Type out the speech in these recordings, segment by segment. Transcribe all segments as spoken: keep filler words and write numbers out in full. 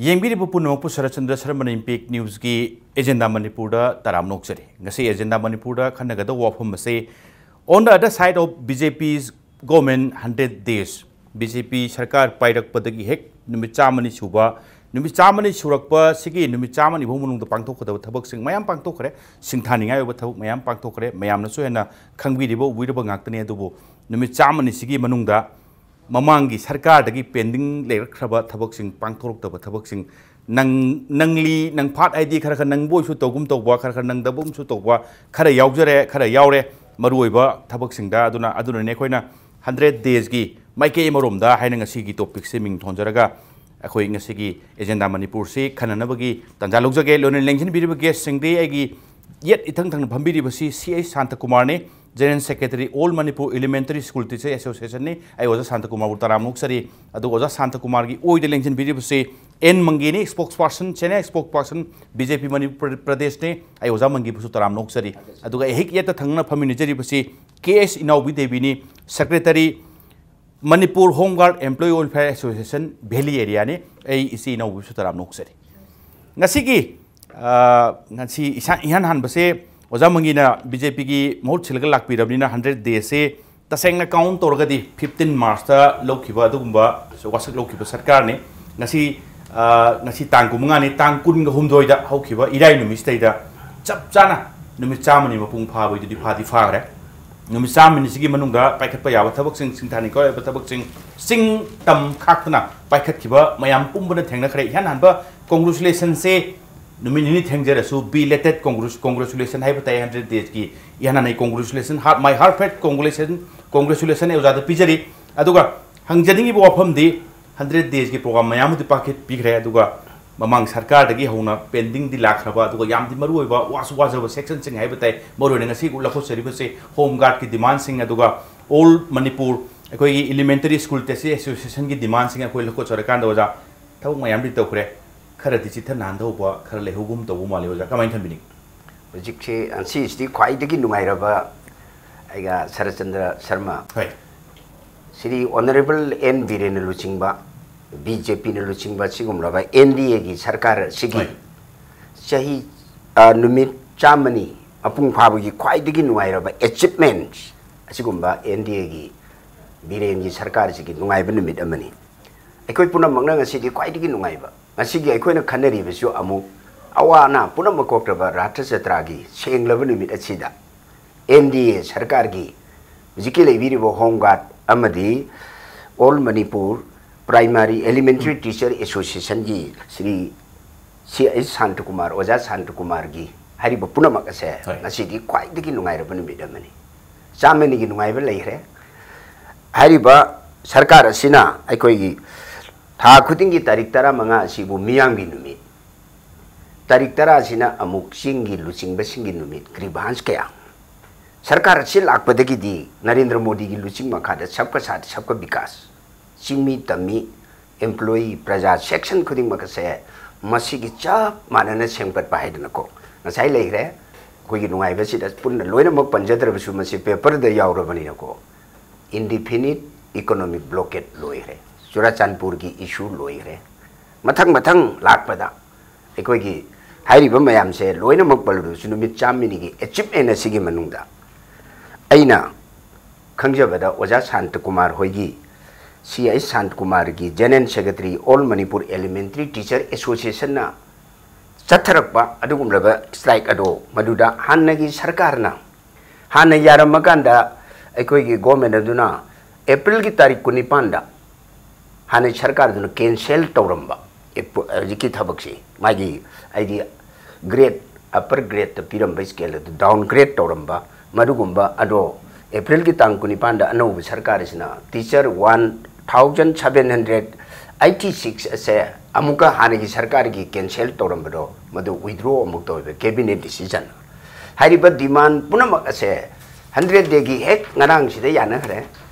ꯌꯦꯡꯕꯤꯔꯤꯕ ꯄꯨꯝꯅꯃꯛꯄꯨ Saratchandra ꯁꯔꯃꯅ impact ꯅ꯭ꯌꯨꯁꯀꯤ agenda ꯃꯅꯤꯄꯨꯔꯗ ꯇꯔꯥꯝꯅ ꯑꯣꯛꯆꯔꯤ꯫ ꯉꯁꯤ ꯑꯦꯖꯦꯟꯗꯥ ꯃꯅꯤꯄꯨꯔꯗ ꯈꯟꯅꯒꯗꯧꯕ ꯋꯥꯐꯝ ꯑꯁꯤ, on the other side of B J P's government hundred days, B J P ꯁꯔꯀꯥꯔ ꯄꯥꯏꯔꯛꯄꯗꯒꯤ ꯍꯦꯛ ꯅꯨꯃꯤꯠ ꯆꯥꯝꯃꯅꯤ ꯁꯨꯕ, ꯅꯨꯃꯤꯠ ꯆꯥꯝꯃꯅꯤ ꯁꯨꯔꯛꯄ ꯁꯤꯒꯤ ꯅꯨꯃꯤꯠ ꯆꯥꯝꯃꯅꯤ ꯐꯥꯎ ꯃꯅꯨꯡꯗ ꯄꯥꯡꯊꯣꯛꯀꯗꯕ ꯊꯕꯛꯁꯤꯡ ꯃꯌꯥꯝ ꯄꯥꯡꯊꯣꯛꯈ꯭ꯔꯦ, ꯁꯤꯡꯊꯥꯅꯤꯡꯉꯥꯏ ꯑꯣꯏꯕ ꯊꯕꯛ ꯃꯌꯥꯝ ꯄꯥꯡꯊꯣꯛꯈ꯭ꯔꯦ, ꯃꯌꯥꯝꯅꯁꯨ ꯍꯦꯟꯅ ꯈꯪꯕꯤꯔꯤꯕ, ꯎꯕꯤꯔꯕ ꯉꯥꯛꯇꯅꯤ꯫ ꯑꯗꯨꯕꯨ ꯅꯨꯃꯤꯠ ꯆꯥꯝꯃꯅꯤ ꯁꯤꯒꯤ ꯃꯅꯨꯡꯗ ꯃꯃꯥꯡꯒꯤ ꯁꯔꯀꯥꯔꯗꯒꯤ pending ꯂꯩꯔꯛꯈ꯭ꯔꯕ ꯊꯕꯛꯁꯤꯡ, ꯄꯥꯡꯊꯣꯔꯛꯇꯕ ꯊꯕꯛꯁꯤꯡ, ꯅꯪ, ꯅꯪꯂꯤ ꯅꯪꯐꯥꯠ ꯍꯥꯏꯗꯤ ꯈꯔ ꯈꯔ ꯅꯪꯕ ꯑꯣꯏꯁꯨ ꯇꯧꯒꯨꯝ ꯇꯧꯕ, ꯈꯔ ꯈꯔ ꯅꯪꯗꯕ ꯑꯃꯁꯨ ꯇꯧꯕ, ꯈꯔ ꯌꯥꯎꯖꯔꯦ, ꯈꯔ ꯌꯥꯎꯔꯦ ꯃꯔꯨꯑꯣꯏꯕ ꯊꯕꯛꯁꯤꯡꯗ꯫ ꯑꯗꯨꯅ, ꯑꯗꯨꯅꯅꯦ ꯑꯩꯈꯣꯏꯅ hundred days ꯀꯤ ꯃꯥꯏꯀꯩ ꯑꯃꯔꯣꯝꯗ ꯍꯥꯏꯅ ꯉꯁꯤꯒꯤ topic ꯁꯦ ꯃꯤꯡ ꯊꯣꯟꯖꯔꯒ ꯑꯩꯈꯣꯏ ꯉꯁꯤꯒꯤ ꯑꯦꯖꯦꯟꯗꯥ ꯃꯅꯤꯄꯨꯔꯁꯤ ꯈꯟꯅꯅꯕꯒꯤ ꯇꯥꯟꯖꯥ ꯂꯧꯖꯒꯦ꯫ ꯂꯣꯏꯅ ꯂꯦꯡꯁꯤꯟꯕꯤꯔꯤꯕ guest ꯁꯤꯡꯗꯤ ꯑꯩꯒꯤ ꯌꯦꯠ ꯏꯊꯪ ꯊꯪꯅ ꯐꯝꯕꯤꯔꯤꯕꯁꯤ ꯁꯤ H ꯁꯥꯟꯇꯀꯨꯃꯥꯔꯅꯤ, General Secretary, All Manipur Elementary School Teacher Association ꯅꯤ꯫ ꯑꯩ ꯑꯣꯖꯥ ꯁꯥꯟꯇꯀꯨꯃꯥꯔꯕꯨ ꯇꯔꯥꯝꯅ ꯑꯣꯛꯆꯔꯤ꯫ ꯑꯗꯨꯒ ꯑꯣꯖꯥ ꯁꯥꯟꯇꯀꯨꯃꯥꯔꯒꯤ ꯑꯣꯏꯗ ꯂꯦꯡꯁꯤꯟꯕꯤꯔꯤꯕꯁꯤ ꯑꯦꯟ ꯃꯪꯒꯤꯅꯤ, spokesperson, Chennai spokesperson, B J P Manipur ꯄ꯭ꯔꯗꯦꯁꯅꯤ꯫ ꯑꯩ ꯑꯣꯖꯥ ꯃꯪꯒꯤꯕꯨꯁꯨ ꯇꯔꯥꯝꯅ ꯑꯣꯛꯆꯔꯤ꯫ ꯑꯗꯨꯒ ꯑꯩꯍꯦꯛ ꯌꯦꯠꯇ ꯊꯪꯅꯅ ꯐꯝꯃꯤꯟꯅꯖꯔꯤꯕꯁꯤ ꯀꯦ ꯑꯦꯁ ꯏꯅꯥꯎꯕꯤ ꯗꯦꯕꯤꯅꯤ, Secretary, Manipur Home Guard Employee Welfare Association, Valley Area ꯅꯤ꯫ ꯑꯩ ꯏꯆꯦ ꯏꯅꯥꯎꯕꯤꯁꯨ ꯇꯔꯥꯝꯅ ꯑꯣꯛꯆꯔꯤ꯫ ꯉꯁꯤꯒꯤ, ꯑ, ꯉꯁꯤ ꯏꯁꯥ, ꯏꯍꯥꯟ ꯍꯥꯟꯕꯁꯦ ꯑꯣꯖꯥ ꯃꯪꯒꯤꯅ B J P ꯒꯤ ꯃꯍꯨꯠ ꯁꯤꯜꯂꯒ ꯂꯥꯛꯄꯤꯔꯕꯅꯤꯅ, hundred days ꯁꯦ ꯇꯁꯦꯡꯅ count ꯇꯧꯔꯒꯗꯤ fifteen March ꯇ ꯂꯧꯈꯤꯕ ꯑꯗꯨꯒꯨꯝꯕ ꯋꯥꯁꯛ ꯂꯧꯈꯤꯕ ꯁꯔꯀꯥꯔꯅꯤ꯫ ꯉꯁꯤ, ꯑ, ꯉꯁꯤ ꯇꯥꯡ ꯀꯨꯟꯃꯉꯥꯅꯤ, ꯇꯥꯡ ꯀꯨꯟꯒ ꯍꯨꯝꯗꯣꯏꯗ ꯍꯧꯈꯤꯕ ꯏꯔꯥꯏ ꯅꯨꯃꯤꯠꯁꯤꯗꯩꯗ ꯆꯞ ꯆꯥꯅ ꯅꯨꯃꯤꯠ ꯆꯥꯝꯃꯅꯤ ꯃꯄꯨꯡ ꯐꯥꯕꯩꯗꯨꯗꯤ ꯐꯥꯗꯤ ꯐꯥꯈ꯭ꯔꯦ꯫ ꯅꯨꯃꯤꯠ ꯆꯥꯝꯃꯅꯤꯁꯤꯒꯤ ꯃꯅꯨꯡꯗ ꯄꯥꯏꯈꯠꯄ ꯌꯥꯕ ꯊꯕꯛꯁꯤꯡ, ꯁꯤꯡꯊꯥꯅꯤꯡꯉꯥꯏ ꯑꯣꯏꯕ ꯊꯕꯛꯁꯤꯡ ꯆꯤꯡ ꯇꯝ ꯈꯥꯛꯇꯅ ꯄꯥꯏꯈꯠꯈꯤꯕ ꯃꯌꯥꯝ ꯄꯨꯝꯕꯅ ꯊꯦꯡꯅꯈ꯭ꯔꯦ꯫ ꯏꯍꯥꯟ ꯍꯥꯟꯕ congratulation ꯁꯦ ꯅꯨꯃꯤꯠ ꯅꯤꯅꯤ ꯊꯦꯡꯖꯔꯁꯨ belated congratulation, congratulation ꯍꯥꯏꯕ ꯇꯥꯏ, hundred days ꯀꯤ ꯏꯍꯥꯟ ꯍꯥꯟꯅ congratulation, heart, my heartfelt congratulation, congratulation ꯑꯩ ꯑꯣꯖꯥꯗ ꯄꯤꯖꯔꯤ꯫ ꯑꯗꯨꯒ ꯍꯪꯖꯅꯤꯡꯉꯤꯕ ꯋꯥꯐꯝꯗꯤ, hundred days ꯀꯤ program ꯃꯌꯥꯝ ꯑꯃꯗꯤ ꯄꯥꯏꯈꯠ-, ꯄꯤꯈ꯭ꯔꯦ꯫ ꯑꯗꯨꯒ ꯃꯃꯥꯡ ꯁꯔꯀꯥꯔꯗꯒꯤ ꯍꯧꯅ pending ꯗꯤ ꯂꯥꯛꯈ꯭ꯔꯕ, ꯑꯗꯨꯒ ꯌꯥꯝꯗꯤ ꯃꯔꯨꯑꯣꯏꯕ, ꯋꯥꯁꯨ ꯋꯥꯖꯕ section ꯁꯤꯡ ꯍꯥꯏꯕ ꯇꯥꯏ, ꯃꯔꯨꯑꯣꯏꯅ ꯉꯁꯤ ꯂꯧꯈꯠꯆꯔꯤꯕꯁꯤ Home Guard ꯀꯤ demand ꯁꯤꯡ, ꯑꯗꯨꯒ All Manipur ꯑꯩꯈꯣꯏꯒꯤ Elementary School Teachers Association ꯒꯤ demand ꯁꯤꯡ ꯑꯩꯈꯣꯏ ꯂꯧꯈꯠꯆꯔꯀꯥꯟꯗ, ꯑꯣꯖꯥ, ꯊꯕꯛ ꯃꯌꯥꯝꯗꯤ ꯇꯧꯈ꯭ꯔꯦ, ꯈꯔꯗꯤ ꯆꯤꯠꯊ ꯅꯥꯟꯊꯍꯧꯕ ꯈꯔ ꯂꯩꯍꯧꯒꯨꯝ ꯇꯧꯕ ꯃꯥꯜꯂꯤ꯫ ꯑꯣꯖꯥ, ꯀꯃꯥꯏꯅ ꯊꯝꯕꯤꯅꯤꯡꯉꯤ? ꯍꯧꯖꯤꯛꯁꯤ, ꯉꯁꯤꯁꯤꯗꯤ ꯈ꯭ꯋꯥꯏꯗꯒꯤ ꯅꯨꯡꯉꯥꯏꯔꯕ, ꯑꯩꯒ ꯁꯔꯠꯆꯟꯗ꯭ꯔ ꯁꯔꯃ, ꯍꯣꯏ꯫ ꯁ꯭ꯔꯤ Honourable ꯑꯦꯟ ꯕꯤꯔꯦꯟꯅ ꯂꯨꯆꯤꯡꯕ ꯕꯤ ꯖꯦ ꯄꯤꯅ ꯂꯨꯆꯤꯡꯕ ꯑꯁꯤꯒꯨꯝꯂꯕ ꯑꯦꯟ ꯗꯤ ꯑꯦꯒꯤ ꯁꯔꯀꯥꯔ ꯑꯁꯤꯒꯤ ꯍꯣꯏ꯫ ꯆꯍꯤ, ꯑ, ꯅꯨꯃꯤꯠ ꯆꯥꯝꯃꯅꯤ ꯃꯄꯨꯡ ꯐꯥꯕꯒꯤ ꯈ꯭ꯋꯥꯏꯗꯒꯤ ꯅꯨꯡꯉꯥꯏꯔꯕ ꯑꯦꯆꯤꯞꯃꯦꯟꯁ ꯑꯁꯤꯒꯨꯝꯕ ꯑꯦꯟ ꯗꯤ ꯑꯦꯒꯤ ꯕꯤꯔꯦꯟꯒꯤ ꯁꯔꯀꯥꯔꯁꯤꯒꯤ ꯅꯨꯡꯉꯥꯏꯕ ꯅꯨꯃꯤꯠ ꯑꯃꯅꯤ꯫ ꯑꯩꯈꯣꯏ ꯄꯨꯝꯅꯃꯛꯅ ꯉꯁꯤꯗꯤ ꯈ꯭ꯋꯥꯏꯗꯒꯤ ꯅꯨꯡꯉꯥꯏꯕ, ꯉꯁꯤꯒꯤ ꯑꯩꯈꯣꯏꯅ ꯈꯟꯅꯔꯤꯕꯁꯨ ꯑꯃꯨꯛ ꯑꯋꯥ ꯑꯅꯥ ꯄꯨꯝꯅꯃꯛ ꯀꯣꯛꯇ꯭ꯔꯕ ꯔꯥꯊ ꯖꯇ꯭ꯔꯥꯒꯤ ꯁꯦꯡꯂꯕ ꯅꯨꯃꯤꯠ ꯑꯁꯤꯗ ꯑꯦꯟ ꯗꯤ ꯑꯦ ꯁꯔꯀꯥꯔꯒꯤ ꯍꯧꯖꯤꯛꯀꯤ ꯂꯩꯕꯤꯔꯤꯕ ꯍꯣꯝ ꯒꯥꯔꯗ ꯑꯃꯗꯤ all Manipur primary elementary teacher ꯑꯦꯁꯣꯁꯤꯌꯦꯁꯟꯒꯤ ꯁ꯭ꯔꯤ ꯁꯤ ꯑꯩꯆ ꯁꯥꯟꯇꯀꯨꯃꯥꯔ, ꯑꯣꯖꯥ ꯁꯥꯟꯇꯀꯨꯃꯥꯔꯒꯤ ꯍꯥꯏꯔꯤꯕ ꯄꯨꯝꯅꯃꯛ ꯑꯁꯦ ꯍꯣꯏ꯫ ꯉꯁꯤꯗꯤ ꯈ꯭ꯋꯥꯏꯗꯒꯤ ꯅꯨꯡꯉꯥꯏꯔꯕ ꯅꯨꯃꯤꯠ ꯑꯃꯅꯤ꯫ ꯆꯥꯝꯃꯅꯤꯒꯤ ꯅꯨꯡꯉꯥꯏꯕ ꯂꯩꯈ꯭ꯔꯦ꯫ ꯍꯥꯏꯔꯤꯕ ꯁꯔꯀꯥꯔ ꯑꯁꯤꯅ ꯑꯩꯈꯣꯏꯒꯤ ꯊꯥ ꯈꯨꯗꯤꯡꯒꯤ ꯇꯥꯔꯤꯛ ꯇꯔꯥꯃꯉꯥ ꯑꯁꯤꯕꯨ ꯃꯤꯌꯥꯝꯒꯤ ꯅꯨꯃꯤꯠ, ꯇꯥꯔꯤꯛ ꯇꯔꯥ ꯑꯁꯤꯅ ꯑꯃꯨꯛ ꯆꯤꯡꯒꯤ ꯂꯨꯆꯤꯡꯕꯁꯤꯡꯒꯤ ꯅꯨꯃꯤꯠ, ꯒ꯭ꯔꯤꯚꯥꯟꯁ ꯀꯌꯥ꯫ ꯁꯔꯀꯥꯔ ꯑꯁꯤ ꯂꯥꯛꯄꯗꯒꯤꯗꯤ ꯅꯔꯦꯟꯗ꯭ꯔ ꯃꯣꯗꯤꯒꯤ ꯂꯨꯆꯤꯡ ꯃꯈꯥꯗ ꯁꯕꯀꯥ ꯁꯥꯊ ꯁꯕꯀꯥ ꯕꯤꯀꯥꯁ, ꯆꯤꯡꯃꯤ ꯇꯝꯃꯤ, ꯑꯦꯝꯄ꯭ꯂꯣꯌꯤ, ꯄ꯭ꯔꯖꯥ ꯁꯦꯛꯁꯟ ꯈꯨꯗꯤꯡꯃꯛ ꯑꯁꯦ ꯃꯁꯤꯒꯤ ꯆꯞ ꯃꯥꯟꯅꯅ ꯁꯦꯝꯒꯠꯄ ꯍꯥꯏꯗꯅꯀꯣ ꯉꯁꯥꯏ ꯂꯩꯈ꯭ꯔꯦ꯫ ꯑꯩꯈꯣꯏꯒꯤ ꯅꯨꯡꯉꯥꯏꯕꯁꯤꯗ ꯄꯨꯟꯅ ꯂꯣꯏꯅꯃꯛ ꯄꯟꯖꯗ꯭ꯔꯕꯁꯨ ꯃꯁꯤ ꯄꯦꯄꯔꯗ ꯌꯥꯎꯔꯕꯅꯤꯅꯀꯣ, ꯏꯟꯗꯤꯐꯤꯅꯤꯠ ꯏꯀꯣꯅꯣꯃꯤꯛ ꯕ꯭ꯂꯣꯀꯦꯠ ꯂꯣꯏꯈ꯭ꯔꯦ, ꯆꯨꯔꯥꯆꯥꯟꯄꯨꯔꯒꯤ ꯏꯁꯨ ꯂꯣꯏꯈ꯭ꯔꯦ꯫ ꯃꯊꯪ ꯃꯊꯪ ꯂꯥꯛꯄꯗ ꯑꯩꯈꯣꯏꯒꯤ ꯍꯥꯏꯔꯤꯕ ꯃꯌꯥꯝꯁꯦ ꯂꯣꯏꯅꯃꯛ ꯄꯜꯂꯨꯔꯁꯨ ꯅꯨꯃꯤꯠ ꯆꯥꯝꯃꯅꯤꯒꯤ ꯑꯦꯆꯤꯞꯃꯦꯟ ꯑꯁꯤꯒꯤ ꯃꯅꯨꯡꯗ ꯑꯩꯅ ꯈꯪꯖꯕꯗ ꯑꯣꯖꯥ ꯁꯥꯟꯇꯀꯨꯃꯥꯔ ꯍꯣꯏꯒꯤ, ꯁꯤ ꯑꯩꯆ ꯁꯥꯟꯇꯀꯨꯃꯥꯔꯒꯤ general secretary all Manipur elementary teacher ꯑꯦꯁꯣꯁꯤꯌꯦꯁꯟꯅ ꯆꯠꯊꯔꯛꯄ ꯑꯗꯨꯒꯨꯝꯂꯕ ꯁ꯭ꯇ꯭ꯔꯥꯏꯛ ꯑꯗꯣ ꯃꯗꯨꯗ ꯍꯥꯟꯅꯒꯤ ꯁꯔꯀꯥꯔꯅ ꯍꯥꯟꯅ ꯌꯥꯔꯝꯃꯀꯥꯟꯗ ꯑꯩꯈꯣꯏꯒꯤ ꯒꯣꯔꯃꯦꯟ ꯑꯗꯨꯅ ꯑꯦꯄ꯭ꯔꯤꯜꯒꯤ ꯇꯥꯔꯤꯛ ꯀꯨꯟꯅꯤꯄꯥꯟꯗ ꯍꯥꯟꯅ ꯁꯔꯀꯥꯔꯗꯨꯅ ꯀꯦꯟꯁꯦꯜ ꯇꯧꯔꯝꯕ ꯑꯦꯄ-, ꯍꯧꯖꯤꯛꯀꯤ ꯊꯕꯛꯁꯤ ꯃꯥꯒꯤ ꯍꯥꯏꯗꯤ ꯒ꯭ꯔꯦꯗ, ꯑꯄꯔ ꯒ꯭ꯔꯦꯗꯇ ꯄꯤꯔꯝꯕ ꯁ꯭ꯀꯦꯜ ꯑꯗꯨ ꯗꯥꯎꯟ ꯒ꯭ꯔꯦꯗ ꯇꯧꯔꯝꯕ ꯃꯗꯨꯒꯨꯝꯕ ꯑꯗꯣ ꯑꯦꯄ꯭ꯔꯤꯜꯒꯤ ꯇꯥꯡ ꯀꯨꯟꯅꯤꯄꯥꯟꯗ ꯑꯅꯧꯕ ꯁꯔꯀꯥꯔ ꯑꯁꯤꯅ teacher one thousand seven hundred eighty six ꯑꯁꯦ ꯑꯃꯨꯛꯀ ꯍꯥꯟꯅꯒꯤ ꯁꯔꯀꯥꯔꯒꯤ ꯀꯦꯟꯁꯦꯜ ꯇꯧꯔꯝꯕꯗꯣ ꯃꯗꯨ ꯋꯤꯗ꯭ꯔꯣ ꯑꯃꯨꯛ ꯇꯧꯋꯦꯕ ꯀꯦꯕꯤꯅꯦꯠ ꯗꯤꯁꯤꯖꯟ꯫ ꯍꯥꯏꯔꯤꯕ ꯗꯤꯃꯥꯟ ꯄꯨꯝꯅꯃꯛ ꯑꯁꯦ ꯍꯟꯗ꯭ꯔꯦꯠ ꯗꯦꯒꯤ ꯍꯦꯛ ꯉꯔꯥꯡꯁꯤꯗ ꯌꯥꯅꯈ꯭ꯔꯦ꯫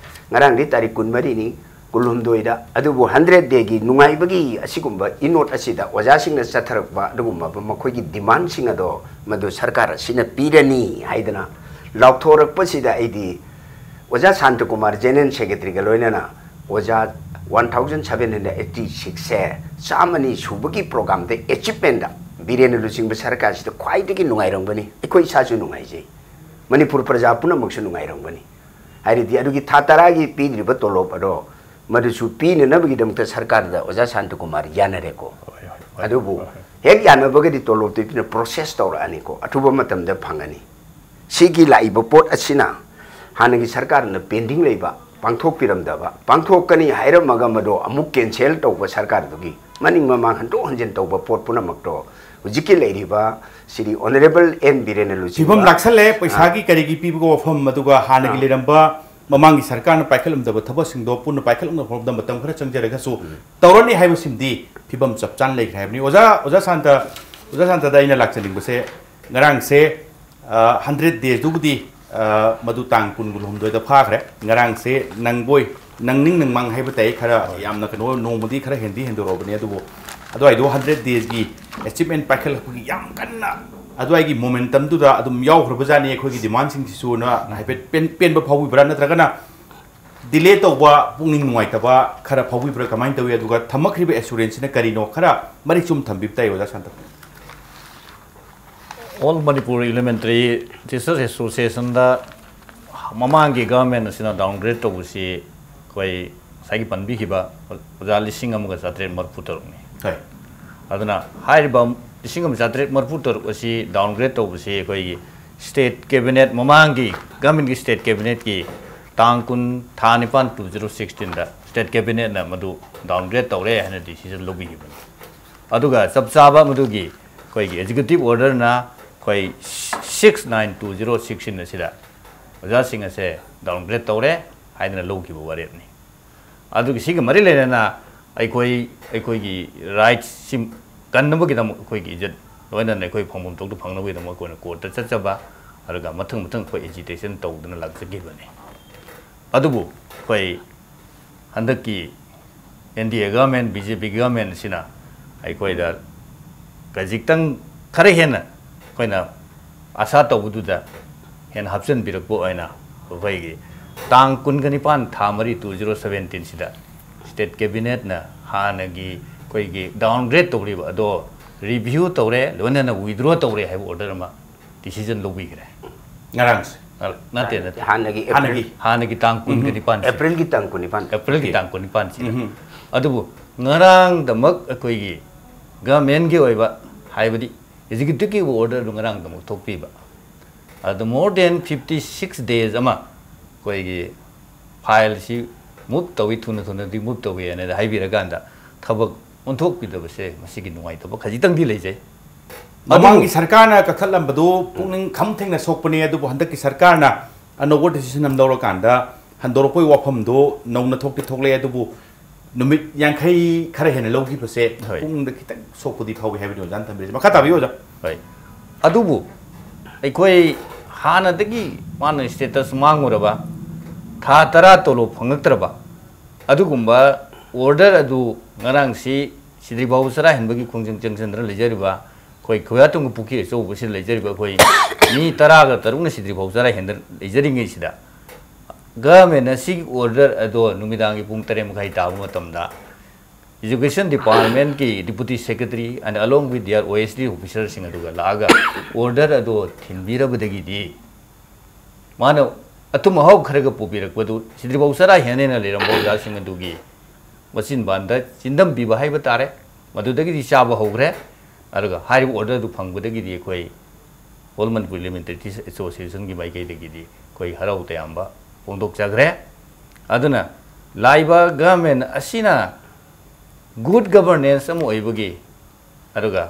ꯉꯔꯥꯡꯗꯤ ꯇꯥꯔꯤꯛ ꯀꯨꯟꯃꯔꯤꯅꯤ, ꯀꯨꯟꯍꯨꯝꯗꯣꯏꯗ꯫ ꯑꯗꯨꯕꯨ ꯍꯟꯗ꯭ꯔꯦꯠ ꯗꯦꯒꯤ ꯅꯨꯡꯉꯥꯏꯕꯒꯤ ꯑꯁꯤꯒꯨꯝꯕ ꯏꯅꯣꯠ ꯑꯁꯤꯗ ꯑꯣꯖꯥꯁꯤꯡꯅ ꯆꯠꯊꯔꯛꯄ ꯑꯗꯨꯒꯨꯝꯕ ꯃꯈꯣꯏꯒꯤ ꯗꯤꯃꯥꯟꯁꯤꯡ ꯑꯗꯣ ꯃꯗꯨ ꯁꯔꯀꯥꯔ ꯑꯁꯤꯅ ꯄꯤꯔꯅꯤ ꯍꯥꯏꯗꯅ ꯂꯥꯎꯊꯣꯔꯛꯄꯁꯤꯗ ꯑꯩꯗꯤ ꯑꯣꯖꯥ ꯁꯥꯟꯇꯀꯨꯃꯥꯔ ꯖꯦꯅꯔꯦꯜ ꯁꯦꯀ꯭ꯔꯦꯇꯔꯤꯒ ꯂꯣꯏꯅꯅ ꯑꯣꯖꯥ one thousand seven hundred eighty ꯁꯤꯛꯁꯁꯦ ꯆꯥꯝꯃꯅꯤ ꯁꯨꯕꯒꯤ ꯄ꯭ꯔꯣꯒ꯭ꯔꯥꯝꯗ ꯑꯦꯆꯤꯞꯃꯦꯟꯗ ꯕꯤꯔꯦꯟꯅ ꯂꯨꯆꯤꯡꯕ ꯁꯔꯀꯥꯔꯁꯤꯗ ꯈ꯭ꯋꯥꯏꯗꯒꯤ ꯅꯨꯡꯉꯥꯏꯔꯝꯒꯅꯤ꯫ ꯑꯩꯈꯣꯏ ꯏꯁꯥꯁꯨ ꯅꯨꯡꯉꯥꯏꯖꯩ, ꯃꯅꯤꯄꯨꯔ ꯄ꯭ꯔꯖꯥ ꯄꯨꯝꯅꯃꯛꯁꯨ ꯅꯨꯡꯉꯥꯏꯔꯝꯒꯅꯤ꯫ ꯍꯥꯏꯔꯗꯤ ꯑꯗꯨꯒꯤ ꯊꯥ ꯇꯔꯥꯒꯤ ꯄꯤꯗ꯭ꯔꯤꯕ ꯇꯣꯂꯣꯞ ꯑꯗꯣ ꯃꯗꯨꯁꯨ ꯄꯤꯅꯅꯕꯒꯤꯗꯃꯛꯇ ꯁꯔꯀꯥꯔꯗ ꯑꯣꯖꯥ ꯁꯥꯟꯇꯀꯨꯃꯥꯔ ꯌꯥꯅꯔꯦꯀꯣ꯫ ꯍꯣꯏ, ꯍꯣꯏ, ꯍꯣꯏ꯫ ꯑꯗꯨꯕꯨ ꯍꯣꯏ, ꯍꯣꯏ꯫ ꯍꯦꯛ ꯌꯥꯅꯕꯒꯗꯤ ꯇꯣꯂꯣꯞꯇꯨ ꯄꯤꯅ ꯄ꯭ꯔꯣꯁꯦꯁ ꯇꯧꯔꯛꯑꯅꯤꯀꯣ, ꯑꯊꯨꯕ ꯃꯇꯝꯗ ꯐꯪꯉꯅꯤ꯫ ꯁꯤꯒꯤ ꯂꯥꯛꯏꯕ ꯄꯣꯠ ꯑꯁꯤꯅ ꯍꯥꯟꯅꯒꯤ ꯁꯔꯀꯥꯔꯅ ꯄꯦꯟꯗꯤꯡ ꯂꯩꯕ, ꯄꯥꯡꯊꯣꯛꯄꯤꯔꯝꯗꯕ, ꯄꯥꯡꯊꯣꯛꯀꯅꯤ ꯍꯥꯏꯔꯝꯃꯒ ꯃꯗꯣ ꯑꯃꯨꯛ ꯀꯦꯟꯁꯦꯜ ꯇꯧꯕ ꯁꯔꯀꯥꯔꯗꯨꯒꯤ ꯃꯅꯤꯡ ꯃꯃꯥꯡ ꯍꯟꯗꯣꯛ ꯍꯟꯖꯤꯟ ꯇꯧꯕ ꯄꯣꯠ ꯄꯨꯝꯅꯃꯛꯇꯣ ꯍꯧꯖꯤꯛꯀꯤ ꯂꯩꯔꯤꯕ ꯁ꯭ꯔꯤ ꯑꯣꯅꯔꯦꯕꯜ ꯑꯦꯟ ꯕꯤꯔꯦꯟꯅ ꯂꯨꯆꯤꯡꯕ ꯐꯤꯕꯝ ꯂꯥꯛꯁꯜꯂꯦ꯫ ꯑꯥ꯫ ꯄꯩꯁꯥꯒꯤ ꯀꯔꯤꯒꯤ ꯄꯤꯕꯒꯤ ꯋꯥꯐꯝ, ꯑꯗꯨꯒ ꯍꯥꯟꯅꯒꯤ ꯑꯥ꯫ ꯂꯩꯔꯝꯕ ꯃꯃꯥꯡꯒꯤ ꯁꯔꯀꯥꯔꯅ ꯄꯥꯏꯈꯠꯂꯝꯗꯕ ꯊꯕꯛꯁꯤꯡꯗꯣ ꯄꯨꯟꯅ ꯄꯥꯏꯈꯠꯂꯛꯅꯕ ꯍꯣꯠꯅꯕꯗ ꯃꯇꯝ ꯈꯔ ꯆꯪꯖꯔꯒꯁꯨ ꯎꯝ꯫ ꯇꯧꯔꯅꯤ ꯍꯥꯏꯕꯁꯤꯃꯗꯤ ꯐꯤꯕꯝ ꯆꯞ ꯆꯥꯅ ꯂꯩꯈ꯭ꯔꯦ ꯍꯥꯏꯕꯅꯤ꯫ ꯑꯣꯖꯥ, ꯑꯣꯖꯥ ꯁꯥꯟꯇ, ꯑꯣꯖꯥ ꯁꯥꯟꯇꯗ ꯑꯩꯅ ꯂꯥꯛꯆꯅꯤꯡꯕꯁꯦ, ꯉꯔꯥꯡꯁꯦ, ꯑ, ꯍꯟꯗ꯭ꯔꯦꯠ ꯗꯦꯖꯇꯨꯕꯨꯗꯤ, ꯑ, ꯃꯗꯨ ꯇꯥꯡ ꯀꯨꯟꯒ ꯍꯨꯝꯗꯣꯏꯗ ꯐꯥꯈ꯭ꯔꯦ꯫ ꯉꯔꯥꯡꯁꯦ ꯅꯪꯕꯣꯏ, ꯅꯪꯅꯤꯡ ꯅꯪꯃꯥꯡ ꯍꯥꯏꯕ ꯇꯥꯏ, ꯈꯔ ꯍꯣꯏ꯫ ꯌꯥꯝꯅ ꯀꯩꯅꯣ, ꯅꯣꯡꯃꯗꯤ ꯈꯔ ꯍꯦꯟꯗꯤ ꯍꯦꯟꯗꯣꯔꯛꯑꯕꯅꯤ꯫ ꯑꯗꯨꯕꯨ ꯑꯗꯨꯋꯥꯏꯗꯣ ꯍꯟꯗ꯭ꯔꯦꯠ ꯗꯦꯖꯀꯤ ꯑꯦꯆꯤꯞꯃꯦꯟ ꯄꯥꯏꯈꯠꯂꯛꯄꯒꯤ ꯌꯥꯝ ꯀꯟꯅ ꯑꯗꯨꯋꯥꯏꯒꯤ ꯃꯣꯃꯦꯟꯇꯝꯗꯨꯗ ꯑꯗꯨꯝ ꯌꯥꯎꯈ꯭ꯔꯕꯖꯥꯠꯅꯤ꯫ ꯑꯩꯈꯣꯏꯒꯤ ꯗꯤꯃꯥꯟꯁꯤꯡꯁꯤꯁꯨꯅ ꯍꯥꯏꯐꯦꯠ ꯄꯦꯟ-, ꯄꯦꯟꯕ ꯐꯥꯎꯕꯤꯕ꯭ꯔꯥ, ꯅꯠꯇ꯭ꯔꯒꯅ ꯗꯤꯂꯦ ꯇꯧꯕ, ꯄꯨꯛꯅꯤꯡ ꯅꯨꯡꯉꯥꯏꯇꯕ ꯈꯔ ꯐꯥꯎꯕꯤꯕ꯭ꯔꯥ, ꯀꯃꯥꯏꯅ ꯇꯧꯏ? ꯑꯗꯨꯒ ꯊꯝꯃꯛꯈ꯭ꯔꯤꯕ ꯑꯦꯁꯨꯔꯦꯟꯁꯁꯤꯅ ꯀꯔꯤꯅꯣ? ꯈꯔ ꯃꯔꯤꯛ ꯆꯨꯝ ꯊꯝꯕꯤꯕ ꯇꯥꯏ, ꯑꯣꯖꯥ Santa. All Manipur Elementary Teachers Associationꯗ ꯃꯃꯥꯡꯒꯤ ꯒꯚꯔꯟꯃꯦꯟ ꯑꯁꯤꯅ ꯗꯥꯎꯟꯒ꯭ꯔꯦꯗ ꯇꯧꯕꯁꯤ ꯑꯩꯈꯣꯏ ꯉꯁꯥꯏꯒꯤ ꯄꯟꯕꯤꯈꯤꯕ ꯑꯣꯖꯥ ꯂꯤꯁꯤꯡ ꯑꯃꯒ ꯆꯥꯇ꯭ꯔꯦꯠ ꯃꯔꯤꯐꯨ ꯇꯔꯨꯛꯅꯤ꯫ ꯍꯣꯏ꯫ ꯑꯗꯨꯅ ꯍꯥꯏꯔꯤꯕ ꯂꯤꯁꯤꯡ ꯑꯃ ꯆꯥꯇ꯭ꯔꯦꯠ ꯃꯔꯤꯐꯨ ꯇꯔꯨꯛ ꯑꯁꯤ ꯗꯥꯎꯟꯒ꯭ꯔꯦꯗ ꯇꯧꯕꯁꯤ ꯑꯩꯈꯣꯏꯒꯤ ꯁ꯭ꯇꯦꯠ ꯀꯦꯕꯤꯅꯦꯠ, ꯃꯃꯥꯡꯒꯤ ꯒꯚꯔꯟꯃꯦꯟꯒꯤ ꯁ꯭ꯇꯦꯠ ꯀꯦꯕꯤꯅꯦꯠꯀꯤ ꯇꯥꯡ ꯀꯨꯟ, ꯊꯥ ꯅꯤꯄꯥꯟ, two zero sixteenꯗ ꯁ꯭ꯇꯦꯠ ꯀꯦꯕꯤꯅꯦꯠꯅ ꯃꯗꯨ ꯗꯥꯎꯟꯒ꯭ꯔꯦꯗ ꯇꯧꯔꯦ ꯍꯥꯏꯅ ꯗꯤꯁꯤꯖꯟ ꯂꯧꯕꯤꯈꯤꯕꯅꯤ꯫ ꯑꯗꯨꯒ ꯆꯞ ꯆꯥꯕ ꯃꯗꯨꯒꯤ ꯑꯩꯈꯣꯏꯒꯤ ꯑꯦꯛꯖꯤꯀ꯭ꯌꯨꯇꯤꯚ ꯑꯣꯔꯗꯔꯅ ꯑꯩꯈꯣꯏ six nine two zero sixteen ꯑꯁꯤꯗ ꯑꯣꯖꯥꯁꯤꯡ ꯑꯁꯦ ꯗꯥꯎꯟꯒ꯭ꯔꯦꯗ ꯇꯧꯔꯦ ꯍꯥꯏꯗꯅ ꯂꯧꯈꯤꯕ ꯋꯥꯔꯦꯞꯅꯤ꯫ ꯑꯗꯨꯒ ꯁꯤꯒ ꯃꯔꯤ ꯂꯩꯅꯅ ꯑꯩꯈꯣꯏ, ꯑꯩꯈꯣꯏꯒꯤ ꯔꯥꯏꯠꯁꯁꯤ ꯀꯟꯅꯕꯒꯤꯗꯃꯛ, ꯑꯩꯈꯣꯏꯒꯤ ꯏꯖꯠ ꯂꯣꯏꯅꯅ ꯑꯩꯈꯣꯏ ꯐꯪꯐꯝ ꯊꯣꯛꯄ ꯐꯪꯅꯕꯒꯤꯗꯃꯛ ꯑꯩꯈꯣꯏꯅ ꯀꯣꯔꯠꯇ ꯆꯠꯆꯕ, ꯑꯗꯨꯒ ꯃꯊꯪ ꯃꯊꯪ ꯑꯩꯈꯣꯏ ꯑꯦꯖꯤꯇꯦꯁꯟ ꯇꯧꯗꯨꯅ ꯂꯥꯛꯆꯈꯤꯕꯅꯤ꯫ ꯑꯗꯨꯕꯨ ꯑꯩꯈꯣꯏ ꯍꯟꯗꯛꯀꯤ ꯑꯦꯟ ꯗꯤ ꯑꯦ ꯒꯚꯔꯟꯃꯦꯟ, ꯕꯤ ꯖꯦ ꯄꯤ ꯒꯚꯔꯟꯃꯦꯟ ꯑꯁꯤꯅ ꯑꯩꯈꯣꯏꯗ ꯈꯖꯤꯛꯇꯪ ꯈꯔ ꯍꯦꯟꯅ ꯑꯩꯈꯣꯏꯅ ꯑꯥꯁꯥ ꯇꯧꯕꯗꯨꯗ ꯍꯦꯟꯅ ꯍꯥꯞꯆꯤꯟꯕꯤꯔꯛꯄ ꯑꯣꯏꯅ ꯑꯩꯈꯣꯏꯒꯤ ꯇꯥꯡ ꯀꯨꯟꯒ ꯅꯤꯄꯥꯟ ꯊꯥ ꯃꯔꯤ two zero seventeen ꯁꯤꯗ state cabinet ꯅ ꯍꯥꯟꯅꯒꯤ ꯑꯩꯈꯣꯏꯒꯤ downgrade ꯇꯧꯔꯤꯕ ꯑꯗꯣ review ꯇꯧꯔꯦ, ꯂꯣꯏꯅꯅ withdraw ꯇꯧꯔꯦ ꯍꯥꯏꯕ order ꯑꯃ decision ꯂꯧꯕꯤꯈ꯭ꯔꯦ꯫ ꯉꯔꯥꯡꯁꯦ꯫ ꯑ, ꯅꯠꯇꯦ, ꯅꯠꯇꯦ꯫ ꯍꯥꯟꯅꯒꯤ ꯍꯥꯟꯅꯒꯤ꯫ ꯍꯥꯟꯅꯒꯤ ꯇꯥꯡ ꯀꯨꯟꯒ ꯅꯤꯄꯥꯟ꯫ ꯑꯦꯄ꯭ꯔꯤꯜꯒꯤ ꯇꯥꯡ ꯀꯨꯟꯅꯤꯄꯥꯟ꯫ ꯑꯦꯄ꯭ꯔꯤꯜꯒꯤ ꯇꯥꯡ ꯀꯨꯟꯅꯤꯄꯥꯟꯁꯤꯗ꯫ ꯎꯝ꯫ ꯑꯗꯨꯕꯨ ꯉꯔꯥꯡꯗꯃꯛ ꯑꯩꯈꯣꯏꯒꯤ government ꯀꯤ ꯑꯣꯏꯕ, ꯍꯥꯏꯕꯗꯤ executive ꯀꯤ ꯑꯣꯏꯕ order ꯗꯨ ꯉꯔꯥꯡꯗꯃꯛ ꯊꯣꯛꯄꯤꯕ꯫ ꯑꯗꯨ more than fifty six days ꯑꯃ ꯑꯩꯈꯣꯏꯒꯤ file ꯁꯤ move ꯇꯧꯏ, ꯊꯨꯅ ꯊꯨꯅꯗꯤ move ꯇꯧꯏ ꯍꯥꯏꯅ ꯍꯥꯏꯕꯤꯔꯀꯥꯟꯗ ꯊꯕꯛ ꯑꯣꯟꯊꯣꯛꯄꯤꯗꯕꯁꯦ ꯃꯁꯤꯒꯤ ꯅꯨꯡꯉꯥꯏꯇꯕ ꯈꯖꯤꯛꯇꯪꯗꯤ ꯂꯩꯖꯩ꯫ ꯃꯃꯥꯡꯒꯤ ꯑꯗꯨꯕꯨ ꯁꯔꯀꯥꯔꯅ ꯀꯛꯊꯠꯂꯝꯕꯗꯨ ꯄꯨꯛꯅꯤꯡ ꯈꯝ ꯊꯦꯡꯅ ꯁꯣꯛꯄꯅꯤ, ꯑꯗꯨꯕꯨ ꯍꯟꯗꯛꯀꯤ ꯁꯔꯀꯥꯔꯅ ꯑꯅꯧꯕ decision ꯑꯃ ꯂꯧꯔꯀꯥꯟꯗ ꯍꯟꯗꯣꯔꯛꯄꯒꯤ ꯋꯥꯐꯝꯗꯣ ꯅꯧꯅ ꯊꯣꯛꯇꯤ ꯊꯣꯛꯂꯛꯑꯦ, ꯑꯗꯨꯕꯨ ꯅꯨꯃꯤꯠ ꯌꯥꯡꯈꯩ ꯈꯔ ꯍꯦꯟꯅ ꯂꯧꯈꯤꯕꯁꯦ ꯍꯣꯏ꯫ ꯄꯨꯛꯅꯤꯡꯗ ꯈꯤꯇꯪ ꯁꯣꯛꯄꯗꯤ ꯐꯥꯎꯏ ꯍꯥꯏꯕꯗꯤ ꯑꯣꯖꯥꯅ ꯊꯝꯕꯤꯔꯤꯁꯦ꯫ ꯃꯈꯥ ꯇꯥꯕꯤꯌꯨ ꯑꯣꯖꯥ꯫ ꯍꯣꯏ꯫ ꯑꯗꯨꯕꯨ ꯑꯩꯈꯣꯏ ꯍꯥꯟꯅꯗꯒꯤ ꯃꯥꯅ status ꯃꯥꯡꯉꯨꯔꯕ ꯊꯥ ꯇꯔꯥ ꯇꯣꯂꯣꯞ ꯐꯪꯉꯛꯇ꯭ꯔꯕ ꯑꯗꯨꯒꯨꯝꯕ order ꯑꯗꯨ ꯉꯔꯥꯡꯁꯤ ꯁꯤꯗ꯭ꯔꯤꯐꯥꯎ ꯆꯔꯥ ꯍꯦꯟꯕꯒꯤ ꯈꯣꯡꯖꯪ ꯆꯪꯁꯤꯟꯗꯨꯅ ꯂꯩꯖꯔꯤꯕ ꯑꯩꯈꯣꯏ ꯈꯣꯌꯥꯇꯣꯡꯒ ꯄꯨꯈ꯭ꯔꯤ ꯑꯆꯧꯕꯁꯤꯗ ꯂꯩꯖꯔꯤꯕ ꯑꯩꯈꯣꯏ ꯃꯤ ꯇꯔꯥꯒ ꯇꯔꯨꯛꯅ ꯁꯤꯗ꯭ꯔꯤꯐꯥꯎ ꯆꯔꯥ ꯍꯦꯟꯗ ꯂꯩꯖꯔꯤꯉꯩꯁꯤꯗ government ꯅ ꯁꯤꯒꯤ order ꯑꯗꯣ ꯅꯨꯃꯤꯗꯥꯡꯒꯤ ꯄꯨꯡ ꯇꯔꯦꯠ ꯃꯈꯥꯏ ꯇꯥꯕ ꯃꯇꯝꯗ education department ꯀꯤ deputy secretary and along with their O S D officer ꯁꯤꯡ ꯑꯗꯨꯒ ꯂꯥꯛꯑꯒ order ꯑꯗꯣ ꯊꯤꯟꯕꯤꯔꯕꯗꯒꯤꯗꯤ ꯃꯥꯅ ꯑꯊꯨꯝ ꯑꯍꯥꯎ ꯈꯔꯒ ꯄꯨꯕꯤꯔꯛꯄꯗꯨ ꯁꯤꯗ꯭ꯔꯤꯐꯥꯎ ꯆꯔꯥ ꯍꯦꯟꯅ ꯂꯩꯔꯝꯕ ꯑꯣꯖꯥꯁꯤꯡ ꯑꯗꯨꯒꯤ ꯃꯆꯤꯟꯕꯥꯟꯗ ꯆꯤꯟꯗꯝ ꯄꯤꯕ ꯍꯥꯏꯕ ꯇꯥꯔꯦ, ꯃꯗꯨꯗꯒꯤꯗꯤ ꯆꯥꯕ ꯍꯧꯈ꯭ꯔꯦ꯫ ꯑꯗꯨꯒ ꯍꯥꯏꯔꯤꯕ order ꯑꯗꯨ ꯐꯪꯕꯗꯒꯤꯗꯤ ꯑꯩꯈꯣꯏ All Manipur Elementary Teachers Association ꯒꯤ ꯃꯥꯏꯀꯩꯗꯒꯤꯗꯤ ꯑꯩꯈꯣꯏ ꯍꯔꯥꯎ ꯇꯌꯥꯝꯕ ꯐꯣꯡꯗꯣꯛꯆꯈ꯭ꯔꯦ꯫ ꯑꯗꯨꯅ ꯂꯥꯛꯏꯕ government ꯑꯁꯤꯅ good governance ꯑꯃ ꯑꯣꯏꯕꯒꯤ, ꯑꯗꯨꯒ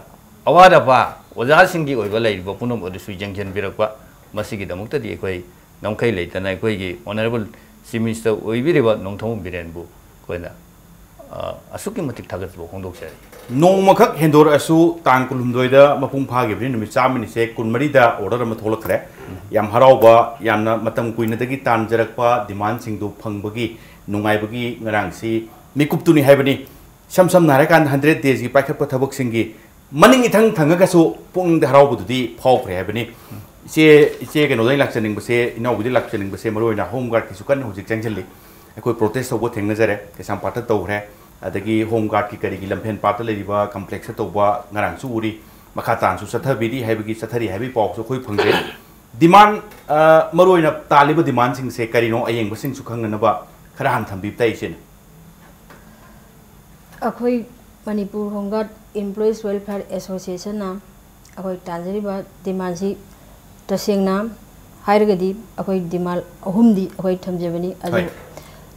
ꯑꯋꯥꯠ ꯑꯄꯥ ꯑꯣꯖꯥꯁꯤꯡꯒꯤ ꯑꯣꯏꯕ ꯂꯩꯔꯤꯕ ꯄꯨꯝꯅꯃꯛ ꯑꯗꯨꯁꯨ ꯌꯦꯡꯁꯤꯟꯕꯤꯔꯛꯄ, ꯃꯁꯤꯒꯤꯗꯃꯛꯇꯗꯤ ꯑꯩꯈꯣꯏ ꯉꯝꯈꯩ ꯂꯩꯇꯅ ꯑꯩꯈꯣꯏꯒꯤ Honourable Chief Minister ꯑꯣꯏꯕꯤꯔꯤꯕ ꯅꯣꯡꯊꯣꯝꯕꯝ ꯕꯤꯔꯦꯟꯕꯨ ꯑꯩꯈꯣꯏꯅ, ꯑ, ꯑꯁꯨꯛꯀꯤ ꯃꯇꯤꯛ ꯊꯥꯒꯠꯆꯕ ꯐꯣꯡꯗꯣꯛꯆꯔꯤ꯫ ꯅꯣꯡꯃꯈꯛ ꯍꯦꯟꯗꯣꯔꯛꯑꯁꯨ ꯇꯥꯡ ꯀꯨꯟꯍꯨꯝꯗꯣꯏꯗ ꯃꯄꯨꯡ ꯐꯥꯈꯤꯕꯅꯤ, ꯅꯨꯃꯤꯠ ꯆꯥꯝꯃꯅꯤꯁꯦ ꯀꯨꯟꯃꯔꯤꯗ order ꯑꯃ ꯊꯣꯛꯂꯛꯈ꯭ꯔꯦ꯫ ꯌꯥꯝ ꯍꯔꯥꯎꯕ, ꯌꯥꯝꯅ ꯃꯇꯝ ꯀꯨꯏꯅꯗꯒꯤ ꯇꯥꯟꯖꯔꯛꯄ demand ꯁꯤꯡꯗꯨ ꯐꯪꯕꯒꯤ ꯅꯨꯡꯉꯥꯏꯕꯒꯤ ꯉꯔꯥꯡꯁꯤ ꯃꯤꯀꯨꯞꯇꯨꯅꯤ ꯍꯥꯏꯕꯅꯤ꯫ ꯏꯁꯝ ꯁꯝꯅ ꯍꯥꯏꯔꯀꯥꯟꯗ hundred days ꯀꯤ ꯄꯥꯏꯈꯠꯄ ꯊꯕꯛꯁꯤꯡꯒꯤ ꯃꯅꯤꯡ ꯏꯊꯪ ꯊꯪꯉꯒꯁꯨ ꯄꯨꯛꯅꯤꯡꯗ ꯍꯔꯥꯎꯕꯗꯨꯗꯤ ꯐꯥꯎꯈ꯭ꯔꯦ ꯍꯥꯏꯕꯅꯤ꯫ ꯏꯆꯦ, ꯏꯆꯦ ꯀꯩꯅꯣꯗꯒꯤ ꯂꯥꯛꯆꯅꯤꯡꯕꯁꯦ, ꯏꯅꯥꯎꯕꯤꯗꯒꯤ ꯂꯥꯛꯆꯅꯤꯡꯕꯁꯦ, ꯃꯔꯨ ꯑꯣꯏꯅ ꯍꯣꯝ ꯒꯥꯔꯗꯀꯤꯁꯨ ꯀꯟꯅ ꯍꯧꯖꯤꯛ ꯆꯪꯁꯤꯜꯂꯤ꯫ ꯑꯩꯈꯣꯏ ꯄ꯭ꯔꯣꯇꯦꯁ ꯇꯧꯕ ꯊꯦꯡꯅꯖꯔꯦ, ꯀꯩꯁꯥꯝꯄꯥꯠꯇ ꯇꯧꯈ꯭ꯔꯦ, ꯑꯗꯒꯤ ꯍꯣꯝ ꯒꯥꯔꯗꯀꯤ ꯀꯔꯤꯒꯤ ꯂꯝꯐꯦꯟ ꯄꯥꯠꯇ ꯂꯩꯔꯤꯕ ꯀꯝꯄ꯭ꯂꯦꯛꯁꯇ ꯇꯧꯕ ꯉꯔꯥꯡꯁꯨ ꯎꯔꯤ, ꯃꯈꯥ ꯇꯥꯅꯁꯨ ꯆꯠꯊꯕꯤꯔꯤ ꯍꯥꯏꯕꯒꯤ, ꯆꯠꯊꯔꯤ ꯍꯥꯏꯕꯒꯤ ꯄꯥꯎꯁꯨ ꯑꯩꯈꯣꯏ ꯐꯪꯖꯩ꯫ ꯗꯤꯃꯥꯟ, ꯑ, ꯃꯔꯨ ꯑꯣꯏꯅ ꯇꯥꯜꯂꯤꯕ ꯗꯤꯃꯥꯟꯁꯤꯡꯁꯦ ꯀꯔꯤꯅꯣ, ꯑꯌꯦꯡꯕꯁꯤꯡꯁꯨ ꯈꯪꯅꯅꯕ ꯈꯔ ꯍꯥꯟꯅ ꯊꯝꯕꯤꯕ ꯇꯥꯏ, ꯏꯆꯦꯅ꯫ ꯑꯩꯈꯣꯏ ꯃꯅꯤꯄꯨꯔ ꯍꯣꯝ ꯒꯥꯔꯗ ꯏꯝꯄ꯭ꯂꯣꯌꯤꯁ ꯋꯦꯜꯐꯤꯌꯔ ꯑꯦꯁꯣꯁꯤꯌꯦꯁꯟꯅ ꯑꯩꯈꯣꯏ ꯇꯥꯟꯖꯔꯤꯕ ꯗꯤꯃꯥꯟꯁꯤ, ꯇꯁꯦꯡꯅ ꯍꯥꯏꯔꯒꯗꯤ, ꯑꯩꯈꯣꯏ ꯗꯤꯃꯥꯟ ꯑꯍꯨꯝꯗꯤ ꯑꯩꯈꯣꯏ ꯊꯝꯖꯕꯅꯤ꯫ ꯑꯗꯨ ꯍꯣꯏ꯫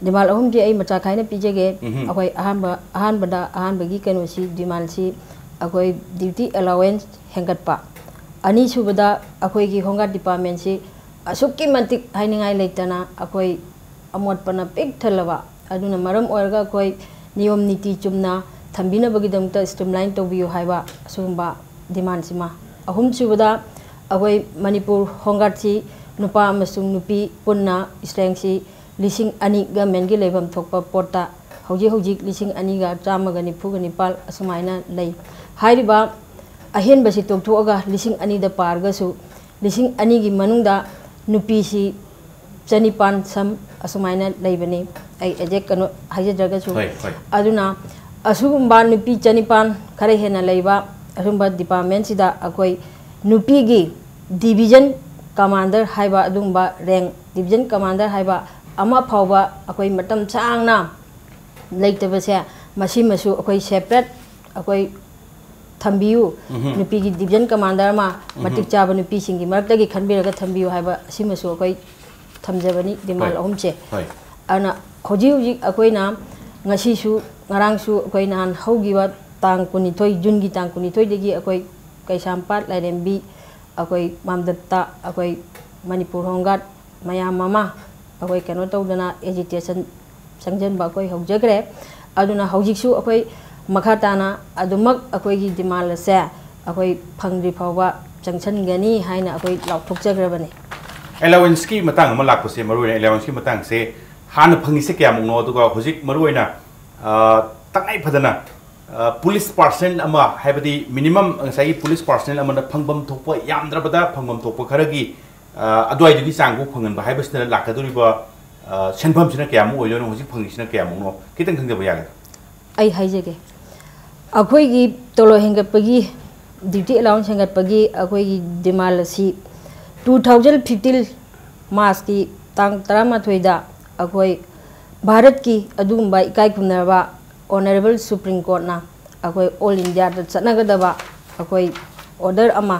ꯗꯤꯃꯥꯟ ꯑꯍꯨꯝꯗꯤ ꯑꯩ ꯃꯆꯥ ꯈꯥꯏꯅ ꯄꯤꯖꯒꯦ꯫ ꯎꯝꯍꯨꯝ꯫ ꯑꯩꯈꯣꯏ ꯑꯍꯥꯟꯕ, ꯑꯍꯥꯟꯕꯗ, ꯑꯍꯥꯟꯕꯒꯤ ꯀꯩꯅꯣꯁꯤ, ꯗꯤꯃꯥꯟꯁꯤ ꯑꯩꯈꯣꯏ ꯗ꯭ꯌꯨꯇꯤ ꯑꯦꯂꯥꯎꯋꯦꯟꯁ ꯍꯦꯟꯒꯠꯄ꯫ ꯑꯅꯤꯁꯨꯕꯗ, ꯑꯩꯈꯣꯏꯒꯤ ꯍꯣꯝ ꯒꯥꯔꯗ ꯗꯤꯄꯥꯔꯠꯃꯦꯟꯁꯤ ꯑꯁꯨꯛꯀꯤ ꯃꯇꯤꯛ ꯍꯥꯏꯅꯤꯡꯉꯥꯏ ꯂꯩꯇꯅ ꯑꯩꯈꯣꯏ ꯑꯃꯣꯠꯄꯅ ꯄꯤꯛ ꯊꯜꯂꯕ꯫ ꯑꯗꯨꯅ ꯃꯔꯝ ꯑꯣꯏꯔꯒ ꯑꯩꯈꯣꯏ ꯅꯤꯌꯣꯝ ꯅꯤꯇꯤ ꯆꯨꯝꯅ ꯊꯝꯕꯤꯅꯕꯒꯤꯗꯃꯛꯇ ꯁ꯭ꯇ꯭ꯔꯤꯝꯂꯥꯏꯟ ꯇꯧꯕꯤꯌꯨ ꯍꯥꯏꯕ ꯑꯁꯤꯒꯨꯝꯕ ꯗꯤꯃꯥꯟꯁꯤꯃ꯫ ꯑꯍꯨꯝꯁꯨꯕꯗ, ꯑꯩꯈꯣꯏ ꯃꯅꯤꯄꯨꯔ ꯍꯣꯝ ꯒꯥꯔꯗꯁꯤ ꯅꯨꯄꯥ ꯑꯃꯁꯨꯡ ꯅꯨꯄꯤ ꯄꯨꯟꯅ ꯏꯁꯇ꯭ꯔꯦꯡꯁꯤ ꯂꯤꯁꯤꯡ ꯑꯅꯤ ꯒꯃꯦꯟꯒꯤ ꯂꯩꯐꯝ ꯊꯣꯛꯄ ꯄꯣꯠꯇ ꯍꯧꯖꯤꯛ ꯍꯧꯖꯤꯛ ꯂꯤꯁꯤꯡ ꯑꯅꯤꯒ ꯆꯥꯝꯃꯒ ꯅꯤꯐꯨꯒ ꯅꯤꯄꯥꯜ ꯑꯁꯨꯃꯥꯏꯅ ꯂꯩ꯫ ꯍꯥꯏꯔꯤꯕ ꯑꯍꯦꯟꯕꯁꯤ ꯇꯣꯛꯊꯣꯛꯑꯒ ꯂꯤꯁꯤꯡ ꯑꯅꯤꯗ ꯄꯥꯔꯒꯁꯨ, ꯂꯤꯁꯤꯡ ꯑꯅꯤꯒꯤ ꯃꯅꯨꯡꯗ ꯅꯨꯄꯤꯁꯤ ꯆꯅꯤꯄꯥꯟ ꯁꯝ ꯑꯁꯨꯃꯥꯏꯅ ꯂꯩꯕꯅꯤ꯫ ꯑꯩ ꯑꯦꯖꯦꯛ ꯀꯩꯅꯣ ꯍꯥꯏꯖꯗ꯭ꯔꯒꯁꯨ꯫ ꯍꯣꯏ, ꯍꯣꯏ꯫ ꯑꯗꯨꯅ ꯑꯁꯤꯒꯨꯝꯕ ꯅꯨꯄꯤ ꯆꯅꯤꯄꯥꯟ ꯈꯔ ꯍꯦꯟꯅ ꯂꯩꯕ ꯑꯁꯨꯝꯕ ꯗꯤꯄꯥꯔꯠꯃꯦꯟꯁꯤꯗ ꯑꯩꯈꯣꯏ ꯅꯨꯄꯤꯒꯤ ꯗꯤꯕꯤꯖꯟ ꯀꯃꯥꯟꯗꯔ ꯍꯥꯏꯕ, ꯑꯗꯨꯒꯨꯝꯕ ꯔꯦꯡ, ꯗꯤꯕꯤꯖꯟ ꯀꯃꯥꯟꯗꯔ ꯍꯥꯏꯕ ꯑꯃ ꯐꯥꯎꯕ ꯑꯩꯈꯣꯏ ꯃꯇꯝ ꯁꯥꯡꯅ ꯂꯩꯇꯕꯁꯦ, ꯃꯁꯤꯃꯁꯨ ꯑꯩꯈꯣꯏ ꯁꯦꯄꯔꯦꯠ ꯑꯩꯈꯣꯏ ꯊꯝꯕꯤꯌꯨ꯫ ꯎꯝꯍꯨꯝ꯫ ꯅꯨꯄꯤꯒꯤ ꯗꯤꯕꯤꯖꯟ ꯀꯃꯥꯟꯗꯔ ꯑꯃ ꯎꯝꯍꯨꯝ꯫ ꯃꯇꯤꯛ ꯆꯥꯕ ꯅꯨꯄꯤꯁꯤꯡꯒꯤ ꯃꯔꯛꯇꯒꯤ ꯈꯟꯕꯤꯔꯒ ꯊꯝꯕꯤꯌꯨ ꯍꯥꯏꯕ ꯑꯁꯤꯃꯁꯨ ꯑꯩꯈꯣꯏ ꯊꯝꯖꯕꯅꯤ, ꯗꯤꯃꯥꯟ ꯍꯣꯏ꯫ ꯑꯍꯨꯝꯁꯦ꯫ ꯍꯣꯏ꯫ ꯑꯗꯨꯅ ꯍꯧꯖꯤꯛ ꯍꯧꯖꯤꯛ ꯑꯩꯈꯣꯏꯅ ꯉꯁꯤꯁꯨ, ꯉꯔꯥꯡꯁꯨ, ꯑꯩꯈꯣꯏ ꯅꯍꯥꯟ ꯍꯧꯈꯤꯕ ꯇꯥꯡ ꯀꯨꯟꯅꯤꯊꯣꯏ, ꯖꯨꯟꯒꯤ ꯇꯥꯡ ꯀꯨꯟꯅꯤꯊꯣꯏꯗꯒꯤ ꯑꯩꯈꯣꯏ ꯀꯩꯁꯥꯝꯄꯥꯠ ꯂꯥꯏꯔꯦꯝꯕꯤ, ꯑꯩꯈꯣꯏ ꯃꯥꯝꯗꯞꯇ, ꯑꯩꯈꯣꯏ ꯃꯅꯤꯄꯨꯔ ꯍꯣꯝ ꯒꯥꯔꯗ ꯃꯌꯥꯝ ꯑꯃ ꯑꯩꯈꯣꯏ ꯀꯩꯅꯣ ꯇꯧꯗꯅ ꯑꯦꯖꯤꯇꯦꯁꯟ ꯆꯪꯁꯤꯟꯕ ꯑꯩꯈꯣꯏ ꯍꯧꯖꯈ꯭ꯔꯦ꯫ ꯑꯗꯨꯅ ꯍꯧꯖꯤꯛꯁꯨ ꯑꯩꯈꯣꯏ ꯃꯈꯥ ꯇꯥꯅ ꯑꯗꯨꯃꯛ ꯑꯩꯈꯣꯏꯒꯤ ꯗꯤꯃꯥꯟ ꯑꯁꯦ ꯑꯩꯈꯣꯏ ꯐꯪꯗ꯭ꯔꯤ ꯐꯥꯎꯕ ꯆꯪꯁꯤꯟꯒꯅꯤ ꯍꯥꯏꯅ ꯑꯩꯈꯣꯏ ꯂꯥꯎꯊꯣꯛꯆꯈ꯭ꯔꯕꯅꯤ꯫ ꯑꯦꯂꯥꯋꯦꯟꯁꯀꯤ ꯃꯇꯥꯡ ꯑꯃ ꯂꯥꯛꯄꯁꯦ, ꯃꯔꯨꯑꯣꯏꯅ ꯑꯦꯂꯥꯋꯦꯟꯁꯀꯤ ꯃꯇꯥꯡꯁꯦ ꯍꯥꯟꯅ ꯐꯪꯉꯤꯁꯦ ꯀꯌꯥꯃꯨꯛꯅꯣ, ꯑꯗꯨꯒ ꯍꯧꯖꯤꯛ ꯃꯔꯨꯑꯣꯏꯅ, ꯑ, ꯇꯉꯥꯏ ꯐꯗꯅ ꯄꯨꯂꯤꯁ ꯄꯥꯔꯁꯅꯦꯜ ꯑꯃ, ꯍꯥꯏꯕꯗꯤ ꯃꯤꯅꯤꯃꯝ ꯉꯁꯥꯏꯒꯤ ꯄꯨꯂꯤꯁ ꯄꯥꯔꯁꯅꯦꯜ ꯑꯃꯅ ꯐꯪꯐꯝ ꯊꯣꯛꯄ, ꯌꯥꯝꯗ꯭ꯔꯕꯗ ꯐꯪꯐꯝ ꯊꯣꯛꯄ ꯈꯔꯒꯤ ꯑ, ꯑꯗꯨꯋꯥꯏꯗꯨꯒꯤ ꯆꯥꯡꯕꯨ ꯐꯪꯍꯟꯕ ꯍꯥꯏꯕꯁꯤꯅ ꯂꯥꯛꯀꯗꯧꯔꯤꯕ ꯑ, ꯁꯦꯟꯐꯝꯁꯤꯅ ꯀꯌꯥꯃꯨꯛ ꯑꯣꯏꯗꯣꯏꯅꯣ, ꯍꯧꯖꯤꯛ ꯐꯪꯉꯤꯁꯤꯅ ꯀꯌꯥꯃꯨꯛꯅꯣ, ꯈꯤꯇꯪ ꯈꯪꯖꯕ ꯌꯥꯒꯗ꯭ꯔꯥ? ꯑꯩ ꯍꯥꯏꯖꯒꯦ꯫ ꯑꯩꯈꯣꯏꯒꯤ ꯇꯣꯂꯣꯞ ꯍꯦꯟꯒꯠꯄꯒꯤ, ꯗ꯭ꯌꯨꯇꯤ ꯑꯦꯂꯥꯎꯟꯁ ꯍꯦꯟꯒꯠꯄꯒꯤ ꯑꯩꯈꯣꯏꯒꯤ ꯗꯤꯃꯥꯟ ꯑꯁꯤ two thousand fifteen ꯃꯥꯔꯆꯀꯤ ꯇꯥꯡ ꯇꯔꯥꯃꯥꯊꯣꯏꯗ ꯑꯩꯈꯣꯏ ꯚꯥꯔꯠꯀꯤ ꯑꯗꯨꯒꯨꯝꯕ ꯏꯀꯥꯏ ꯈꯨꯝꯅꯔꯕ ꯑꯣꯅꯔꯦꯕꯜ ꯁꯨꯄ꯭ꯔꯤꯝ ꯀꯣꯔꯠꯅ ꯑꯩꯈꯣꯏ ꯑꯣꯜ ꯏꯟꯗꯤꯌꯥꯗ ꯆꯠꯅꯒꯗꯕ ꯑꯩꯈꯣꯏ ꯑꯣꯔꯗꯔ ꯑꯃ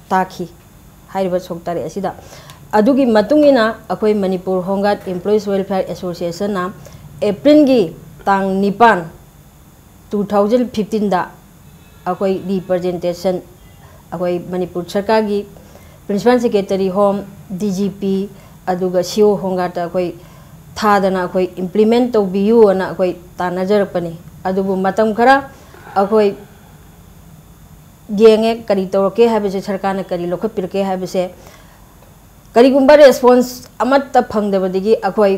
ꯇꯥꯈꯤ꯫ ꯍꯥꯏꯔꯤꯕ ꯁꯣꯛ ꯇꯔꯦꯠ ꯑꯁꯤꯗ꯫ ꯑꯗꯨꯒꯤ ꯃꯇꯨꯡ ꯏꯟꯅ ꯑꯩꯈꯣꯏ ꯃꯅꯤꯄꯨꯔ ꯍꯣꯝ ꯒꯥꯔꯗ ꯏꯝꯄ꯭ꯂꯣꯌꯤꯁ ꯋꯦꯜꯐꯤꯌꯔ ꯑꯦꯁꯣꯁꯤꯌꯦꯁꯟꯅ ꯑꯦꯄ꯭ꯔꯤꯜꯒꯤ ꯇꯥꯡ ꯅꯤꯄꯥꯟ, two thousand fifteenꯗ ꯑꯩꯈꯣꯏ ꯔꯤꯄ꯭ꯔꯖꯦꯟꯇꯦꯁꯟ, ꯑꯩꯈꯣꯏ ꯃꯅꯤꯄꯨꯔ ꯁꯔꯀꯥꯔꯒꯤ principal secretary home, D G P, ꯑꯗꯨꯒ ꯁꯤ ꯑꯣ ꯍꯣꯝ ꯒꯥꯔꯗꯇ ꯑꯩꯈꯣꯏ ꯊꯥꯗꯅ ꯑꯩꯈꯣꯏ ꯏꯝꯄ꯭ꯂꯤꯃꯦꯟ ꯇꯧꯕꯤꯌꯨ ꯑꯅ ꯑꯩꯈꯣꯏ ꯇꯥꯟꯅꯖꯔꯛꯄꯅꯤ꯫ ꯑꯗꯨꯕꯨ ꯃꯇꯝ ꯈꯔ ꯑꯩꯈꯣꯏ ꯌꯦꯡꯉꯦ, ꯀꯔꯤ ꯇꯧꯔꯛꯀꯦ ꯍꯥꯏꯕꯁꯦ, ꯁꯔꯀꯥꯔꯅ ꯀꯔꯤ ꯂꯧꯈꯠꯄꯤꯔꯛꯀꯦ ꯍꯥꯏꯕꯁꯦ꯫ ꯀꯔꯤꯒꯨꯝꯕ ꯔꯦꯁꯄꯣꯟꯁ ꯑꯃꯠꯇ ꯐꯪꯗꯕꯗꯒꯤ ꯑꯩꯈꯣꯏ,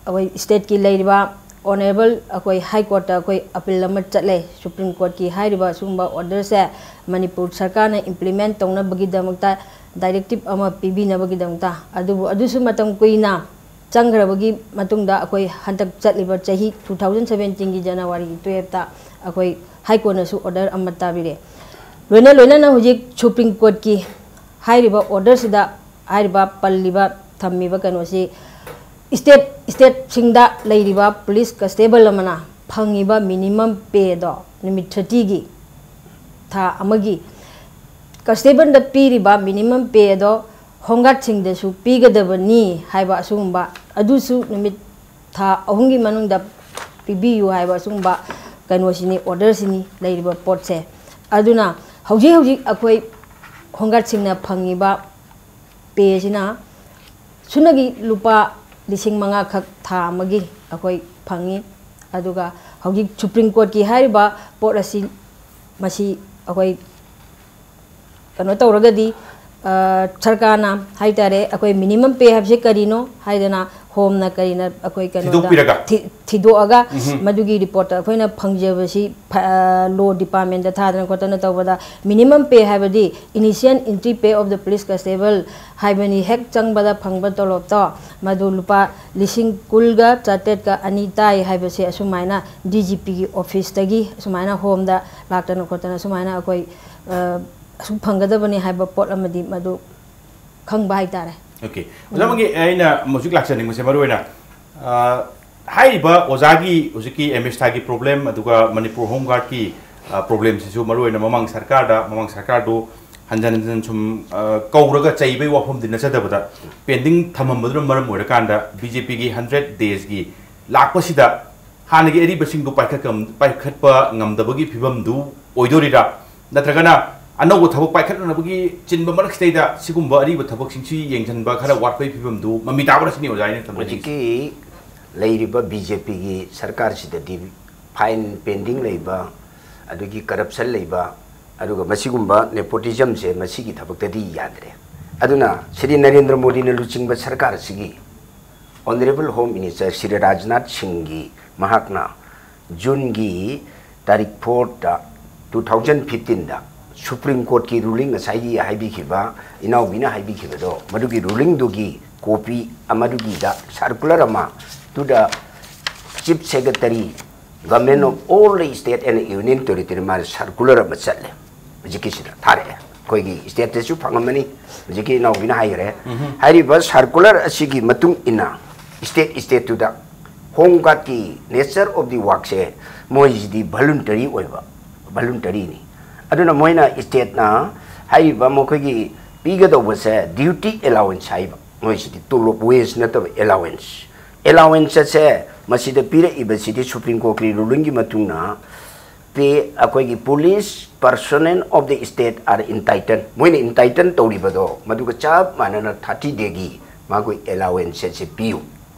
ꯑꯩꯈꯣꯏ ꯁ꯭ꯇꯦꯠꯀꯤ ꯂꯩꯔꯤꯕ ꯑꯣꯅꯔꯦꯕꯜ ꯑꯩꯈꯣꯏ ꯍꯥꯏ ꯀꯣꯔꯠꯇ ꯑꯩꯈꯣꯏ ꯑꯄꯤꯜ ꯑꯃ ꯆꯠꯂꯦ꯫ ꯁꯨꯄ꯭ꯔꯤꯝ ꯀꯣꯔꯠꯀꯤ ꯍꯥꯏꯔꯤꯕ ꯑꯁꯤꯒꯨꯝꯕ ꯑꯣꯔꯗꯔꯁꯦ ꯃꯅꯤꯄꯨꯔ ꯁꯔꯀꯥꯔꯅ ꯏꯝꯄ꯭ꯂꯤꯃꯦꯟ ꯇꯧꯅꯕꯒꯤꯗꯃꯛꯇ ꯗꯥꯏꯔꯦꯛꯇꯤꯞ ꯑꯃ ꯄꯤꯕꯤꯅꯕꯒꯤꯗꯃꯛꯇ꯫ ꯑꯗꯨꯕꯨ ꯑꯗꯨꯁꯨ ꯃꯇꯝ ꯀꯨꯏꯅ ꯆꯪꯈ꯭ꯔꯕꯒꯤ ꯃꯇꯨꯡꯗ ꯑꯩꯈꯣꯏ ꯍꯟꯗꯛ ꯆꯠꯂꯤꯕ ꯆꯍꯤ two thousand seventeenꯒꯤ January twelveꯇ ꯑꯩꯈꯣꯏ ꯍꯥꯏ ꯀꯣꯔꯠꯅꯁꯨ ꯑꯣꯔꯗꯔ ꯑꯃ ꯇꯥꯕꯤꯔꯦ꯫ ꯂꯣꯏꯅ ꯂꯣꯏꯅꯅ ꯍꯧꯖꯤꯛ ꯁꯨꯄ꯭ꯔꯤꯝ ꯀꯣꯔꯠꯀꯤ ꯍꯥꯏꯔꯤꯕ ꯑꯣꯔꯗꯔꯁꯤꯗ ꯍꯥꯏꯔꯤꯕ ꯄꯜꯂꯤꯕ ꯊꯝꯃꯤꯕ ꯀꯩꯅꯣꯁꯤ ꯁ꯭ꯇꯦꯠ, ꯁ꯭ꯇꯦꯠꯁꯤꯡꯗ ꯂꯩꯔꯤꯕ ꯄꯨꯂꯤꯁ ꯀꯟꯁꯇꯦꯕꯜ ꯑꯃꯅ ꯐꯪꯉꯤꯕ ꯃꯤꯅꯤꯃꯝ ꯄꯦꯗꯣ ꯅꯨꯃꯤꯠ thirtyꯒꯤ, ꯊꯥ ꯑꯃꯒꯤ ꯀꯟꯁꯇꯦꯕꯜꯗ ꯄꯤꯔꯤꯕ ꯃꯤꯅꯤꯃꯝ ꯄꯦꯗꯣ ꯍꯣꯝ ꯒꯥꯔꯗꯁꯤꯡꯗꯁꯨ ꯄꯤꯒꯗꯕꯅꯤ ꯍꯥꯏꯕ ꯑꯁꯤꯒꯨꯝꯕ, ꯑꯗꯨꯁꯨ ꯅꯨꯃꯤꯠ ꯊꯥ ꯑꯍꯨꯝꯒꯤ ꯃꯅꯨꯡꯗ ꯄꯤꯕꯤꯌꯨ ꯍꯥꯏꯕ ꯑꯁꯤꯒꯨꯝꯕ ꯀꯩꯅꯣꯁꯤꯅꯤ, ꯑꯣꯔꯗꯔꯁꯤꯅꯤ ꯂꯩꯔꯤꯕ ꯄꯣꯠꯁꯦ꯫ ꯑꯗꯨꯅ ꯍꯧꯖꯤꯛ ꯍꯧꯖꯤꯛ ꯑꯩꯈꯣꯏ ꯍꯣꯝ ꯒꯥꯔꯗꯁꯤꯡꯅ ꯐꯪꯉꯤꯕ ꯄꯦꯁꯤꯅ ꯁꯨꯞꯅꯒꯤ ꯂꯨꯄꯥ ꯂꯤꯁꯤꯡ ꯃꯉꯥ ꯈꯛ ꯊꯥ ꯑꯃꯒꯤ ꯑꯩꯈꯣꯏ ꯐꯪꯉꯤ꯫ ꯑꯗꯨꯒ ꯍꯧꯖꯤꯛ ꯁꯨꯄ꯭ꯔꯤꯝ ꯀꯣꯔꯠꯀꯤ ꯍꯥꯏꯔꯤꯕ ꯄꯣꯠ ꯑꯁꯤ, ꯃꯁꯤ ꯑꯩꯈꯣꯏ ꯀꯩꯅꯣ ꯇꯧꯔꯒꯗꯤ, ꯑ, ꯁꯔꯀꯥꯔꯅ ꯍꯥꯏ ꯇꯥꯔꯦ, ꯑꯩꯈꯣꯏ ꯃꯤꯅꯤꯃꯝ ꯄꯦ ꯍꯥꯏꯕꯁꯦ ꯀꯔꯤꯅꯣ ꯍꯥꯏꯗꯅ ꯍꯣꯝꯅ ꯀꯔꯤꯅ ꯑꯩꯈꯣꯏ ꯀꯩꯅꯣꯗ ꯊꯤꯗꯣꯛꯄꯤꯔꯒ? ꯊꯤ- ꯊꯤꯗꯣꯛꯑꯒ ꯎꯝꯍꯨꯝ꯫ ꯃꯗꯨꯒꯤ ꯔꯤꯄꯣꯔꯠꯇ ꯑꯩꯈꯣꯏꯅ ꯐꯪꯖꯕꯁꯤ ꯂꯣ ꯗꯤꯄꯥꯔꯠꯃꯦꯟꯗ ꯊꯥꯗꯅ ꯈꯣꯠꯇꯅ ꯇꯧꯕꯗ ꯃꯤꯅꯤꯃꯝ ꯄꯦ ꯍꯥꯏꯕꯗꯤ initial entry pay of the police constable ꯍꯥꯏꯕꯅꯤ, ꯍꯦꯛ ꯆꯪꯕꯗ ꯐꯪꯕ ꯇꯣꯂꯣꯞꯇꯣ ꯃꯗꯨ ꯂꯨꯄꯥ ꯂꯤꯁꯤꯡ ꯀꯨꯟꯒ ꯆꯥꯇ꯭ꯔꯦꯠꯀ ꯑꯅꯤ ꯇꯥꯏ ꯍꯥꯏꯕꯁꯦ ꯑꯁꯨꯃꯥꯏꯅ ꯗꯤ ꯖꯤ ꯄꯤꯒꯤ ꯑꯣꯐꯤꯁꯇꯒꯤ ꯑꯁꯨꯃꯥꯏꯅ ꯍꯣꯝꯗ ꯂꯥꯛꯇꯅ ꯈꯣꯠꯇꯅ ꯁꯨꯃꯥꯏꯅ ꯑꯩꯈꯣꯏ ꯑ, ꯑꯁꯨꯛ ꯐꯪꯒꯗꯕꯅꯤ ꯍꯥꯏꯕ ꯄꯣꯠ ꯑꯃꯗꯤ ꯃꯗꯨ ꯈꯪꯕ ꯍꯥꯏꯇꯥꯔꯦ꯫ ꯑꯣꯀꯦ, ꯑꯣꯖꯥ, ꯃꯥꯒꯤ ꯑꯩꯅ ꯍꯧꯖꯤꯛ ꯂꯥꯛꯆꯅꯤꯡꯕꯁꯦ ꯃꯔꯨ ꯑꯣꯏꯅ, ꯑ, ꯍꯥꯏꯔꯤꯕ ꯑꯣꯖꯥꯒꯤ ꯍꯧꯖꯤꯛꯀꯤ ꯑꯦꯝ ꯑꯦꯁ ꯊꯥꯒꯤ ꯄ꯭ꯔꯣꯕ꯭ꯂꯦꯝ, ꯑꯗꯨꯒ ꯃꯅꯤꯄꯨꯔ ꯍꯣꯝ ꯒꯥꯔꯗꯀꯤ, ꯑ, ꯄ꯭ꯔꯣꯕ꯭ꯂꯦꯝꯁꯤꯁꯨ ꯃꯔꯨ ꯑꯣꯏꯅ ꯃꯃꯥꯡ ꯁꯔꯀꯥꯔꯗ, ꯃꯃꯥꯡ ꯁꯔꯀꯥꯔꯗꯨ ꯍꯟꯖꯟ ꯍꯟꯖꯟ ꯁꯨꯝ, ꯑ, ꯀꯧꯔꯒ ꯆꯩꯕꯩ ꯋꯥꯐꯝꯗꯤ ꯅꯠꯆꯗꯕꯗ, ꯄꯦꯟꯗꯤꯡ ꯊꯝꯃꯝꯕꯗꯨꯅ ꯃꯔꯝ ꯑꯣꯏꯔꯀꯥꯟꯗ ꯕꯤ ꯖꯦ ꯄꯤꯒꯤ ꯍꯟꯗ꯭ꯔꯦꯠ ꯗꯦꯖꯀꯤ ꯂꯥꯛꯄꯁꯤꯗ ꯍꯥꯟꯅꯒꯤ ꯑꯔꯤꯕꯁꯤꯡꯗꯨ ꯄꯥꯏꯈꯠꯀ-, ꯄꯥꯏꯈꯠꯄ ꯉꯝꯗꯕꯒꯤ ꯐꯤꯕꯝꯗꯨ ꯑꯣꯏꯗꯣꯔꯤꯔꯥ? ꯅꯠꯇ꯭ꯔꯒꯅ ꯑꯅꯧꯕ ꯊꯕꯛ ꯄꯥꯏꯈꯠꯅꯅꯕꯒꯤ ꯆꯤꯟꯕ ꯃꯔꯛꯁꯤꯗꯩꯗ ꯁꯤꯒꯨꯝꯕ ꯑꯔꯤꯕ ꯊꯕꯛꯁꯤꯡꯁꯤ ꯌꯦꯡꯁꯤꯟꯕ ꯈꯔ ꯋꯥꯠꯄꯒꯤ ꯐꯤꯕꯝꯗꯨ ꯃꯃꯤ ꯇꯥꯕ꯭ꯔꯥ ꯁꯤꯅꯤ ꯑꯣꯖꯥ ꯑꯩꯅ ꯊꯝꯖꯅꯤꯡꯉꯤꯁꯤ꯫ ꯍꯧꯖꯤꯛꯀꯤ ꯂꯩꯔꯤꯕ ꯕꯤ ꯖꯦ ꯄꯤꯒꯤ ꯁꯔꯀꯥꯔꯁꯤꯗꯗꯤ ꯐꯥꯏꯟ ꯄꯦꯟꯗꯤꯡ ꯂꯩꯕ, ꯑꯗꯒꯤ ꯀꯔꯞꯁꯟ ꯂꯩꯕ, ꯑꯗꯨꯒ ꯃꯁꯤꯒꯨꯝꯕ ꯅꯦꯄꯣꯇꯤꯖꯝꯁꯦ ꯃꯁꯤꯒꯤ ꯊꯕꯛꯇꯗꯤ ꯌꯥꯗ꯭ꯔꯦ꯫ ꯑꯗꯨꯅ ꯁ꯭ꯔꯤ ꯅꯔꯦꯟꯗ꯭ꯔ ꯃꯣꯗꯤꯅ ꯂꯨꯆꯤꯡꯕ ꯁꯔꯀꯥꯔ ꯑꯁꯤꯒꯤ honourable home minister Shri Rajnath ꯁꯤꯡꯒꯤ ꯃꯍꯥꯛꯅ ꯖꯨꯟꯒꯤ ꯇꯥꯔꯤꯛ ꯐꯣꯔꯗ, ꯇꯨ ꯊꯥꯎꯖꯟ ꯐꯤꯐꯇꯤꯟꯗ ꯁꯨꯄ꯭ꯔꯤꯝ ꯀꯣꯔꯠꯀꯤ ꯔꯨꯂꯤꯡ ꯉꯁꯥꯏꯒꯤ ꯍꯥꯏꯕꯤꯈꯤꯕ, ꯏꯅꯥꯎꯕꯤꯅ ꯍꯥꯏꯕꯤꯈꯤꯕꯗꯣ, ꯃꯗꯨꯒꯤ ꯔꯨꯂꯤꯡꯗꯨꯒꯤ ꯀꯣꯄꯤ ꯑꯃꯗꯨꯒꯤꯗ ꯁꯔꯀꯨꯂꯔ ꯑꯃ, to the Chief Secretary, Government of all the State and Union Territory, ꯃꯥꯅ ꯁꯔꯀꯨꯂꯔ ꯑꯃ ꯆꯠꯂꯦ꯫ ꯍꯧꯖꯤꯛꯀꯤꯁꯤꯗ ꯊꯥꯔꯛꯑꯦ, ꯑꯩꯈꯣꯏꯒꯤ ꯁ꯭ꯇꯦꯠꯇꯁꯨ ꯐꯪꯉꯝꯃꯅꯤ꯫ ꯍꯧꯖꯤꯛꯀꯤ ꯏꯅꯥꯎꯕꯤꯅ ꯍꯥꯏꯈ꯭ꯔꯦ꯫ ꯍꯥꯏꯔꯤꯕ ꯁꯔꯀꯨꯂꯔ ꯑꯁꯤꯒꯤ ꯃꯇꯨꯡ ꯏꯟꯅ ꯁ꯭ꯇꯦꯠ ꯁ꯭ꯇꯦꯠꯇꯨꯗ ꯍꯣꯝ ꯒꯥꯔꯗꯀꯤ ꯅꯦꯆꯔ ꯑꯣꯐ ꯗꯤ ꯋꯥꯔꯛꯁꯦ ꯃꯣꯏꯁꯤꯗꯤ ꯚꯣꯂꯨꯟꯇꯔꯤ ꯑꯣꯏꯕ, ꯚꯣꯂꯨꯟꯇꯔꯤꯅꯤ꯫ ꯑꯗꯨꯅ ꯃꯣꯏꯅ ꯁ꯭ꯇꯦꯠꯅ ꯍꯥꯏꯔꯤꯕ ꯃꯈꯣꯏꯒꯤ ꯄꯤꯒꯗꯧꯕꯁꯦ ꯗ꯭ꯌꯨꯇꯤ ꯑꯦꯂꯥꯎꯋꯦꯟꯁ ꯍꯥꯏꯕ, ꯃꯣꯏꯁꯤꯗꯤ ꯇꯣꯂꯣꯞ, ꯋꯦꯖ ꯅꯠꯇꯕ, ꯑꯦꯂꯥꯎꯋꯦꯟꯁ꯫ ꯑꯦꯂꯥꯎꯋꯦꯟꯁ ꯑꯁꯦ ꯃꯁꯤꯗ ꯄꯤꯔꯛꯏꯕꯁꯤꯗꯤ ꯁꯨꯄ꯭ꯔꯤꯝ ꯀꯣꯔꯠꯀꯤ ꯔꯨꯂꯤꯡꯒꯤ ꯃꯇꯨꯡ ꯏꯟꯅ ꯄꯦ, ꯑꯩꯈꯣꯏꯒꯤ police personnel of the state are entitled, ꯃꯣꯏꯅ ꯏꯟꯇꯥꯏꯇꯜ ꯇꯧꯔꯤꯕꯗꯣ ꯃꯗꯨꯒ ꯆꯞ ꯃꯥꯟꯅꯅ ꯊꯥꯔꯇꯤ ꯗꯦꯒꯤ ꯃꯥꯒꯤ ꯑꯦꯂꯥꯎꯋꯦꯟꯁ ꯑꯁꯦ ꯄꯤꯌꯨ꯫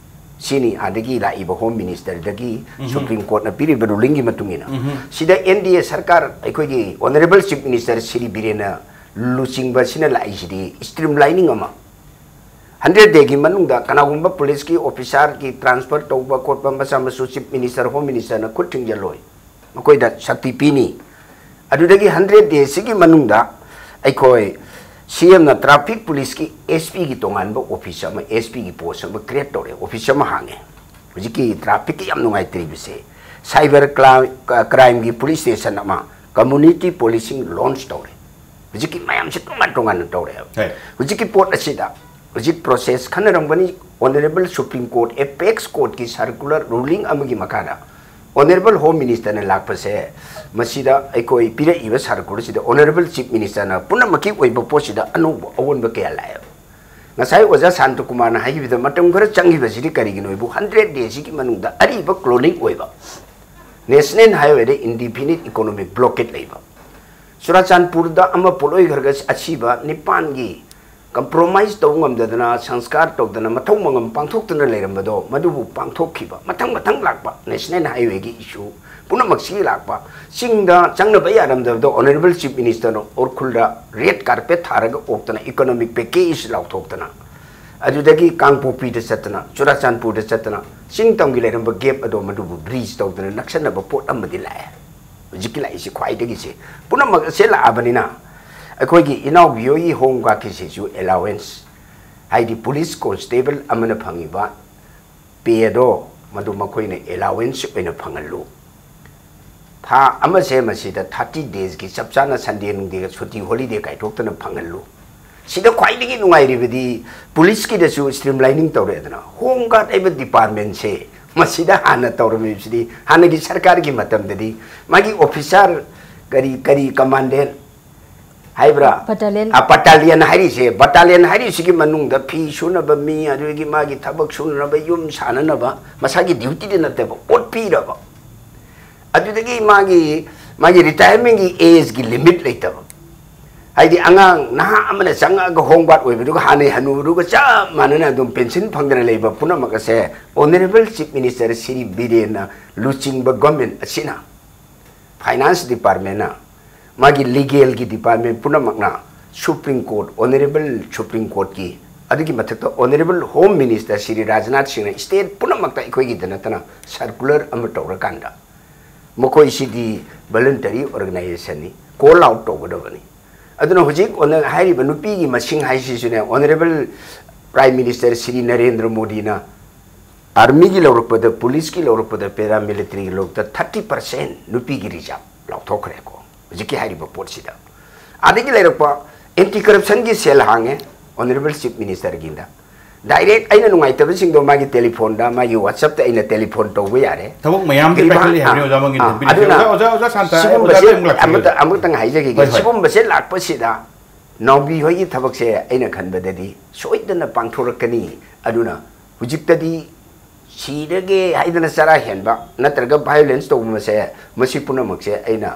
ꯁꯤꯅꯤ ꯑꯥꯗꯒꯤ ꯂꯥꯛꯏꯕ ꯍꯣꯝ ꯃꯤꯅꯤꯁꯇꯔꯗꯒꯤ ꯁꯨꯄ꯭ꯔꯤꯝ ꯀꯣꯔꯠꯅ ꯄꯤꯔꯤꯕ ꯔꯨꯂꯤꯡꯒꯤ ꯃꯇꯨꯡ ꯏꯟꯅ꯫ ꯁꯤꯗ ꯑꯦꯟ ꯗꯤ ꯑꯦ ꯁꯔꯀꯥꯔ, ꯑꯩꯈꯣꯏꯒꯤ ꯑꯣꯅꯔꯦꯕꯜ ꯆꯤꯐ ꯃꯤꯅꯤꯁꯇꯔ ꯁ꯭ꯔꯤ ꯕꯤꯔꯦꯟꯅ ꯂꯨꯆꯤꯡꯕꯁꯤꯅ ꯂꯥꯛꯏꯁꯤꯗꯤ ꯁ꯭ꯇ꯭ꯔꯤꯝ ꯂꯥꯏꯅꯤꯡ ꯑꯃ, ꯍꯟꯗ꯭ꯔꯦꯠ ꯗꯦꯒꯤ ꯃꯅꯨꯡꯗ ꯀꯅꯥꯒꯨꯝꯕ ꯄꯨꯂꯤꯁꯀꯤ ꯑꯣꯐꯤꯁꯥꯔꯒꯤ ꯇ꯭ꯔꯥꯟꯁꯐꯔ ꯇꯧꯕ ꯈꯣꯠꯄ ꯃꯆꯥ ꯃꯁꯨ ꯆꯤꯐ ꯃꯤꯅꯤꯁꯇꯔ, ꯍꯣꯝ ꯃꯤꯅꯤꯁꯇꯔꯅ ꯈꯨꯠ ꯊꯤꯡꯖꯤꯜꯂꯣꯏ꯫ ꯃꯈꯣꯏꯗ ꯁꯛꯇꯤ ꯄꯤꯅꯤ꯫ ꯑꯗꯨꯗꯒꯤ ꯍꯟꯗ꯭ꯔꯦꯠ ꯗꯦꯁꯤꯒꯤ ꯃꯅꯨꯡꯗ ꯑꯩꯈꯣꯏ ꯁꯤ ꯑꯦꯝꯅ ꯇ꯭ꯔꯥꯐꯤꯛ ꯄꯨꯂꯤꯁꯀꯤ ꯑꯦꯁ ꯄꯤꯒꯤ ꯇꯣꯉꯥꯟꯕ ꯑꯣꯐꯤꯁ ꯑꯃ, ꯑꯦꯁ ꯄꯤꯒꯤ ꯄꯣꯁ ꯑꯃ ꯀ꯭ꯔꯤꯌꯦꯠ ꯇꯧꯔꯦ, ꯑꯣꯐꯤꯁ ꯑꯃ ꯍꯥꯡꯉꯦ꯫ ꯍꯧꯖꯤꯛꯀꯤ ꯇ꯭ꯔꯥꯐꯤꯛꯀꯤ ꯌꯥꯝ ꯅꯨꯡꯉꯥꯏꯇ꯭ꯔꯤꯕꯁꯦ, ꯁꯥꯏꯕꯔ ꯀ꯭ꯔꯥꯏꯝꯒꯤ ꯄꯨꯂꯤꯁ ꯁ꯭ꯇꯦꯁꯟ ꯑꯃ, ꯀꯝꯃꯨꯅꯤꯇꯤ ꯄꯣꯂꯤꯁꯤꯡ ꯂꯣꯟꯆ ꯇꯧꯔꯦ꯫ ꯍꯧꯖꯤꯛꯀꯤ ꯃꯌꯥꯝꯁꯦ ꯇꯣꯉꯥꯟ ꯇꯣꯉꯥꯟꯅ ꯇꯧꯔꯦꯕ꯫ ꯍꯣꯏ꯫ ꯍꯧꯖꯤꯛꯀꯤ ꯄꯣꯠ ꯑꯁꯤꯗ ꯍꯧꯖꯤꯛ ꯄ꯭ꯔꯣꯁꯦꯁ ꯈꯟꯅꯔꯝꯒꯅꯤ꯫ ꯑꯣꯅꯔꯦꯕꯜ ꯁꯨꯄ꯭ꯔꯤꯝ ꯀꯣꯔꯠ, ꯑꯦꯄꯦꯛꯁ ꯀꯣꯔꯠꯀꯤ ꯁꯥꯔꯀꯨꯂꯔ ꯔꯨꯂꯤꯡ ꯑꯃꯒꯤ ꯃꯈꯥꯗ ꯑꯣꯅꯔꯦꯕꯜ ꯍꯣꯝ ꯃꯤꯅꯤꯁꯇꯔꯅ ꯂꯥꯛꯄꯁꯦ, ꯃꯁꯤꯗ ꯑꯩꯈꯣꯏ ꯄꯤꯔꯛꯏꯕ ꯁꯥꯔꯀꯨꯂꯔꯁꯤꯗ ꯑꯣꯅꯔꯦꯕꯜ ꯆꯤꯐ ꯃꯤꯅꯤꯁꯇꯔꯅ ꯄꯨꯝꯅꯃꯛꯀꯤ ꯑꯣꯏꯕ ꯄꯣꯠꯁꯤꯗ ꯑꯅꯧꯕ ꯑꯑꯣꯟꯕ ꯀꯌꯥ ꯂꯥꯛꯑꯦꯕ꯫ ꯉꯁꯥꯏ ꯑꯣꯖꯥ ꯁꯥꯟꯇꯀꯨꯃꯥꯔꯅ ꯍꯥꯏꯈꯤꯕꯗ ꯃꯇꯝ ꯈꯔ ꯆꯪꯈꯤꯕꯁꯤꯗꯤ ꯀꯔꯤꯒꯤꯅꯣ ꯍꯥꯏꯕꯨ, ꯍꯟꯗ꯭ꯔꯦꯠ ꯗꯦꯁꯤꯒꯤ ꯃꯅꯨꯡꯗ ꯑꯔꯤꯕ ꯀ꯭ꯂꯣꯅꯤꯡ ꯑꯣꯏꯕ ꯅꯦꯁꯅꯦꯜ ꯍꯥꯏꯋꯦꯗ ꯏꯟꯗꯤꯐꯤꯅꯤꯠ ꯏꯀꯣꯅꯣꯃꯤꯛ ꯕ꯭ꯂꯣꯀꯦꯠ ꯂꯩꯕ, ꯆꯨꯔꯥꯆꯥꯟꯄꯨꯔꯗ ꯑꯃ ꯄꯣꯠꯂꯣꯏꯈ꯭ꯔꯒ ꯑꯁꯤꯕ ꯅꯤꯄꯥꯟꯒꯤ ꯀꯝꯄ꯭ꯔꯣꯃꯥꯏꯁ ꯇꯧꯕ ꯉꯝꯗꯗꯅ, ꯁꯪꯁꯀꯥꯔ ꯇꯧꯗꯅ, ꯃꯊꯧ ꯃꯉꯝ ꯄꯥꯡꯊꯣꯛꯇꯨꯅ ꯂꯩꯔꯝꯕꯗꯣ, ꯃꯗꯨꯕꯨ ꯄꯥꯡꯊꯣꯛꯈꯤꯕ꯫ ꯃꯊꯪ ꯃꯊꯪ ꯂꯥꯛꯄ ꯅꯦꯁꯅꯦꯜ ꯍꯥꯏꯋꯦꯒꯤ ꯏꯁꯨ ꯄꯨꯝꯅꯃꯛꯁꯤꯒꯤ ꯂꯥꯛꯄ, ꯆꯤꯡꯗ ꯆꯪꯅꯕ ꯌꯥꯔꯝꯗꯕꯗꯣ ꯑꯣꯅꯔꯦꯕꯜ ꯆꯤꯐ ꯃꯤꯅꯤꯁꯇꯔꯅ ꯎꯈ꯭ꯔꯨꯜꯗ ꯔꯦꯗ ꯀꯥꯔꯄꯦꯠ ꯊꯥꯔꯒ ꯑꯣꯛꯇꯅ, ꯏꯀꯣꯅꯣꯃꯤꯛ ꯄꯦꯀꯦꯖ ꯂꯥꯎꯊꯣꯛꯇꯅ, ꯑꯗꯨꯗꯒꯤ ꯀꯥꯡꯄꯣꯛꯄꯤꯗ ꯆꯠꯇꯅ, ꯆꯨꯔꯥꯆꯥꯟꯄꯨꯔꯗ ꯆꯠꯇꯅ, ꯆꯤꯡ ꯇꯝꯒꯤ ꯂꯩꯔꯝꯕ ꯒꯦꯞ ꯑꯗꯣ ꯃꯗꯨꯕꯨ ꯕ꯭ꯔꯤꯖ ꯇꯧꯗꯅ ꯅꯛꯁꯟꯅꯕ ꯄꯣꯠ ꯑꯃꯗꯤ ꯂꯥꯛꯑꯦ꯫ ꯍꯧꯖꯤꯛꯀꯤ ꯂꯥꯛꯏꯁꯤ ꯈ꯭ꯋꯥꯏꯗꯒꯤꯁꯦ, ꯄꯨꯝꯅꯃꯛ ꯑꯁꯦ ꯂꯥꯛꯑꯕꯅꯤꯅ ꯑꯩꯈꯣꯏꯒꯤ ꯏꯅꯥꯎꯕꯤꯍꯣꯏꯒꯤ ꯍꯣꯝ ꯒꯥꯔꯗꯀꯤꯁꯤꯁꯨ ꯑꯦꯂꯥꯋꯦꯟꯁ, ꯍꯥꯏꯗꯤ ꯄꯨꯂꯤꯁ ꯀꯣꯟꯁꯇꯦꯕꯜ ꯑꯃꯅ ꯐꯪꯉꯤꯕ ꯄꯦꯗꯣ, ꯃꯗꯨ ꯃꯈꯣꯏꯅ ꯑꯦꯂꯥꯋꯦꯟꯁ ꯑꯣꯏꯅ ꯐꯪꯍꯜꯂꯨ꯫ ꯊꯥ ꯑꯃꯁꯦ ꯃꯁꯤꯗ ꯊꯥꯔꯇꯤ ꯗꯦꯖꯀꯤ ꯆꯞ ꯆꯥꯅ ꯁꯟꯗꯦ ꯅꯨꯡꯗꯦꯒ ꯁꯨꯇꯤ ꯍꯣꯂꯤꯗꯦ ꯀꯥꯏꯊꯣꯛꯇꯅ ꯐꯪꯍꯜꯂꯨ꯫ ꯁꯤꯗ ꯈ꯭ꯋꯥꯏꯗꯒꯤ ꯅꯨꯡꯉꯥꯏꯔꯤꯕꯗꯤ ꯄꯨꯂꯤꯁꯀꯤꯗꯁꯨ ꯁ꯭ꯇ꯭ꯔꯤꯝꯂꯥꯏꯅꯤꯡ ꯇꯧꯔꯦꯗꯅ꯫ ꯍꯣꯝ ꯒꯥꯔꯗ ꯍꯥꯏꯕ ꯗꯤꯄꯥꯔꯠꯃꯦꯟꯁꯦ ꯃꯁꯤꯗ ꯍꯥꯟꯅ ꯇꯧꯔꯝꯃꯤꯕꯁꯤꯗꯤ, ꯍꯥꯟꯅꯒꯤ ꯁꯔꯀꯥꯔꯒꯤ ꯃꯇꯝꯗꯗꯤ ꯃꯥꯒꯤ ꯑꯣꯐꯤꯁꯥꯔ ꯀꯔꯤ ꯀꯔꯤ ꯀꯃꯥꯟꯗꯦꯟ ꯍꯥꯏꯕ꯭ꯔꯥ? ꯕꯠꯇꯥꯂꯤꯌꯟ꯫ ꯑ, ꯕꯠꯇꯥꯂꯤꯌꯟ ꯍꯥꯏꯔꯤꯁꯦ, ꯕꯠꯇꯥꯂꯤꯌꯟ ꯍꯥꯏꯔꯤꯁꯤꯒꯤ ꯃꯅꯨꯡꯗ ꯐꯤ ꯁꯨꯅꯕ ꯃꯤ, ꯑꯗꯨꯗꯒꯤ ꯃꯥꯒꯤ ꯊꯕꯛ ꯁꯨꯅꯅꯕ, ꯌꯨꯝ ꯁꯥꯅꯅꯕ, ꯃꯁꯥꯒꯤ ꯗ꯭ꯌꯨꯇꯤꯗ ꯅꯠꯇꯕ, ꯑꯣꯠꯄꯤꯔꯕ꯫ ꯑꯗꯨꯗꯒꯤ ꯃꯥꯒꯤ, ꯃꯥꯒꯤ ꯔꯤꯇꯥꯌꯔꯃꯦꯟꯒꯤ ꯑꯦꯖꯀꯤ ꯂꯤꯃꯤꯠ ꯂꯩꯇꯕ꯫ ꯍꯥꯏꯗꯤ ꯑꯉꯥꯡ ꯅꯍꯥ ꯑꯃꯅ ꯆꯪꯉꯛꯑꯒ ꯍꯣꯝ ꯒꯥꯔꯗ ꯑꯣꯏꯕꯗꯨꯒ ꯍꯥꯟꯅꯩ ꯍꯅꯨꯕꯗꯨꯒ ꯆꯞ ꯃꯥꯟꯅꯅ ꯑꯗꯨꯝ ꯄꯦꯟꯁꯤꯟ ꯐꯪꯗꯅ ꯂꯩꯕ ꯄꯨꯝꯅꯃꯛ ꯑꯁꯦ ꯑꯣꯅꯔꯦꯕꯜ ꯆꯤꯐ ꯃꯤꯅꯤꯁꯇꯔ ꯁ꯭ꯔꯤ ꯕꯤꯔꯦꯟꯅ ꯂꯨꯆꯤꯡꯕ ꯒꯣꯔꯃꯦꯟ ꯑꯁꯤꯅ, ꯐꯥꯏꯅꯥꯟꯁ ꯗꯤꯄꯥꯔꯠꯃꯦꯟꯅ, ꯃꯥꯒꯤ ꯂꯤꯒꯦꯜꯒꯤ ꯗꯤꯄꯥꯔꯠꯃꯦꯟ ꯄꯨꯝꯅꯃꯛꯅ ꯁꯨꯄ꯭ꯔꯤꯝ ꯀꯣꯔꯠ, ꯑꯣꯅꯔꯦꯕꯜ ꯁꯨꯄ꯭ꯔꯤꯝ ꯀꯣꯔꯠꯀꯤ ꯑꯗꯨꯒꯤ ꯃꯊꯛꯇ Honourable Home Minister Shri Rajnath ꯁꯤꯡꯅ state ꯄꯨꯝꯅꯃꯛꯇ ꯑꯩꯈꯣꯏꯒꯤꯗ ꯅꯠꯇꯅ circular ꯑꯃ ꯇꯧꯔꯀꯥꯟꯗ, ꯃꯈꯣꯏꯁꯤꯗꯤ voluntary organisationꯅꯤ, call out ꯇꯧꯒꯗꯕꯅꯤ꯫ ꯑꯗꯨꯅ ꯍꯧꯖꯤꯛ ꯑꯣꯅ-, ꯍꯥꯏꯔꯤꯕ ꯅꯨꯄꯤꯒꯤ ꯃꯁꯤꯡ ꯍꯥꯏꯁꯤꯁꯨꯅꯦ, Honourable Prime Minister Shri Narendra ꯃꯣꯗꯤꯅ armyꯒꯤ ꯂꯧꯔꯛꯄꯗ, policeꯀꯤ ꯂꯧꯔꯛꯄꯗ, paramilitaryꯒꯤ ꯂꯧꯔꯛꯇ thirty percent ꯅꯨꯄꯤꯒꯤ reserve ꯂꯥꯎꯊꯣꯛꯈ꯭ꯔꯦꯀꯣ ꯍꯧꯖꯤꯛꯀꯤ ꯍꯥꯏꯔꯤꯕ ꯄꯣꯠꯁꯤꯗ꯫ ꯑꯗꯒꯤ ꯂꯩꯔꯛꯄ anti corruptionꯒꯤ cell ꯍꯥꯡꯉꯦ Honourable Chief Ministerꯒꯤꯗ꯫ Direct ꯑꯩꯅ ꯅꯨꯡꯉꯥꯏꯇꯕꯁꯤꯡꯗꯣ ꯃꯥꯒꯤ telephoneꯗ, ꯃꯥꯒꯤ WhatsAppꯇ ꯑꯩꯅ telephone ꯇꯧꯕ ꯌꯥꯔꯦ꯫ ꯊꯕꯛ ꯃꯌꯥꯝꯗꯤ grievance, ꯄꯥꯏꯈꯠꯂꯤ ꯍꯥꯏꯕꯅꯤ ꯑꯥ, ꯑꯣꯖꯥ ꯃꯪꯒꯤꯅ ꯑꯥ, ꯊꯝꯕꯤꯔꯤꯁꯦ꯫ ꯑꯗꯨꯅ ꯑꯣꯖꯥ, ꯑꯣꯖꯥ, ꯑꯣꯖꯥ ꯁꯥꯟꯇ, ꯑꯩ ꯁꯤꯒꯨꯝꯕꯁꯦ ꯑꯣꯖꯥꯗ ꯑꯃꯨꯛ ꯂꯥꯛꯆꯒꯦ꯫ ꯑꯃꯇ, ꯑꯃꯇꯪ ꯍꯥꯏꯖꯈꯤꯒꯦ꯫ ꯍꯣꯏ, ꯍꯣꯏ꯫ ꯁꯤꯒꯨꯝꯕꯁꯦ ꯂꯥꯛꯄꯁꯤꯗ ꯅꯥꯎꯕꯤ ꯍꯣꯏꯒꯤ ꯊꯕꯛꯁꯦ ꯑꯩꯅ ꯈꯟꯕꯗꯗꯤ ꯁꯣꯏꯗꯅ ꯄꯥꯡꯊꯣꯔꯛꯀꯅꯤ꯫ ꯑꯗꯨꯅ ꯍꯧꯖꯤꯛꯇꯗꯤ ꯁꯤꯔꯒꯦ ꯍꯥꯏꯗꯅ ꯆꯔꯥ ꯍꯦꯟꯕ ꯅꯠꯇ꯭ꯔꯒ violence ꯇꯧꯕꯁꯦ, ꯃꯁꯤ ꯄꯨꯝꯅꯃꯛꯁꯦ ꯑꯩꯅ,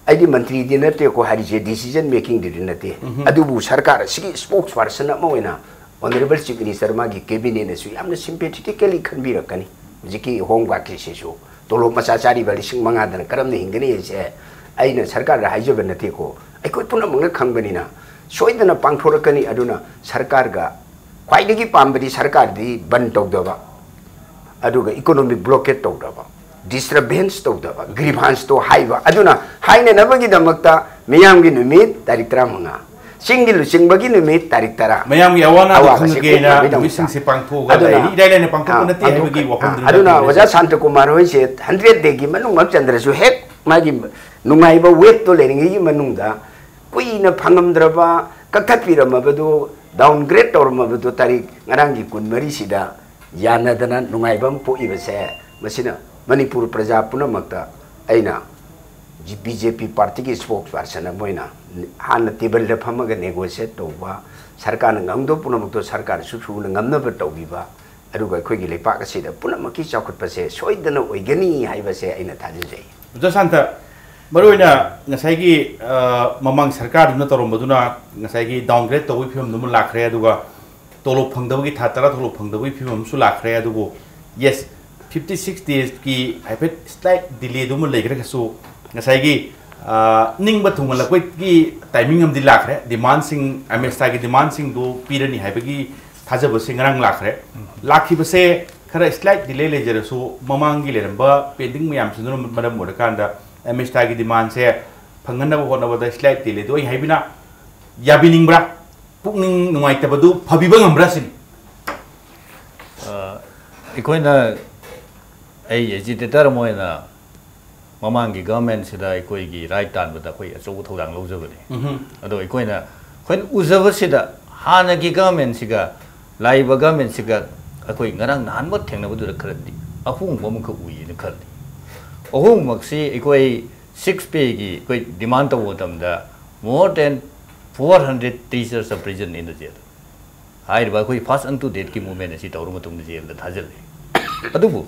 ꯑꯩꯗꯤ ꯃꯟꯇ꯭ꯔꯤꯗꯤ ꯅꯠꯇꯦꯀꯣ ꯍꯥꯏꯔꯤꯁꯦ, decision makingꯗꯨꯗꯤ ꯅꯠꯇꯦ꯫ ꯎꯝꯍꯨꯝ꯫ ꯑꯗꯨꯕꯨ ꯁꯔꯀꯥꯔ ꯑꯁꯤꯒꯤ spokesperson ꯑꯃ ꯑꯣꯏꯅ Honourable Chief Minister ꯃꯥꯒꯤ cabinetꯅꯁꯨ ꯌꯥꯝꯅ sympathetically ꯈꯟꯕꯤꯔꯛꯀꯅꯤ꯫ ꯍꯧꯖꯤꯛꯀꯤ Home Guardꯀꯤꯁꯤꯁꯨ ꯇꯣꯂꯣꯞ ꯃꯆꯥ ꯆꯥꯔꯤꯕ ꯂꯤꯁꯤꯡ ꯃꯉꯥꯗꯅ ꯀꯔꯝꯅ ꯍꯤꯡꯒꯅꯤ ꯍꯥꯏꯁꯦ ꯑꯩꯅ ꯁꯔꯀꯥꯔꯗ ꯍꯥꯏꯖꯕ ꯅꯠꯇꯦꯀꯣ, ꯑꯩꯈꯣꯏ ꯄꯨꯝꯅꯃꯛꯅ ꯈꯪꯕꯅꯤꯅ ꯁꯣꯏꯗꯅ ꯄꯥꯡꯊꯣꯔꯛꯀꯅꯤ꯫ ꯑꯗꯨꯅ ꯁꯔꯀꯥꯔꯒ ꯈ꯭ꯋꯥꯏꯗꯒꯤ ꯄꯥꯝꯕꯗꯤ ꯁꯔꯀꯥꯔꯗꯤ ꯕꯟ ꯇꯧꯗꯕ, ꯑꯗꯨꯒ economic blockade ꯇꯧꯗꯕ, disturbance ꯇꯧꯗꯕ, grievanceꯇꯣ ꯍꯥꯏꯕ꯫ ꯑꯗꯨꯅ ꯍꯥꯏꯅꯅꯕꯒꯤꯗꯃꯛꯇ ꯃꯤꯌꯥꯝꯒꯤ ꯅꯨꯃꯤꯠ ꯇꯥꯔꯤꯛ ꯇꯔꯥꯃꯉꯥ, ꯆꯤꯡꯒꯤ ꯂꯨꯆꯤꯡꯕꯒꯤ ꯅꯨꯃꯤꯠ ꯇꯥꯔꯤꯛ ꯇꯔꯥ꯫ ꯃꯌꯥꯝꯒꯤ ꯑꯋꯥ ꯑꯅꯥꯗꯣ ꯑꯋꯥꯕꯁꯦ ꯈꯪꯉꯒꯦꯅ ꯀꯣꯛꯅꯕꯒꯤꯗꯃꯛꯇ꯫ ꯅꯨꯃꯤꯠꯁꯤꯡꯁꯦ ꯄꯥꯡꯊꯣꯛꯑꯒ ꯑꯗꯨꯅ, ꯂꯩꯔꯤ꯫ ꯏꯔꯥꯏ ꯂꯥꯏꯅ ꯄꯥꯡꯊꯣꯛꯄ ꯑꯥ, ꯅꯠꯇꯦ ꯑꯃꯨꯛ-, ꯍꯥꯏꯕꯒꯤ ꯑꯥ, ꯋꯥꯐꯝꯗꯨ ꯑꯗꯨꯅ ꯅꯠꯇꯦ ꯑꯣꯖꯥ ꯍꯥꯏꯕꯁꯦ꯫ ꯁꯥꯟꯇ ꯀꯨꯃꯥꯔ ꯍꯣꯏꯁꯦ hundred dayꯒꯤ ꯃꯅꯨꯡ ꯑꯃ ꯆꯟꯗ꯭ꯔꯁꯨ ꯍꯦꯛ ꯃꯥꯒꯤ ꯅꯨꯡꯉꯥꯏꯕ waveꯇꯣ ꯂꯩꯔꯤꯉꯩꯒꯤ ꯃꯅꯨꯡꯗ ꯀꯨꯏꯅ ꯐꯪꯉꯝꯗ꯭ꯔꯕ, ꯀꯛꯊꯠꯄꯤꯔꯝꯃꯕꯗꯨ, downgrade ꯇꯧꯔꯝꯃꯕꯗꯨ ꯇꯥꯔꯤꯛ ꯉꯔꯥꯡꯒꯤ ꯀꯨꯟꯃꯔꯤꯁꯤꯗ ꯌꯥꯅꯗꯅ ꯅꯨꯡꯉꯥꯏꯕ ꯑꯃ ꯄꯣꯛꯏꯕꯁꯦ, ꯃꯁꯤꯅ ꯃꯅꯤꯄꯨꯔ ꯄ꯭ꯔꯖꯥ ꯄꯨꯝꯅꯃꯛꯇ ꯑꯩꯅ ꯖꯤ-, BJP partyꯒꯤ spokesperson ꯑꯃ ꯑꯣꯏꯅ ꯍꯥꯟꯅ tableꯗ ꯐꯝꯃꯒ negotiate ꯇꯧꯕ, ꯁꯔꯀꯥꯔꯅ ꯉꯝꯗꯕ ꯄꯨꯝꯅꯃꯛꯇꯣ ꯁꯔꯀꯥꯔꯁꯨ ꯊꯨꯅ ꯉꯝꯅꯕ ꯇꯧꯕꯤꯕ, ꯑꯗꯨꯒ ꯑꯩꯈꯣꯏꯒꯤ ꯂꯩꯄꯥꯛ ꯑꯁꯤꯗ ꯄꯨꯝꯅꯃꯛꯀꯤ ꯆꯥꯎꯈꯠꯄꯁꯦ ꯁꯣꯏꯗꯅ ꯑꯣꯏꯒꯅꯤ ꯍꯥꯏꯕꯁꯦ ꯑꯩꯅ ꯊꯥꯖꯖꯩ꯫ ꯑꯣꯖꯥ ꯁꯥꯟꯇ, ꯃꯔꯨꯑꯣꯏꯅ ꯉꯁꯥꯏꯒꯤ, ꯑ, ꯃꯃꯥꯡ ꯁꯔꯀꯥꯔꯗꯨꯅ ꯇꯧꯔꯝꯕꯗꯨꯅ ꯉꯁꯥꯏꯒꯤ downgrade ꯇꯧꯕꯒꯤ ꯐꯤꯕꯝꯗꯨꯃ ꯂꯥꯛꯈ꯭ꯔꯦ, ꯑꯗꯨꯒ ꯇꯣꯂꯣꯞ ꯐꯪꯗꯕꯒꯤ, ꯊꯥ ꯇꯔꯥ ꯇꯣꯂꯣꯞ ꯐꯪꯗꯕꯒꯤ ꯐꯤꯕꯝ ꯑꯃꯁꯨ ꯂꯥꯛꯈ꯭ꯔꯦ꯫ ꯑꯗꯨꯕꯨ yes, fifty six daysꯀꯤ ꯍꯥꯏꯐꯦꯠ slight delayꯗꯨꯃ ꯂꯩꯈ꯭ꯔꯒꯁꯨ, ꯉꯁꯥꯏꯒꯤ ꯑ, ꯅꯤꯡꯕ ꯊꯨꯡꯍꯜꯂꯛꯄꯒꯤ ꯇꯥꯏꯃꯤꯡ ꯑꯃꯗꯤ ꯂꯥꯛꯈ꯭ꯔꯦ꯫ ꯗꯤꯃꯥꯟꯁꯤꯡ, ꯑꯃꯦꯁꯇꯥꯒꯤ ꯗꯤꯃꯥꯟꯁꯤꯡꯗꯨ ꯄꯤꯔꯅꯤ ꯍꯥꯏꯕꯒꯤ ꯊꯥꯖꯕꯁꯦ ꯉꯔꯥꯡ ꯂꯥꯛꯈ꯭ꯔꯦ꯫ ꯂꯥꯛꯈꯤꯕꯁꯦ ꯈꯔ ꯁ꯭ꯂꯥꯏꯠ ꯗꯤꯂꯦ ꯂꯩꯖꯔꯁꯨ, ꯃꯃꯥꯡꯒꯤ ꯂꯩꯔꯝꯕ ꯄꯦꯟꯗꯤꯡ ꯃꯌꯥꯝꯁꯤꯅ ꯃꯔꯝ ꯑꯣꯏꯔꯀꯥꯟꯗ ꯑꯃꯦꯁꯇꯥꯒꯤ ꯗꯤꯃꯥꯟꯁꯦ ꯐꯪꯍꯟꯅꯕ ꯍꯣꯠꯅꯕꯗ ꯁ꯭ꯂꯥꯏꯠ ꯗꯤꯂꯦꯗꯣ ꯑꯩ ꯍꯥꯏꯕꯤꯅ ꯌꯥꯕꯤꯅꯤꯡꯕ꯭ꯔꯥ? ꯄꯨꯛꯅꯤꯡ ꯅꯨꯡꯉꯥꯏꯇꯕꯗꯨ ꯐꯕꯤꯕ ꯉꯝꯕ꯭ꯔꯥ ꯁꯤꯅꯤ꯫ ꯑ, ꯑꯩꯈꯣꯏꯅ, ꯑꯩ ꯑꯦꯖꯤꯇꯦꯇꯔ ꯑꯃ ꯑꯣꯏꯅ ꯃꯃꯥꯡꯒꯤ ꯒꯚꯔꯟꯃꯦꯟꯁꯤꯗ ꯑꯩꯈꯣꯏꯒꯤ ꯔꯥꯏꯠ ꯇꯥꯟꯕꯗ ꯑꯩꯈꯣꯏ ꯑꯆꯧꯕ ꯊꯧꯗꯥꯡ ꯂꯧꯖꯕꯅꯤ꯫ ꯑꯗꯣ ꯑꯩꯈꯣꯏꯅ, ꯑꯩꯈꯣꯏꯅ ꯎꯖꯕꯁꯤꯗ ꯍꯥꯟꯅꯒꯤ ꯒꯚꯔꯟꯃꯦꯟꯁꯤꯒ ꯂꯥꯛꯏꯕ ꯒꯚꯔꯟꯃꯦꯟꯁꯤꯒ ꯑꯩꯈꯣꯏ ꯉꯔꯥꯡ ꯅꯍꯥꯟꯃꯛ ꯊꯦꯡꯅꯕꯗꯨꯗ ꯈꯔꯗꯤ ꯑꯍꯣꯡꯕ ꯑꯃꯈꯛ ꯎꯏꯌꯦꯅ ꯈꯜꯂꯤ꯫ ꯑꯍꯣꯡꯕꯃꯛꯁꯤ ꯑꯩꯈꯣꯏ ꯁꯤꯛꯁ ꯄꯦꯒꯤ ꯑꯩꯈꯣꯏ ꯗꯤꯃꯥꯟ ꯇꯧꯕ ꯃꯇꯝꯗ more than four hundred teachers are present in the jail꯫ ꯍꯥꯏꯔꯤꯕ ꯑꯩꯈꯣꯏ ꯐꯥꯁ ꯑꯟꯇꯨ ꯗꯦꯠꯀꯤ ꯃꯨꯚꯃꯦꯟ ꯑꯁꯤ ꯇꯧꯔ ꯃꯇꯨꯡꯗ ꯖꯦꯜꯗ ꯊꯥꯖꯤꯜꯂꯤ꯫ ꯑꯗꯨꯕꯨ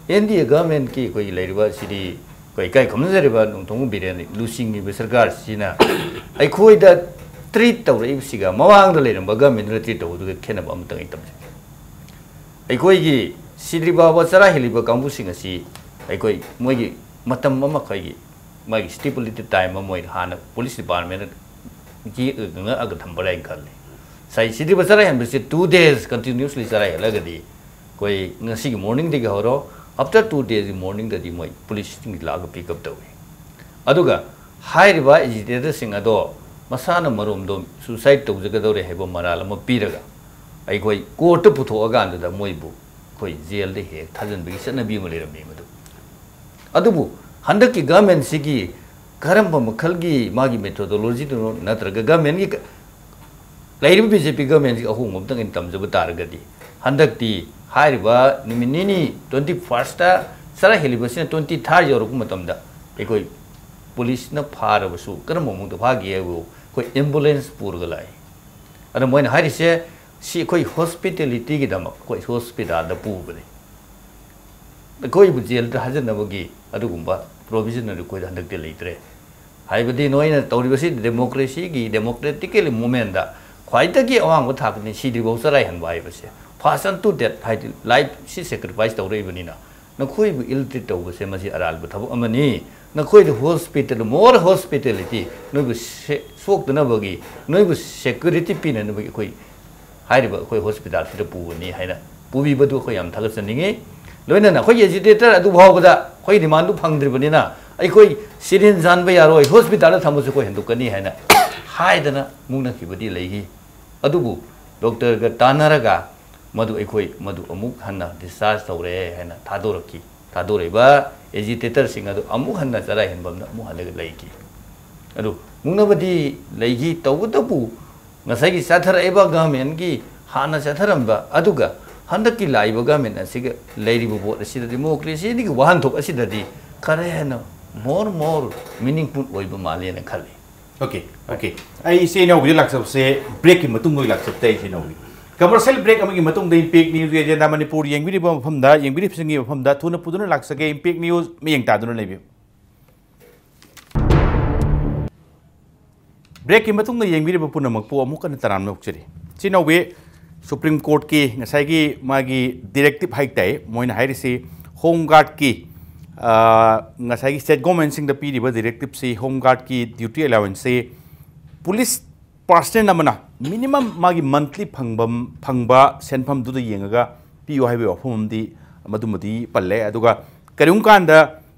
ꯑꯦꯟ ꯗꯤ ꯑꯦ ꯒꯚꯔꯟꯃꯦꯟꯠꯀꯤ ꯑꯩꯈꯣꯏꯒꯤ ꯂꯩꯔꯤꯕ ꯁꯤꯗꯤ ꯑꯩꯈꯣꯏ ꯏꯀꯥꯏ ꯈꯨꯝꯅꯖꯔꯤꯕ ꯅꯣꯡꯊꯣꯝꯕꯝ ꯕꯤꯔꯦꯟ ꯂꯨꯆꯤꯡꯉꯤꯕ ꯁꯔꯀꯥꯔꯁꯤꯅ ꯑꯩꯈꯣꯏꯗ ꯇ꯭ꯔꯤꯠ ꯇꯧꯔꯛꯏꯕꯁꯤꯒ ꯃꯃꯥꯡꯗ ꯂꯩꯔꯝꯕ ꯒꯚꯔꯟꯃꯦꯟꯠꯅ ꯇ꯭ꯔꯤꯠ ꯇꯧꯕꯗꯨꯒ ꯈꯦꯠꯅꯕ ꯑꯃꯇꯪ ꯑꯩ ꯇꯝꯖꯒꯦ꯫ ꯑꯩꯈꯣꯏꯒꯤ ꯁꯤꯗ꯭ꯔꯤ ꯐꯥꯎꯕ ꯆꯔꯥ ꯍꯦꯜꯂꯤꯕ ꯀꯥꯡꯕꯨꯁꯤꯡ ꯑꯁꯤ ꯑꯩꯈꯣꯏ ꯃꯣꯏꯒꯤ ꯃꯇꯝ ꯑꯃ ꯑꯩꯈꯣꯏꯒꯤ ꯃꯥꯒꯤ ꯁ꯭ꯇꯤꯄꯨꯂꯦꯇꯦꯗ ꯇꯥꯏꯝ ꯑꯃ ꯑꯣꯏꯅ ꯍꯥꯟꯅ ꯄꯨꯂꯤꯁ ꯗꯤꯄꯥꯔꯠꯃꯦꯟꯠꯅ ꯌꯦꯛꯑꯒ ꯉꯛꯑꯒ ꯊꯝꯕ꯭ꯔꯥ ꯍꯥꯏꯅ ꯈꯜꯂꯤ꯫ ꯉꯁꯥꯏ ꯁꯤꯗ꯭ꯔꯤ ꯐꯥꯎ ꯆꯔꯥ ꯍꯦꯟꯕꯁꯤ ꯇꯨ ꯗꯦꯖ ꯀꯟꯇꯤꯅ꯭ꯌꯨꯁꯂꯤ ꯆꯔꯥ ꯍꯦꯜꯂꯒꯗꯤ ꯑꯩꯈꯣꯏ ꯉꯁꯤꯒꯤ ꯃꯣꯔꯅꯤꯡꯗꯒꯤ ꯍꯧꯔꯣ, ꯑꯞꯇꯔ ꯇꯨ ꯗꯦꯖꯀꯤ ꯃꯣꯔꯅꯤꯡꯗꯗꯤ ꯃꯣꯏ ꯄꯨꯂꯤꯁꯁꯤꯡꯒꯤ ꯂꯥꯛꯑꯒ ꯄꯤꯛ ꯑꯞ ꯇꯧꯏ꯫ ꯑꯗꯨꯒ ꯍꯥꯏꯔꯤꯕ ꯑꯦꯖꯤꯇꯦꯇꯔꯁꯤꯡ ꯑꯗꯣ ꯃꯁꯥꯅ ꯃꯔꯣꯝꯗꯣꯝ ꯁꯨꯁꯥꯏꯠ ꯇꯧꯖꯒꯗꯧꯔꯦ ꯍꯥꯏꯕ ꯃꯔꯥꯜ ꯑꯃ ꯄꯤꯔꯒ ꯑꯩꯈꯣꯏ ꯀꯣꯔꯠꯇ ꯄꯨꯊꯣꯛꯑꯀꯥꯟꯗꯨꯗ ꯃꯣꯏꯕꯨ ꯑꯩꯈꯣꯏ ꯖꯦꯜꯗ ꯍꯦꯛ ꯊꯥꯖꯤꯟꯕꯒꯤ ꯆꯠꯅꯕꯤ ꯑꯃ ꯂꯩꯔꯝꯃꯤ ꯃꯗꯨ꯫ ꯑꯗꯨꯕꯨ ꯍꯟꯗꯛꯀꯤ ꯒꯚꯔꯟꯃꯦꯟꯠꯁꯤꯒꯤ ꯀꯔꯝꯕ ꯃꯈꯜꯒꯤ ꯃꯥꯒꯤ ꯃꯦꯊꯣꯗꯣꯂꯣꯖꯤꯗꯨꯅꯣ ꯅꯠꯇ꯭ꯔꯒ ꯒꯚꯔꯟꯃꯦꯟꯠꯀꯤ ꯀ-, ꯂꯩꯔꯤꯕ ꯕꯤ ꯖꯦ ꯄꯤ ꯒꯚꯔꯟꯃꯦꯟꯠꯁꯤꯒꯤ ꯑꯍꯣꯡꯕ ꯑꯃꯇꯪ ꯑꯩꯅ ꯇꯝꯖꯕ ꯇꯥꯔꯒꯗꯤ ꯍꯟꯗꯛꯇꯤ ꯍꯥꯏꯔꯤꯕ ꯅꯨꯃꯤꯠ ꯅꯤꯅꯤ, ꯇ꯭ꯋꯦꯟꯇꯤ ꯐꯥꯔꯁꯇ ꯆꯔꯥ ꯍꯦꯜꯂꯤꯕꯁꯤꯅ ꯇ꯭ꯋꯦꯟꯇꯤ ꯊꯥꯔꯠ ꯌꯧꯔꯛꯄ ꯃꯇꯝꯗ ꯑꯩꯈꯣꯏ ꯄꯨꯂꯤꯁꯅ ꯐꯥꯔꯕꯁꯨ ꯀꯔꯝꯕ ꯃꯑꯣꯡꯗ ꯐꯥꯈꯤ ꯍꯥꯏꯕꯕꯨ ꯑꯩꯈꯣꯏ ꯑꯦꯝꯕꯨꯂꯦꯟꯁ ꯄꯨꯔꯒ ꯂꯥꯛꯏ꯫ ꯑꯗ ꯃꯣꯏꯅ ꯍꯥꯏꯔꯤꯁꯦ ꯁꯤ ꯑꯩꯈꯣꯏ ꯍꯣꯁꯄꯤꯇꯦꯂꯤꯇꯤꯒꯤꯗꯃꯛ ꯑꯩꯈꯣꯏ ꯍꯣꯁꯄꯤꯇꯥꯜꯗ ꯄꯨꯕꯅꯤ꯫ ꯑꯩꯈꯣꯏꯕꯨ ꯖꯦꯜꯗ ꯊꯥꯖꯤꯟꯅꯕꯒꯤ ꯑꯗꯨꯒꯨꯝꯕ ꯄ꯭ꯔꯣꯚꯤꯖꯟ ꯑꯗꯨ ꯑꯩꯈꯣꯏꯗ ꯍꯟꯗꯛꯇꯤ ꯂꯩꯇ꯭ꯔꯦ꯫ ꯍꯥꯏꯕꯗꯤ ꯅꯣꯏꯅ ꯇꯧꯔꯤꯕꯁꯤ ꯗꯦꯃꯣꯀ꯭ꯔꯦꯁꯤꯒꯤ, ꯗꯦꯃꯣꯀ꯭ꯔꯦꯇꯤꯀꯦꯜ ꯃꯨꯚꯃꯦꯟꯠꯗ ꯈ꯭ꯋꯥꯏꯗꯒꯤ ꯑꯋꯥꯡꯕ ꯊꯥꯛꯅꯤ꯫ ꯁꯤꯗ꯭ꯔꯤꯐꯥꯎ ꯆꯔꯥꯏꯍꯟꯕ ꯍꯥꯏꯕꯁꯦ, ꯐꯥꯁ ꯑꯟꯇꯨ ꯗꯦꯠ ꯍꯥꯏꯗꯤ ꯂꯥꯏꯐꯁꯤ ꯁꯦꯀ꯭ꯔꯤꯐꯥꯏꯁ ꯇꯧꯔꯛꯏꯕꯅꯤꯅ ꯅꯈꯣꯏꯕꯨ ꯏꯜ ꯇ꯭ꯔꯤꯠ ꯇꯧꯕꯁꯦ ꯃꯁꯤ ꯑꯔꯥꯟꯕ ꯊꯕꯛ ꯑꯃꯅꯤ꯫ ꯅꯈꯣꯏꯗ ꯍꯣꯁꯄꯤꯇꯥꯜ, ꯃꯣꯔ ꯍꯣꯁꯄꯤꯇꯥꯂꯤꯇꯤ, ꯅꯣꯏꯕꯨ ꯁꯦ-, ꯁꯣꯛꯇꯅꯕꯒꯤ, ꯅꯣꯏꯕꯨ ꯁꯦꯀ꯭ꯌꯨꯔꯤꯇꯤ ꯄꯤꯅꯅꯕꯒꯤ ꯑꯩꯈꯣꯏ ꯍꯥꯏꯔꯤꯕ ꯑꯩꯈꯣꯏ ꯍꯣꯁꯄꯤꯇꯥꯜꯁꯤꯗ ꯄꯨꯕꯅꯤ ꯍꯥꯏꯅ ꯄꯨꯕꯤꯕꯗꯨ ꯑꯩꯈꯣꯏ ꯌꯥꯝ ꯊꯥꯒꯠꯆꯅꯤꯡꯉꯤ꯫ ꯂꯣꯏꯅꯅ ꯑꯩꯈꯣꯏꯒꯤ ꯑꯦꯖꯤꯇꯦꯇꯔ ꯑꯗꯨ ꯐꯥꯎꯕꯗ ꯑꯩꯈꯣꯏ ꯗꯤꯃꯥꯟꯗꯨ ꯐꯪꯗ꯭ꯔꯤꯕꯅꯤꯅ ꯑꯩꯈꯣꯏ ꯁꯤꯔꯤꯟ ꯆꯥꯟꯕ ꯌꯥꯔꯣꯏ, ꯍꯣꯁꯄꯤꯇꯥꯜꯗ ꯊꯝꯕꯁꯨ ꯑꯩꯈꯣꯏ ꯍꯟꯗꯣꯛꯀꯅꯤ ꯍꯥꯏꯅ ꯍꯥꯏꯗꯅ ꯃꯨꯛꯅꯈꯤꯕꯗꯤ ꯂꯩꯈꯤ꯫ ꯑꯗꯨꯕꯨ ꯗꯣꯛꯇꯔꯒ ꯇꯥꯟꯅꯔꯒ ꯃꯗꯨ ꯑꯩꯈꯣꯏ ꯃꯗꯨ ꯑꯃꯨꯛ ꯍꯟꯅ ꯗꯤꯁꯆꯥꯔꯖ ꯇꯧꯔꯦ ꯍꯥꯏꯅ ꯊꯥꯗꯣꯔꯛꯈꯤ꯫ ꯊꯥꯗꯣꯔꯛꯏꯕ ꯑꯦꯖꯤꯇꯦꯇꯔꯁꯤꯡ ꯑꯗꯨ ꯑꯃꯨꯛ ꯍꯟꯅ ꯆꯔꯥ ꯍꯦꯟꯐꯝꯗ ꯑꯃꯨꯛ ꯍꯜꯂꯒ ꯂꯩꯈꯤ꯫ ꯑꯗꯨ ꯃꯨꯛꯅꯕꯗꯤ ꯂꯩꯈꯤ, ꯇꯧꯕꯇꯕꯨ ꯉꯁꯥꯏꯒꯤ ꯆꯠꯊꯔꯛꯏꯕ ꯒꯚꯔꯟꯃꯦꯟꯒꯤ ꯍꯥꯟꯅ ꯆꯠꯊꯔꯝꯕ ꯑꯗꯨꯒ ꯍꯟꯗꯛꯀꯤ ꯂꯥꯛꯏꯕ ꯒꯚꯔꯟꯃꯦꯟ ꯑꯁꯤꯒ ꯂꯩꯔꯤꯕ ꯚꯣꯠ ꯑꯁꯤꯗ, ꯗꯦꯃꯣꯀ꯭ꯔꯦꯁꯤꯒꯤ ꯋꯥꯍꯟꯊꯣꯛ ꯑꯁꯤꯗꯗꯤ ꯈꯔ ꯍꯦꯟꯅ ꯃꯣꯔ ꯃꯣꯔ ꯃꯤꯅꯤꯡꯐꯨꯜ ꯑꯣꯏꯕ ꯃꯥꯜꯂꯦꯅ ꯈꯜꯂꯤ꯫ Okay, okay. ꯑꯩ ꯏꯆꯦ ꯏꯅꯥꯎꯕꯤꯗ ꯂꯥꯛꯆꯕꯁꯦ ꯕ꯭ꯔꯦꯛꯀꯤ ꯃꯇꯨꯡꯗ ꯑꯣꯏꯅ ꯂꯥꯛꯆꯕ ꯇꯥꯏ, ꯏꯆꯦ ꯏꯅꯥꯎꯕꯤ꯫ ꯀꯃꯔꯁꯤꯌꯦꯜ ꯕ꯭ꯔꯦꯛ ꯑꯃꯒꯤ ꯃꯇꯨꯡꯗ ꯏꯝꯄꯦꯛ ꯅ꯭ꯌꯨꯁꯀꯤ ꯑꯦꯖꯦꯟꯗꯥ ꯃꯅꯤꯄꯨꯔ ꯌꯦꯡꯕꯤꯔꯤꯕ ꯃꯐꯝꯗ, ꯌꯦꯡꯕꯤꯔꯤꯕꯁꯤꯡꯒꯤ ꯃꯐꯝꯗ ꯊꯨꯅ ꯄꯨꯗꯨꯅ ꯂꯥꯛꯆꯒꯦ꯫ ꯏꯝꯄꯦꯛ ꯅ꯭ꯌꯨꯁ ꯃꯤꯠꯌꯦꯡ ꯇꯥꯗꯨꯅ ꯂꯩꯕꯤꯌꯨ꯫ ꯕ꯭ꯔꯦꯛꯀꯤ ꯃꯇꯨꯡꯗ ꯌꯦꯡꯕꯤꯔꯤꯕ ꯄꯨꯝꯅꯃꯛꯄꯨ ꯑꯃꯨꯛ ꯍꯟꯅ ꯇꯔꯥꯝꯅ ꯑꯣꯛꯆꯔꯤ꯫ ꯏꯆꯦ ꯏꯅꯥꯎꯕꯤ, ꯁꯨꯄ꯭ꯔꯤꯝ ꯀꯣꯔꯠꯀꯤ ꯉꯁꯥꯏꯒꯤ ꯃꯥꯒꯤ ꯗꯤꯔꯦꯛꯇꯤꯞ ꯍꯥꯏ ꯇꯥꯏ, ꯃꯣꯏꯅ ꯍꯥꯏꯔꯤꯁꯤ ꯍꯣꯝ ꯒꯥꯔꯗꯀꯤ, ꯑ, ꯉꯁꯥꯏꯒꯤ ꯁ꯭ꯇꯦꯠ ꯒꯣꯔꯃꯦꯟꯁꯤꯡꯗ ꯄꯤꯔꯤꯕ ꯗꯤꯔꯦꯛꯇꯤꯞꯁꯤ ꯍꯣꯝ ꯒꯥꯔꯗꯀꯤ ꯗ꯭ꯌꯨꯇꯤ ꯑꯦꯂꯥꯎꯋꯦꯟꯁꯁꯤ ꯄꯨꯂꯤꯁ ꯄꯥꯔꯁꯅꯦꯜ ꯑꯃꯅ ꯃꯤꯅꯤꯃꯝ ꯃꯥꯒꯤ ꯃꯟꯊꯂꯤ ꯐꯪꯕ, ꯐꯪꯕ ꯁꯦꯟꯐꯝꯗꯨꯗ ꯌꯦꯡꯉꯒ ꯄꯤꯌꯨ ꯍꯥꯏꯕꯒꯤ ꯋꯥꯐꯝ ꯑꯃꯗꯤ ꯃꯗꯨꯃꯗꯤ ꯄꯜꯂꯦ꯫ ꯑꯗꯨꯒ ꯀꯔꯤꯒꯨꯝꯕ ꯀꯥꯟꯗ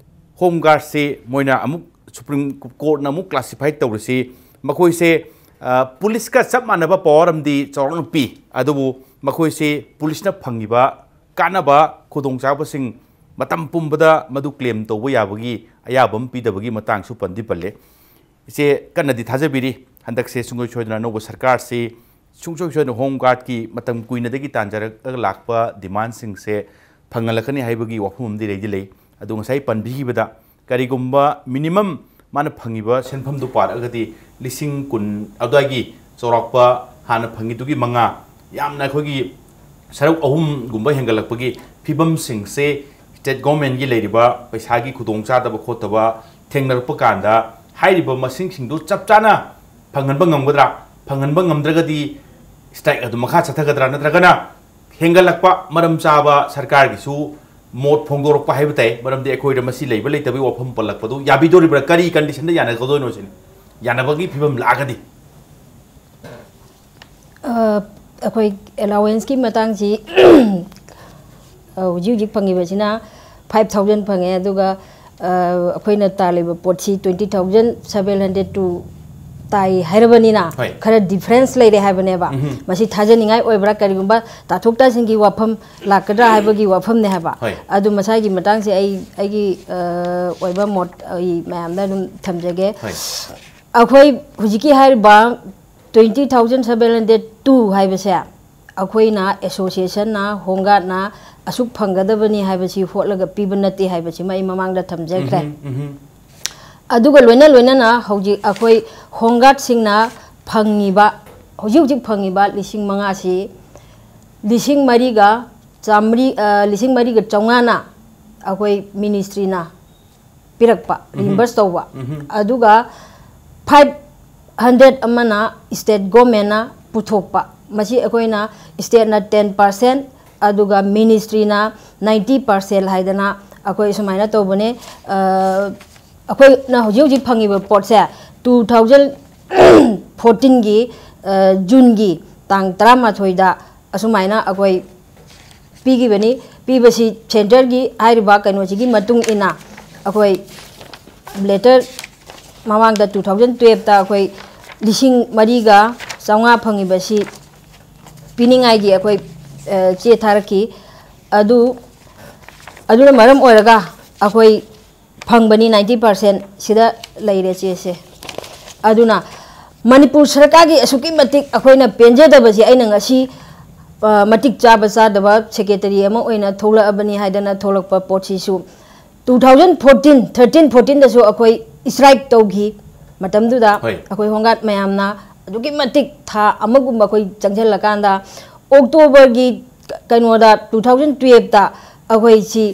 ꯍꯣꯝ ꯒꯥꯔꯗꯁꯤ ꯃꯣꯏꯅ ꯑꯃꯨꯛ ꯁꯨꯄ꯭ꯔꯤꯝ ꯀꯣꯔꯠꯅ ꯑꯃꯨꯛ ꯀ꯭ꯂꯥꯁꯤꯐꯥꯏ ꯇꯧꯔꯤꯁꯤ, ꯃꯈꯣꯏꯁꯦ, ꯑ, ꯄꯨꯂꯤꯁꯀ ꯆꯞ ꯃꯥꯟꯅꯕ ꯄꯋꯥꯔ ꯑꯃꯗꯤ ꯆꯥꯎꯔꯥꯛꯅ ꯄꯤ, ꯑꯗꯨꯕꯨ ꯃꯈꯣꯏꯁꯦ ꯄꯨꯂꯤꯁꯅ ꯐꯪꯉꯤꯕ ꯀꯥꯟꯅꯕ ꯈꯨꯗꯣꯡꯆꯥꯕꯁꯤꯡ ꯃꯇꯝ ꯄꯨꯝꯕꯗ ꯃꯗꯨ ꯀ꯭ꯂꯦꯝ ꯇꯧꯕ ꯌꯥꯕꯒꯤ ꯑꯌꯥꯕ ꯑꯃ ꯄꯤꯗꯕꯒꯤ ꯃꯇꯥꯡꯁꯨ ꯄꯟꯗꯤ ꯄꯜꯂꯦ꯫ ꯏꯆꯦ ꯀꯟꯅꯗꯤ ꯊꯥꯖꯕꯤꯔꯤ, ꯍꯟꯗꯛꯁꯦ ꯁꯨꯡꯁꯣꯏ ꯁꯣꯏꯗꯅ ꯑꯅꯧꯕ ꯁꯔꯀꯥꯔꯁꯤ ꯁꯨꯡꯁꯣꯏ ꯁꯣꯏꯗꯅ ꯍꯣꯝ ꯒꯥꯔꯗꯀꯤ ꯃꯇꯝ ꯀꯨꯏꯅꯗꯒꯤ ꯇꯥꯟꯖꯔꯛꯂꯒ ꯂꯥꯛꯄ ꯗꯤꯃꯥꯟꯁꯤꯡꯁꯦ ꯐꯪꯍꯜꯂꯛꯀꯅꯤ ꯍꯥꯏꯕꯒꯤ ꯋꯥꯐꯝ ꯑꯃꯗꯤ ꯂꯩꯗꯤ ꯂꯩ꯫ ꯑꯗꯨ ꯉꯁꯥꯏ ꯄꯟꯕꯤꯈꯤꯕꯗ ꯀꯔꯤꯒꯨꯝꯕ ꯃꯤꯅꯤꯃꯝ ꯃꯥꯅ ꯐꯪꯉꯤꯕ ꯁꯦꯟꯐꯝꯗꯨ ꯄꯥꯔꯛꯑꯒꯗꯤ ꯂꯤꯁꯤꯡ ꯀꯨꯟ ꯑꯗꯨꯋꯥꯏꯒꯤ ꯆꯥꯎꯔꯥꯛꯄ ꯍꯥꯟꯅ ꯐꯪꯉꯤꯗꯨꯒꯤ ꯃꯉꯥ, ꯌꯥꯝꯅ ꯑꯩꯈꯣꯏꯒꯤ ꯁꯔꯨꯛ ꯑꯍꯨꯝꯒꯨꯝꯕ ꯍꯦꯟꯒꯠꯂꯛꯄꯒꯤ ꯐꯤꯕꯝꯁꯤꯡꯁꯦ ꯁ꯭ꯇꯦꯠ ꯒꯣꯔꯃꯦꯟꯒꯤ ꯂꯩꯔꯤꯕ ꯄꯩꯁꯥꯒꯤ ꯈꯨꯗꯣꯡꯆꯥꯗꯕ ꯈꯣꯠꯇꯕ ꯊꯦꯡꯅꯔꯛꯄ ꯀꯥꯟꯗ ꯍꯥꯏꯔꯤꯕ ꯃꯁꯤꯡꯁꯤꯡꯗꯨ ꯆꯞ ꯆꯥꯅ ꯐꯪꯍꯟꯕ ꯉꯝꯒꯗ꯭ꯔꯥ? ꯐꯪꯍꯟꯕ ꯉꯝꯗ꯭ꯔꯒꯗꯤ ꯁ꯭ꯇ꯭ꯔꯥꯏꯛ ꯑꯗꯨ ꯃꯈꯥ ꯆꯠꯊꯒꯗ꯭ꯔꯥ? ꯅꯠꯇ꯭ꯔꯒꯅ ꯍꯦꯟꯒꯠꯂꯛꯄ ꯃꯔꯝ ꯆꯥꯕ ꯁꯔꯀꯥꯔꯒꯤꯁꯨ ꯃꯣꯠ ꯐꯣꯡꯗꯣꯔꯛꯄ ꯍꯥꯏꯕ ꯇꯥꯏ꯫ ꯃꯔꯝꯗꯤ ꯑꯩꯈꯣꯏꯗ ꯃꯁꯤ ꯂꯩꯕ ꯂꯩꯇꯕꯒꯤ ꯋꯥꯐꯝ ꯄꯜꯂꯛꯄꯗꯨ ꯌꯥꯕꯤꯗꯣꯔꯤꯕ꯭ꯔꯥ? ꯀꯔꯤ ꯀꯟꯗꯤꯁꯟꯗ ꯌꯥꯅꯒꯗꯣꯏꯅꯣ ꯁꯤꯅꯤ꯫ ꯌꯥꯅꯕꯒꯤ ꯐꯤꯕꯝ ꯂꯥꯛꯑꯒꯗꯤ꯫ ꯑ, ꯑꯩꯈꯣꯏ ꯑꯦꯂꯥꯋꯦꯟꯁꯀꯤ ꯃꯇꯥꯡꯁꯤ, ꯑ, ꯍꯧꯖꯤꯛ ꯍꯧꯖꯤꯛ ꯐꯪꯉꯤꯕꯁꯤꯅ ꯐꯥꯏꯚ ꯊꯥꯎꯖꯟ ꯐꯪꯉꯦ, ꯑꯗꯨꯒ, ꯑ, ꯑꯩꯈꯣꯏꯅ ꯇꯥꯜꯂꯤꯕ ꯄꯣꯠꯁꯤ twenty thousand seven hundred two ꯇꯥꯏ ꯍꯥꯏꯔꯕꯅꯤꯅ, ꯍꯣꯏ꯫ ꯈꯔ ꯗꯤꯐ꯭ꯔꯦꯟꯁ ꯂꯩꯔꯦ ꯍꯥꯏꯕꯅꯦꯕ꯫ ꯎꯝꯍꯨꯝ꯫ ꯃꯁꯤ ꯊꯥꯖꯅꯤꯡꯉꯥꯏ ꯑꯣꯏꯕ꯭ꯔꯥ? ꯀꯔꯤꯒꯨꯝꯕ ꯇꯥꯊꯣꯛ ꯇꯥꯁꯤꯟꯒꯤ ꯋꯥꯐꯝ ꯂꯥꯛꯀꯗ꯭ꯔꯥ ꯍꯥꯏꯕꯒꯤ ꯋꯥꯐꯝꯅꯦ ꯍꯥꯏꯕ꯫ ꯍꯣꯏ꯫ ꯑꯗꯨ ꯃꯁꯥꯒꯤ ꯃꯇꯥꯡꯁꯦ ꯑꯩ, ꯑꯩꯒꯤ, ꯑ, ꯑꯣꯏꯕ ꯃꯣꯠ ꯑꯩ ꯃꯌꯥꯝꯗ ꯑꯗꯨꯝ ꯊꯝꯖꯒꯦ꯫ ꯍꯣꯏ꯫ ꯑꯩꯈꯣꯏ ꯍꯧꯖꯤꯛꯀꯤ ꯍꯥꯏꯔꯤꯕ twenty thousand seven hundred two ꯍꯥꯏꯕꯁꯦ ꯑꯩꯈꯣꯏꯅ ꯑꯦꯁꯣꯁꯤꯌꯦꯁꯟꯅ, ꯍꯣꯝꯒꯥꯔꯗꯅ ꯑꯁꯨꯛ ꯐꯪꯒꯗꯕꯅꯤ ꯍꯥꯏꯕꯁꯤ ꯍꯣꯠꯂꯒ ꯄꯤꯕ ꯅꯠꯇꯦ ꯍꯥꯏꯕꯁꯤꯃ ꯑꯩ ꯃꯃꯥꯡꯗ ꯊꯝꯖꯈ꯭ꯔꯦ꯫ ꯎꯝꯍꯨꯝ, ꯎꯝꯍꯨꯝ꯫ ꯑꯗꯨꯒ ꯂꯣꯏꯅ ꯂꯣꯏꯅꯅ ꯍꯧꯖꯤꯛ ꯑꯩꯈꯣꯏ ꯍꯣꯝꯒꯥꯔꯗꯁꯤꯡꯅ ꯐꯪꯉꯤꯕ, ꯍꯧꯖꯤꯛ ꯍꯧꯖꯤꯛ ꯐꯪꯉꯤꯕ ꯂꯤꯁꯤꯡ ꯃꯉꯥꯁꯤ ꯂꯤꯁꯤꯡ ꯃꯔꯤꯒ ꯆꯥꯃꯔꯤ, ꯑ, ꯂꯤꯁꯤꯡ ꯃꯔꯤꯒ ꯆꯥꯝꯃꯉꯥꯅ ꯑꯩꯈꯣꯏ ꯃꯤꯅꯤꯁꯇ꯭ꯔꯤꯅ ꯄꯤꯔꯛꯄ, ꯎꯝꯍꯨꯝ꯫ ꯔꯤꯏꯝꯕꯔꯁ ꯇꯧꯕ꯫ ꯎꯝꯍꯨꯝ꯫ ꯑꯗꯨꯒ ꯐꯥꯏꯚ ꯍꯟꯗ꯭ꯔꯦꯠ ꯑꯃꯅ ꯁ꯭ꯇꯦꯠ ꯒꯣꯔꯃꯦꯟꯅ ꯄꯨꯊꯣꯛꯄ꯫ ꯃꯁꯤ ꯑꯩꯈꯣꯏꯅ ꯁ꯭ꯇꯦꯠꯅ ꯇꯦꯟ ꯄꯥꯔꯁꯦꯟ, ꯑꯗꯨꯒ ꯃꯤꯅꯤꯁꯇ꯭ꯔꯤꯅ ꯅꯥꯏꯟꯇꯤ ꯄꯥꯔꯁꯦꯟ ꯍꯥꯏꯗꯅ ꯑꯩꯈꯣꯏ ꯁꯨꯃꯥꯏꯅ ꯇꯧꯕꯅꯦ꯫ ꯑ, ꯑꯩꯈꯣꯏꯅ ꯍꯧꯖꯤꯛ ꯍꯧꯖꯤꯛ ꯐꯪꯉꯤꯕ ꯄꯣꯠꯁꯦ ꯇꯨ ꯊꯥꯎꯖꯟ ꯐꯣꯔꯇꯤꯟꯒꯤ, ꯑ, ꯖꯨꯟꯒꯤ ꯇꯥꯡ ꯇꯔꯥꯃꯥꯊꯣꯏꯗ ꯑꯁꯨꯃꯥꯏꯅ ꯑꯩꯈꯣꯏ ꯄꯤꯈꯤꯕꯅꯤ꯫ ꯄꯤꯕꯁꯤ ꯁꯦꯟꯇꯔꯒꯤ ꯍꯥꯏꯔꯤꯕ ꯀꯩꯅꯣꯁꯤꯒꯤ ꯃꯇꯨꯡ ꯏꯟꯅ ꯑꯩꯈꯣꯏ ꯂꯦꯇꯔ ꯃꯃꯥꯡꯗ ꯇꯨ ꯊꯥꯎꯖꯟ ꯇꯨꯌꯦꯜꯞꯇ ꯑꯩꯈꯣꯏ ꯂꯤꯁꯤꯡ ꯃꯔꯤꯒ ꯆꯥꯝꯃꯉꯥ ꯐꯪꯉꯤꯕꯁꯤ ꯄꯤꯅꯤꯡꯉꯥꯏꯒꯤ ꯑꯩꯈꯣꯏ, ꯑ, ꯆꯦ ꯊꯥꯔꯛꯈꯤ꯫ ꯑꯗꯨ, ꯑꯗꯨꯅ ꯃꯔꯝ ꯑꯣꯏꯔꯒ ꯑꯩꯈꯣꯏ ꯐꯪꯕꯅꯤ, ꯅꯥꯏꯟꯇꯤ ꯄꯥꯔꯁꯦꯟ ꯁꯤꯗ ꯂꯩꯔꯦ ꯆꯦꯁꯦ꯫ ꯑꯗꯨꯅ ꯃꯅꯤꯄꯨꯔ ꯁꯔꯀꯥꯔꯒꯤ ꯑꯁꯨꯛꯀꯤ ꯃꯇꯤꯛ ꯑꯩꯈꯣꯏꯅ ꯄꯦꯟꯖꯗꯕꯁꯤ ꯑꯩꯅ ꯉꯁꯤ, ꯑ, ꯃꯇꯤꯛ ꯆꯥꯕ ꯆꯥꯗꯕ ꯁꯦꯀ꯭ꯔꯦꯇꯔꯤ ꯑꯃ ꯑꯣꯏꯅ ꯊꯣꯛꯂꯛꯑꯕꯅꯤ ꯍꯥꯏꯗꯅ ꯊꯣꯛꯂꯛꯄ ꯄꯣꯠꯁꯤꯁꯨ ꯇꯨ ꯊꯥꯎꯖꯟ ꯐꯣꯔꯇꯤꯟ, ꯊꯥꯔꯇꯤꯟ ꯐꯣꯔꯇꯤꯟꯗꯁꯨ ꯑꯩꯈꯣꯏ ꯏꯁꯇ꯭ꯔꯥꯏꯛ ꯇꯧꯈꯤ꯫ ꯃꯇꯝꯗꯨꯗ ꯍꯣꯏ꯫ ꯑꯩꯈꯣꯏ ꯍꯣꯝꯒꯥꯔꯗ ꯃꯌꯥꯝꯅ ꯑꯗꯨꯛꯀꯤ ꯃꯇꯤꯛ ꯊꯥ ꯑꯃꯒꯨꯝꯕ ꯑꯩꯈꯣꯏ ꯆꯪꯁꯤꯜꯂꯀꯥꯟꯗ ꯑꯣꯛꯇꯣꯕꯔꯒꯤ ꯀꯩꯅꯣꯗ ꯇꯨ ꯊꯥꯎꯖꯟ ꯇꯨꯌꯦꯜꯞꯇ ꯑꯩꯈꯣꯏ ꯁꯤ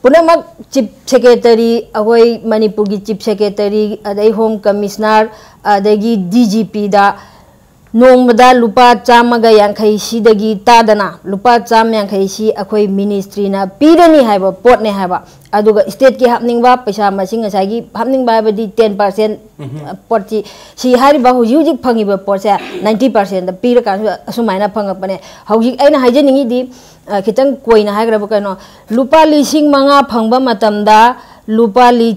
ꯄꯨꯝꯅꯃꯛ ꯆꯤꯐ ꯁꯦꯀ꯭ꯔꯦꯇꯔꯤ, ꯑꯩꯈꯣꯏ ꯃꯅꯤꯄꯨꯔꯒꯤ ꯆꯤꯐ ꯁꯦꯀ꯭ꯔꯦꯇꯔꯤ, ꯑꯗꯩ ꯍꯣꯝ ꯀꯃꯤꯁꯅꯔ, ꯑꯗꯒꯤ ꯗꯤ ꯖꯤ ꯄꯤꯗ ꯅꯣꯡꯃꯗ ꯂꯨꯄꯥ ꯆꯥꯝꯃꯒ ꯌꯥꯡꯈꯩ ꯁꯤꯗꯒꯤ ꯇꯥꯗꯅ ꯂꯨꯄꯥ ꯆꯥꯝꯃ ꯌꯥꯡꯈꯩ ꯁꯤ ꯑꯩꯈꯣꯏ ꯃꯤꯅꯤꯁꯇ꯭ꯔꯤꯅ ꯄꯤꯔꯅꯤ ꯍꯥꯏꯕ ꯄꯣꯠꯅꯦ ꯍꯥꯏꯕ꯫ ꯑꯗꯨꯒ ꯁ꯭ꯇꯦꯠꯀꯤ ꯍꯥꯞꯅꯤꯡꯕ ꯄꯩꯁꯥ ꯃꯁꯤꯡ, ꯉꯁꯥꯏꯒꯤ ꯍꯥꯞꯅꯤꯡꯕ ꯍꯥꯏꯕꯗꯤ ꯇꯦꯟ ꯄꯥꯔꯁꯦꯟ ꯄꯣꯠꯁꯤ, ꯁꯤ ꯍꯥꯏꯔꯤꯕ ꯍꯧꯖꯤꯛ ꯍꯧꯖꯤꯛ ꯐꯪꯉꯤꯕ ꯄꯣꯠꯁꯦ ꯅꯥꯏꯟꯇꯤ ꯄꯥꯔꯁꯦꯟꯗ ꯄꯤꯔꯀꯥꯟꯗ ꯑꯁꯨꯃꯥꯏꯅ ꯐꯪꯉꯛꯄꯅꯦ꯫ ꯍꯧꯖꯤꯛ ꯑꯩꯅ ꯍꯥꯏꯖꯅꯤꯡꯉꯤꯗꯤ, ꯑ, ꯈꯤꯇꯪ ꯀꯣꯏꯅ ꯍꯥꯏꯈ꯭ꯔꯕ ꯀꯩꯅꯣ, ꯂꯨꯄꯥ ꯂꯤꯁꯤꯡ ꯃꯉꯥ ꯐꯪꯕ ꯃꯇꯝꯗ ꯂꯨꯄꯥ ꯂꯤ-,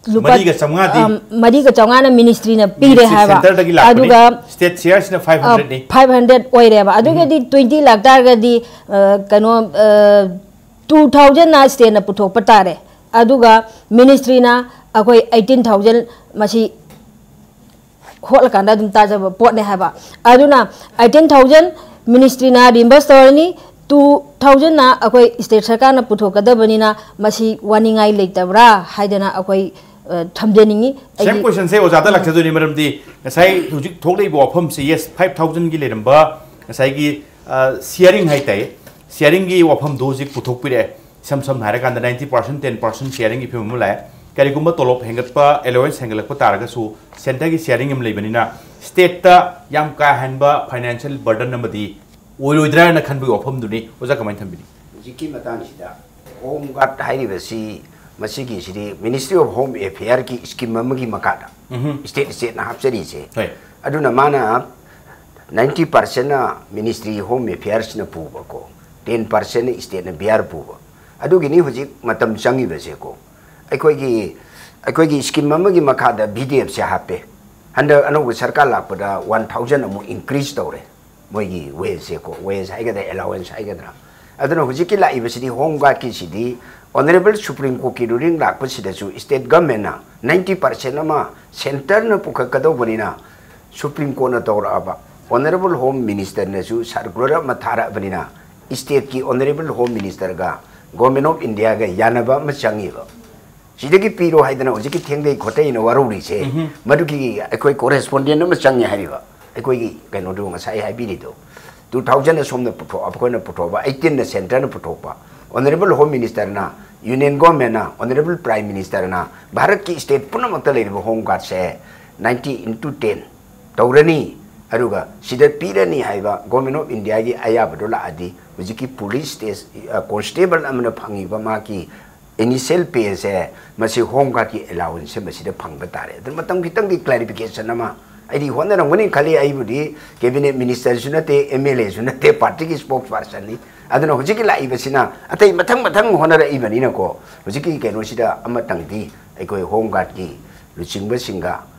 ꯂꯨꯄꯥ, ꯃꯔꯤꯒ ꯆꯥꯝꯃꯉꯥꯗꯤ ꯑ, ꯃꯔꯤꯒ ꯆꯥꯝꯃꯉꯥꯅ ꯃꯤꯅꯤꯁꯇ꯭ꯔꯤꯅ ꯄꯤꯔꯦ ꯍꯥꯏꯕ꯫ ꯁꯦꯟꯇꯔꯗꯒꯤ ꯂꯥꯛꯄꯅꯤ꯫ ꯑꯗꯨꯒ ꯁ꯭ꯇꯦꯠ ꯁꯤꯌꯥꯔꯁꯤꯅ ꯐꯥꯏꯚ ꯍꯟꯗ꯭ꯔꯦꯠꯅꯤ꯫ ꯐꯥꯏꯚ ꯍꯟꯗ꯭ꯔꯦꯠ ꯑꯣꯏꯔꯦꯕ꯫ ꯑꯗꯨꯒꯗꯤ ꯇ꯭ꯋꯦꯟꯇꯤ ꯂꯥꯛ ꯇꯥꯔꯒꯗꯤ, ꯑ, ꯀꯩꯅꯣ, ꯑ, ꯇꯨ ꯊꯥꯎꯖꯟꯅ ꯁ꯭ꯇꯦꯠꯅ ꯄꯨꯊꯣꯛꯄ ꯇꯥꯔꯦ꯫ ꯑꯗꯨꯒ ꯃꯤꯅꯤꯁꯇ꯭ꯔꯤꯅ ꯑꯩꯈꯣꯏ ꯑꯩꯠꯇꯤꯟ ꯊꯥꯎꯖꯟ ꯃꯁꯤ ꯍꯣꯠꯂꯀꯥꯟꯗ ꯑꯗꯨꯝ ꯇꯥꯖꯕ ꯄꯣꯠꯅꯦ ꯍꯥꯏꯕ꯫ ꯑꯗꯨꯅ ꯑꯩꯠꯇꯤꯟ ꯊꯥꯎꯖꯟ ꯃꯤꯅꯤꯁꯇ꯭ꯔꯤꯅ ꯔꯤꯝꯕꯔꯁ ꯇꯧꯔꯅꯤ, ꯇꯨ ꯊꯥꯎꯖꯟꯅ ꯑꯩꯈꯣꯏ ꯁ꯭ꯇꯦꯠ ꯁꯔꯀꯥꯔꯅ ꯄꯨꯊꯣꯛꯀꯗꯕꯅꯤꯅ ꯃꯁꯤ ꯋꯥꯅꯤꯡꯉꯥꯏ ꯂꯩꯇꯕ꯭ꯔꯥ ꯍꯥꯏꯗꯅ ꯑꯩꯈꯣꯏ, ꯑ, ꯊꯝꯖꯅꯤꯡꯉꯤ꯫ ꯁꯦꯝ ꯑꯩꯒꯤ ꯀꯣꯏꯁꯟꯁꯦ ꯑꯣꯖꯥꯗ ꯂꯥꯛꯆꯗꯣꯏꯅꯤ, ꯃꯔꯝꯗꯤ ꯉꯁꯥꯏ ꯍꯧꯖꯤꯛ ꯊꯣꯛꯂꯛꯏꯕ ꯋꯥꯐꯝꯁꯦ, ꯌꯦꯁ, ꯐꯥꯏꯚ ꯊꯥꯎꯖꯟꯒꯤ ꯂꯩꯔꯝꯕ ꯉꯁꯥꯏꯒꯤ, ꯑ, ꯁꯤꯌꯥꯔꯤꯡ ꯍꯥꯏꯇꯥꯏ, ꯁꯤꯌꯥꯔꯤꯡꯒꯤ ꯋꯥꯐꯝꯗꯣ ꯍꯧꯖꯤꯛ ꯄꯨꯊꯣꯛꯄꯤꯔꯛꯑꯦ꯫ ꯏꯁꯝ ꯁꯝꯅ ꯍꯥꯏꯔꯀꯥꯟꯗ ꯅꯥꯏꯟꯇꯤ ꯄꯥꯔꯁꯦꯟ, ꯇꯦꯟ ꯄꯥꯔꯁꯦꯟ ꯁꯤꯌꯥꯔꯤꯡꯒꯤ ꯐꯤꯕꯝ ꯑꯃ ꯂꯥꯛꯑꯦ꯫ ꯀꯔꯤꯒꯨꯝꯕ ꯇꯣꯂꯣꯞ ꯍꯦꯟꯒꯠꯄ, ꯑꯦꯂꯣꯋꯦꯟꯁ ꯍꯦꯟꯒꯠꯂꯛꯄ ꯇꯥꯔꯒꯁꯨ ꯁꯦꯟꯇꯔꯒꯤ ꯁꯤꯌꯥꯔꯤꯡ ꯑꯃ ꯂꯩꯕꯅꯤꯅ ꯁ꯭ꯇꯦꯠꯇ ꯌꯥꯝ ꯀꯥ ꯍꯦꯟꯕ ꯐꯥꯏꯅꯥꯟꯁꯤꯌꯦꯜ ꯕꯔꯗꯟ ꯑꯃꯗꯤ ꯑꯣꯏꯔꯣꯏꯗ꯭ꯔꯥꯅ ꯈꯟꯕꯒꯤ ꯋꯥꯐꯝꯗꯨꯅꯤ꯫ ꯑꯣꯖꯥ ꯀꯃꯥꯏꯅ ꯊꯝꯕꯤꯅꯤ? ꯍꯧꯖꯤꯛꯀꯤ ꯃꯇꯥꯡꯁꯤꯗ ꯍꯣꯝ ꯒꯥꯔꯗ ꯍꯥꯏꯔꯤꯕꯁꯤ, ꯃꯁꯤꯒꯤꯁꯤꯗꯤ ꯃꯤꯅꯤꯁꯇ꯭ꯔꯤ ꯑꯣꯐ ꯍꯣꯝ ꯑꯦꯐꯤꯌꯔꯒꯤ ꯁ꯭ꯀꯤꯝ ꯑꯃꯒꯤ ꯃꯈꯥꯗ ꯍꯣꯏ꯫ ꯁ꯭ꯇꯦꯠ ꯁ꯭ꯇꯦꯠꯅ ꯍꯥꯞꯆꯔꯤꯁꯦ꯫ ꯍꯣꯏ꯫ ꯑꯗꯨꯅ ꯃꯥꯅ ꯅꯥꯏꯟꯇꯤ ꯄꯥꯔꯁꯦꯟꯅ ꯃꯤꯅꯤꯁꯇ꯭ꯔꯤ ꯍꯣꯝ ꯑꯦꯐꯤꯌꯔꯁꯅ ꯄꯨꯕꯀꯣ, ꯇꯦꯟ ꯄꯥꯔꯁꯦꯟꯅ ꯁ꯭ꯇꯦꯠꯅ ꯕꯤꯌꯥꯔ ꯄꯨꯕ꯫ ꯑꯗꯨꯒꯤꯅꯤ ꯍꯧꯖꯤꯛ ꯃꯇꯝ ꯆꯪꯉꯤꯕꯁꯦꯀꯣ꯫ ꯑꯩꯈꯣꯏꯒꯤ, ꯑꯩꯈꯣꯏꯒꯤ ꯁ꯭ꯀꯤꯝ ꯑꯃꯒꯤ ꯃꯈꯥꯗ ꯚꯤ ꯗꯤ ꯑꯦꯐꯁꯦ ꯍꯥꯞꯄꯦ꯫ ꯍꯟꯗꯛ ꯑꯅꯧꯕ ꯁꯔꯀꯥꯔ ꯂꯥꯛꯄꯗ ꯋꯥꯟ ꯊꯥꯎꯖꯟ ꯑꯃꯨꯛ ꯏꯟꯀ꯭ꯔꯤꯖ ꯇꯧꯔꯦ, ꯃꯣꯏꯒꯤ ꯋꯦꯖꯁꯦꯀꯣ, ꯋꯦꯖ ꯍꯥꯏꯒꯗ꯭ꯔꯥ, ꯑꯦꯂꯥꯋꯦꯟꯁ ꯍꯥꯏꯒꯗ꯭ꯔꯥ꯫ ꯑꯗꯨꯅ ꯍꯧꯖꯤꯛꯀꯤ ꯂꯥꯛꯏꯕꯁꯤꯗꯤ, ꯍꯣꯝ ꯒꯥꯔꯗꯀꯤꯁꯤꯗꯤ ꯑꯣꯅꯔꯦꯕꯜ ꯁꯨꯄ꯭ꯔꯤꯝ ꯀꯣꯔꯠꯀꯤ ꯔꯨꯂꯤꯡ ꯂꯥꯛꯄꯁꯤꯗꯁꯨ ꯁ꯭ꯇꯦꯠ ꯒꯃꯦꯟꯅ ꯅꯥꯏꯟꯇꯤ ꯄꯥꯔꯁꯦꯟ ꯑꯃ ꯁꯦꯟꯇꯔꯅ ꯄꯨꯈꯠꯀꯗꯧꯕꯅꯤꯅ, ꯁꯨꯄ꯭ꯔꯤꯝ ꯀꯣꯔꯠꯅ ꯇꯧꯔꯛꯑꯕ, ꯑꯣꯅꯔꯦꯕꯜ ꯍꯣꯝ ꯃꯤꯅꯤꯁꯇꯔꯅꯁꯨ ꯁꯔꯀꯨꯂꯔ ꯑꯃ ꯊꯥꯔꯛꯑꯕꯅꯤꯅ, ꯁ꯭ꯇꯦꯠꯀꯤ ꯑꯣꯅꯔꯦꯕꯜ ꯍꯣꯝ ꯃꯤꯅꯤꯁꯇꯔꯒ ꯒꯣꯔꯃꯦꯟ ꯑꯣꯐ ꯏꯟꯗꯤꯌꯥꯒ ꯌꯥꯅꯕ ꯑꯃ ꯆꯪꯉꯤꯕ꯫ ꯁꯤꯗꯒꯤ ꯄꯤꯔꯣ ꯍꯥꯏꯗꯅ ꯍꯧꯖꯤꯛꯀꯤ ꯊꯦꯡꯊꯩ ꯈꯣꯠꯊꯩꯅ ꯋꯥꯔꯧꯔꯤꯁꯦ, ꯎꯝꯍꯨꯝ꯫ ꯃꯗꯨꯒꯤ ꯑꯩꯈꯣꯏ ꯀꯣꯔꯦꯁꯄꯣꯟꯗꯦꯟ ꯑꯃ ꯆꯪꯉꯦ ꯍꯥꯏꯔꯤꯕ꯫ ꯑꯩꯈꯣꯏꯒꯤ ꯀꯩꯅꯣꯗꯨ ꯉꯁꯥꯏ ꯍꯥꯏꯕꯤꯔꯤꯗꯣ, ꯇꯨ ꯊꯥꯎꯖꯟꯗ ꯁꯣꯝꯗ ꯄꯨꯊꯣꯛ, ꯑꯩꯈꯣꯏꯅ ꯄꯨꯊꯣꯛꯄ, ꯑꯩꯠꯇꯤꯟꯗ ꯁꯦꯟꯇꯔꯅ ꯄꯨꯊꯣꯛꯄ, ꯑꯣꯅꯔꯦꯕꯜ ꯍꯣꯝ ꯃꯤꯅꯤꯁꯇꯔꯅ, ꯌꯨꯅꯤꯌꯟ ꯒꯣꯔꯃꯦꯟꯅ, ꯑꯣꯅꯔꯦꯕꯜ ꯄ꯭ꯔꯥꯏꯝ ꯃꯤꯅꯤꯁꯇꯔꯅ ꯚꯥꯔꯠꯀꯤ ꯁ꯭ꯇꯦꯠ ꯄꯨꯝꯅꯃꯛꯇ ꯂꯩꯔꯤꯕ ꯍꯣꯝ ꯒꯥꯔꯗꯁꯦ ꯅꯥꯏꯟꯇꯤ ꯏꯟꯇꯨ ꯇꯦꯟ ꯇꯧꯔꯅꯤ꯫ ꯑꯗꯨꯒ ꯁꯤꯗ ꯄꯤꯔꯅꯤ ꯍꯥꯏꯕ Government of Indiaꯒꯤ ꯑꯌꯥꯕꯗꯣ ꯂꯥꯛꯑꯗꯤ, ꯍꯧꯖꯤꯛꯀꯤ police station constable ꯑꯃꯅ ꯐꯪꯉꯤꯕ ꯃꯥꯒꯤ initial payꯁꯦ, ꯃꯁꯤ Home Guardꯀꯤ allowanceꯁꯦ ꯃꯁꯤꯗ ꯐꯪꯕ ꯇꯥꯔꯦ꯫ ꯑꯗꯨꯅ ꯃꯇꯝ ꯈꯤꯇꯪꯗꯤ clarification ꯑꯃ ꯑꯩꯗꯤ ꯍꯣꯠꯅꯔꯝꯒꯅꯤ ꯈꯜꯂꯤ꯫ ꯑꯩꯕꯨꯗꯤ cabinet ministerꯁꯨ ꯅꯠꯇꯦ, MLAꯁꯨ ꯅꯠꯇꯦ, partyꯒꯤ spokespersonꯅꯤ꯫ ꯑꯗꯨꯅ ꯍꯧꯖꯤꯛꯀꯤ ꯂꯥꯛꯏꯕꯁꯤꯅ ꯑꯇꯩ ꯃꯊꯪ ꯃꯊꯪ ꯍꯣꯠꯅꯔꯛꯏꯕꯅꯤꯅꯀꯣ, ꯍꯧꯖꯤꯛꯀꯤ ꯀꯩꯅꯣꯁꯤꯗ ꯑꯃꯇꯪꯗꯤ ꯑꯩꯈꯣꯏ Home Guardꯀꯤ ꯂꯨꯆꯤꯡꯕꯁꯤꯡꯒ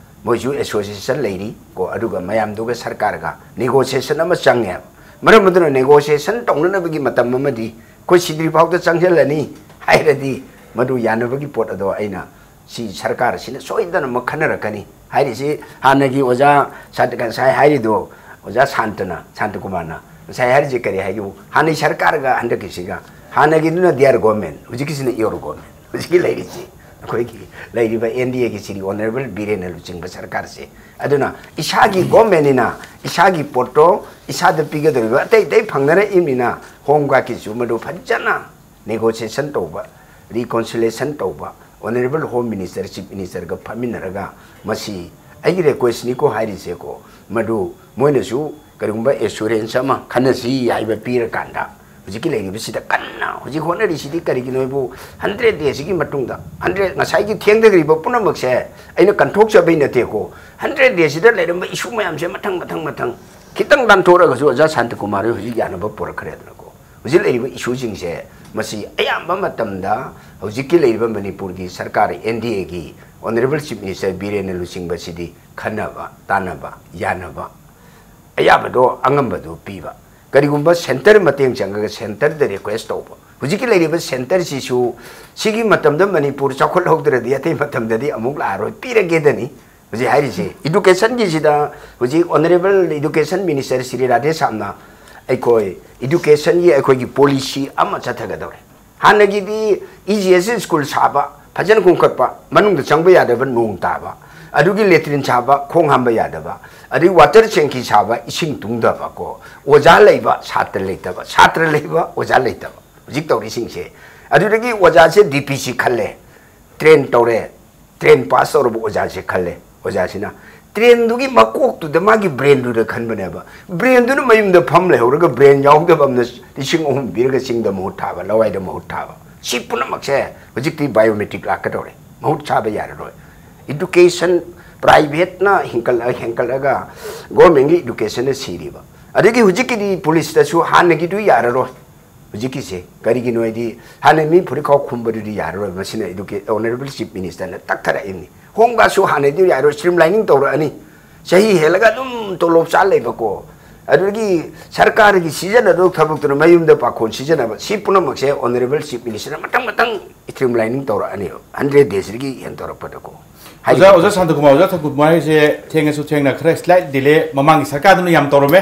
ꯃꯣꯏꯁꯨ association ꯂꯩꯔꯤ ꯀꯣ, ꯑꯗꯨꯒ ꯃꯌꯥꯝꯗꯨꯒ ꯁꯔꯀꯥꯔꯒ negotiation ꯑꯃ ꯆꯪꯉꯦꯕ꯫ ꯃꯔꯝ ꯑꯗꯨꯅ negotiation ꯇꯧꯅꯅꯕꯒꯤ ꯃꯇꯝ ꯑꯃꯗꯤ ꯑꯩꯈꯣꯏ ꯁꯤꯗ꯭ꯔꯤ ꯐꯥꯎꯗ ꯆꯪꯁꯤꯜꯂꯅꯤ ꯍꯥꯏꯔꯗꯤ, ꯃꯗꯨ ꯌꯥꯅꯕꯒꯤ ꯄꯣꯠ ꯑꯗꯣ ꯑꯩꯅ ꯁꯤ ꯁꯔꯀꯥꯔ ꯑꯁꯤꯅ ꯁꯣꯏꯗꯅꯃꯛ ꯈꯟꯅꯔꯛꯀꯅꯤ ꯍꯥꯏꯔꯤꯁꯤ꯫ ꯍꯥꯟꯅꯒꯤ ꯑꯣꯖꯥ ꯁꯥꯟꯇ-, ꯉꯁꯥꯏ ꯍꯥꯏꯔꯤꯗꯣ, ꯑꯣꯖꯥ ꯁꯥꯟꯇꯅ, ꯁꯥꯟꯇꯀꯨꯃꯥꯔꯅ ꯉꯁꯥꯏ ꯍꯥꯏꯔꯤꯁꯦ ꯀꯔꯤ ꯍꯥꯏꯒꯦꯕꯨ, ꯍꯥꯟꯅꯒꯤ ꯁꯔꯀꯥꯔꯒ ꯍꯟꯗꯛꯀꯤꯁꯤꯒ, ꯍꯥꯟꯅꯒꯤꯗꯨꯅ their government, ꯍꯧꯖꯤꯛꯀꯤꯁꯤꯅ your government꯫ ꯍꯧꯖꯤꯛꯀꯤ ꯂꯩꯔꯤꯁꯤ, ꯑꯩꯈꯣꯏꯒꯤ ꯂꯩꯔꯤꯕ NDAꯒꯤ ꯁꯤꯔꯤ Honourable ꯕꯤꯔꯦꯟꯅ ꯂꯨꯆꯤꯡꯕ ꯁꯔꯀꯥꯔꯁꯦ꯫ ꯑꯗꯨꯅ ꯏꯁꯥꯒꯤ governmentꯅꯤꯅ ꯏꯁꯥꯒꯤ ꯄꯣꯠꯇꯣ ꯏꯁꯥꯗ ꯄꯤꯒꯗꯧꯔꯤꯕ, ꯑꯇꯩ ꯑꯇꯩ ꯐꯪꯅꯔꯛꯏꯕꯅꯤꯅ Home Guardꯀꯤꯁꯨ ꯃꯗꯨ ꯐꯖꯅ negotiation ꯇꯧꯕ, reconciliation ꯇꯧꯕ, Honourable Home Minister, Chief Ministerꯒ ꯐꯝꯃꯤꯟꯅꯔꯒ, ꯃꯁꯤ ꯑꯩꯒꯤ requestꯅꯤꯀꯣ ꯍꯥꯏꯔꯤꯁꯦꯀꯣ, ꯃꯗꯨ ꯃꯣꯏꯅꯁꯨ ꯀꯔꯤꯒꯨꯝꯕ assurance ꯑꯃ ꯈꯟꯅꯁꯤ ꯍꯥꯏꯕ ꯄꯤꯔꯀꯥꯟꯗ, ꯍꯧꯖꯤꯛꯀꯤ ꯂꯩꯔꯤꯕꯁꯤꯗ ꯀꯟꯅ ꯍꯧꯖꯤꯛ ꯍꯣꯠꯅꯔꯤꯁꯤꯗꯤ ꯀꯔꯤꯒꯤꯅꯣ ꯍꯥꯏꯕꯨ, hundred dayꯁꯤꯒꯤ ꯃꯇꯨꯡꯗ, hundred, ꯉꯁꯥꯏꯒꯤ ꯊꯦꯡꯊꯈ꯭ꯔꯤꯕ ꯄꯨꯝꯅꯃꯛꯁꯦ ꯑꯩꯅ ꯀꯟꯊꯣꯛꯆꯕꯩ ꯅꯠꯇꯦꯀꯣ, hundred dayꯁꯤꯗ ꯂꯩꯔꯝꯕ issue ꯃꯌꯥꯝꯁꯦ ꯃꯊꯪ, ꯃꯊꯪ, ꯃꯊꯪ ꯈꯤꯇꯪ ꯂꯥꯟꯊꯣꯔꯛꯑꯒꯁꯨ ꯑꯣꯖꯥ ꯁꯥꯟꯇꯀꯨꯃꯥꯔ ꯍꯣꯏ ꯍꯧꯖꯤꯛ ꯌꯥꯅꯕ ꯄꯨꯔꯛꯈ꯭ꯔꯦꯗꯅꯀꯣ꯫ ꯍꯧꯖꯤꯛ ꯂꯩꯔꯤꯕ issueꯁꯤꯡꯁꯦ, ꯃꯁꯤ ꯑꯌꯥꯝꯕ ꯃꯇꯝꯗ ꯍꯧꯖꯤꯛꯀꯤ ꯂꯩꯔꯤꯕ ꯃꯅꯤꯄꯨꯔꯒꯤ ꯁꯔꯀꯥꯔ, NDAꯒꯤ Honourable Chief Minister ꯕꯤꯔꯦꯟꯅ ꯂꯨꯆꯤꯡꯕꯁꯤꯗꯤ ꯈꯟꯅꯕ, ꯇꯥꯟꯅꯕ, ꯌꯥꯅꯕ, ꯑꯌꯥꯕꯗꯣ, ꯑꯉꯝꯕꯗꯣ ꯄꯤꯕ꯫ ꯀꯔꯤꯒꯨꯝꯕ centre ꯃꯇꯦꯡ ꯆꯪꯉꯒ centreꯗ request ꯇꯧꯕ꯫ ꯍꯧꯖꯤꯛꯀꯤ ꯂꯩꯔꯤꯕ centreꯁꯤꯁꯨ ꯁꯤꯒꯤ ꯃꯇꯝꯗ ꯃꯅꯤꯄꯨꯔ ꯆꯥꯎꯈꯠꯍꯧꯗ꯭ꯔꯗꯤ ꯑꯇꯩ ꯃꯇꯝꯗꯗꯤ ꯑꯃꯨꯛ ꯂꯥꯛꯑꯔꯣꯏ, ꯄꯤꯔꯒꯦꯗꯅꯤ꯫ ꯍꯧꯖꯤꯛ ꯍꯥꯏꯔꯤꯁꯦ educationꯒꯤꯁꯤꯗ, ꯍꯧꯖꯤꯛ Honourable Education Minister ꯁ꯭ꯔꯤ ꯔꯥꯙꯦꯁ꯭ꯌꯥꯝꯅ ꯑꯩꯈꯣꯏ educationꯒꯤ ꯑꯩꯈꯣꯏꯒꯤ policy ꯑꯃ ꯆꯠꯊꯒꯗꯧꯔꯦ꯫ ꯍꯥꯟꯅꯒꯤꯗꯤ EGS school ꯁꯥꯕ, ꯐꯖꯅ ꯀꯨꯝꯈꯠꯄ, ꯃꯅꯨꯡꯗ ꯆꯪꯕ ꯌꯥꯗꯕ, ꯅꯣꯡ ꯇꯥꯕ, ꯑꯗꯨꯒꯤ latrine ꯁꯥꯕ, ꯈꯣꯡ ꯍꯥꯝꯕ ꯌꯥꯗꯕ, ꯑꯗꯩ water tank ꯁꯥꯕ, ꯏꯁꯤꯡ ꯇꯨꯡꯗꯕꯀꯣ, ꯑꯣꯖꯥ ꯂꯩꯕ, ꯁꯥꯇ꯭ꯔ ꯂꯩꯇꯕ, ꯁꯥꯇ꯭ꯔ ꯂꯩꯕ, ꯑꯣꯖꯥ ꯂꯩꯇꯕ, ꯍꯧꯖꯤꯛ ꯇꯧꯔꯤꯁꯤꯡꯁꯦ꯫ ꯑꯗꯨꯗꯒꯤ ꯑꯣꯖꯥꯁꯦ DPC ꯈꯜꯂꯦ, train ꯇꯧꯔꯦ, train pass ꯇꯧꯔꯕ ꯑꯣꯖꯥꯁꯦ ꯈꯜꯂꯦ꯫ ꯑꯣꯖꯥꯁꯤꯅ ꯇ꯭ꯔꯦꯟꯗꯨꯒꯤ ꯃꯀꯣꯛꯇꯨꯗ ꯃꯥꯒꯤ ꯕ꯭ꯔꯦꯟꯗꯨꯗ ꯈꯟꯕꯅꯦꯕ꯫ ꯕ꯭ꯔꯦꯟꯗꯨꯅ ꯃꯌꯨꯝꯗ ꯐꯝ ꯂꯩꯍꯧꯔꯒ ꯕ꯭ꯔꯦꯟ ꯌꯥꯎꯗꯕ ꯑꯃꯅ ꯂꯤꯁꯤꯡ ꯑꯍꯨꯝ ꯄꯤꯔꯒ ꯆꯤꯡꯗ ꯃꯍꯨꯠ ꯊꯥꯕ, ꯂꯋꯥꯏꯗ ꯃꯍꯨꯠ ꯊꯥꯕ꯫ ꯁꯤ ꯄꯨꯝꯅꯃꯛꯁꯦ ꯍꯧꯖꯤꯛꯇꯤ ꯕꯥꯏꯑꯣꯃꯦꯇ꯭ꯔꯤꯛ ꯂꯥꯛꯀꯗꯧꯔꯦ, ꯃꯍꯨꯠ ꯁꯥꯕ ꯌꯥꯔꯔꯣꯏ꯫ ꯏꯗꯨꯀꯦꯁꯟ ꯄ꯭ꯔꯥꯏꯚꯦꯠꯅ ꯍꯦꯟꯀꯠꯂ-, ꯍꯦꯟꯀꯠꯂꯒ ꯒꯣꯔꯃꯦꯟꯒꯤ ꯏꯗꯨꯀꯦꯁꯟꯅ ꯁꯤꯔꯤꯕ꯫ ꯑꯗꯒꯤ ꯍꯧꯖꯤꯛꯀꯤꯗꯤ ꯄꯨꯂꯤꯁꯇꯁꯨ ꯍꯥꯟꯅꯒꯤꯗꯨ ꯌꯥꯔꯔꯣꯏ꯫ ꯍꯧꯖꯤꯛꯀꯤꯁꯦ ꯀꯔꯤꯒꯤꯅꯣ ꯍꯥꯏꯗꯤ, ꯍꯥꯟꯅ ꯃꯤ ꯐꯨꯔꯤꯠꯈꯥꯎ ꯈꯨꯝꯕꯗꯨꯗꯤ ꯌꯥꯔꯔꯣꯏ, ꯃꯁꯤꯅ ꯑꯦꯗꯨꯀꯦ-, ꯑꯣꯅꯔꯦꯕꯜ ꯆꯤꯐ ꯃꯤꯅꯤꯁꯇꯔꯅ ꯇꯛꯊꯔꯛꯏꯕꯅꯤ꯫ ꯍꯣꯝ ꯒꯥꯔꯗꯁꯨ ꯍꯥꯟꯅꯗꯤ ꯌꯥꯔꯔꯣꯏ, ꯁ꯭ꯇ꯭ꯔꯤꯝ ꯂꯥꯏꯅꯤꯡ ꯇꯧꯔꯛꯑꯅꯤ꯫ ꯆꯍꯤ ꯍꯦꯜꯂꯒ ꯑꯗꯨꯝ ꯇꯣꯂꯣꯞ ꯆꯥ ꯂꯩꯕꯀꯣ, ꯑꯗꯨꯗꯒꯤ ꯁꯔꯀꯥꯔꯒꯤ ꯁꯤꯖꯤꯟꯅꯗꯧ ꯊꯕꯛꯇꯨꯅ ꯃꯌꯨꯝꯗ ꯄꯥꯈꯣꯟ ꯁꯤꯖꯤꯟꯅꯕ, ꯁꯤ ꯄꯨꯝꯅꯃꯛꯁꯦ ꯑꯣꯅꯔꯦꯕꯜ ꯆꯤꯐ ꯃꯤꯅꯤꯁꯇꯔꯅ ꯃꯊꯪ ꯃꯊꯪ ꯁ꯭ꯇ꯭ꯔꯤꯝ ꯂꯥꯏꯅꯤꯡ ꯇꯧꯔꯛꯑꯅꯤꯕ, ꯍꯟꯗ꯭ꯔꯦꯠ ꯗꯦꯖꯇꯒꯤ ꯍꯦꯟꯗꯣꯔꯛꯄꯗꯀꯣ꯫ ꯑꯣꯖꯥ, ꯍꯥꯏꯔꯤꯕ ꯑꯣꯖꯥ ꯁꯥꯟꯇꯀꯨꯃꯥꯔ, ꯑꯣꯖꯥ ꯁꯥꯟꯇꯀꯨꯃꯥꯔ ꯍꯥꯏꯁꯦ ꯊꯦꯡꯉꯁꯨ ꯊꯦꯡꯅ ꯈꯔ ꯁ꯭ꯂꯥꯏꯠ ꯗꯤꯂꯦ, ꯃꯃꯥꯡꯒꯤ ꯁꯔꯀꯥꯔꯗꯨꯅ ꯌꯥꯝ ꯇꯧꯔꯝꯃꯦ,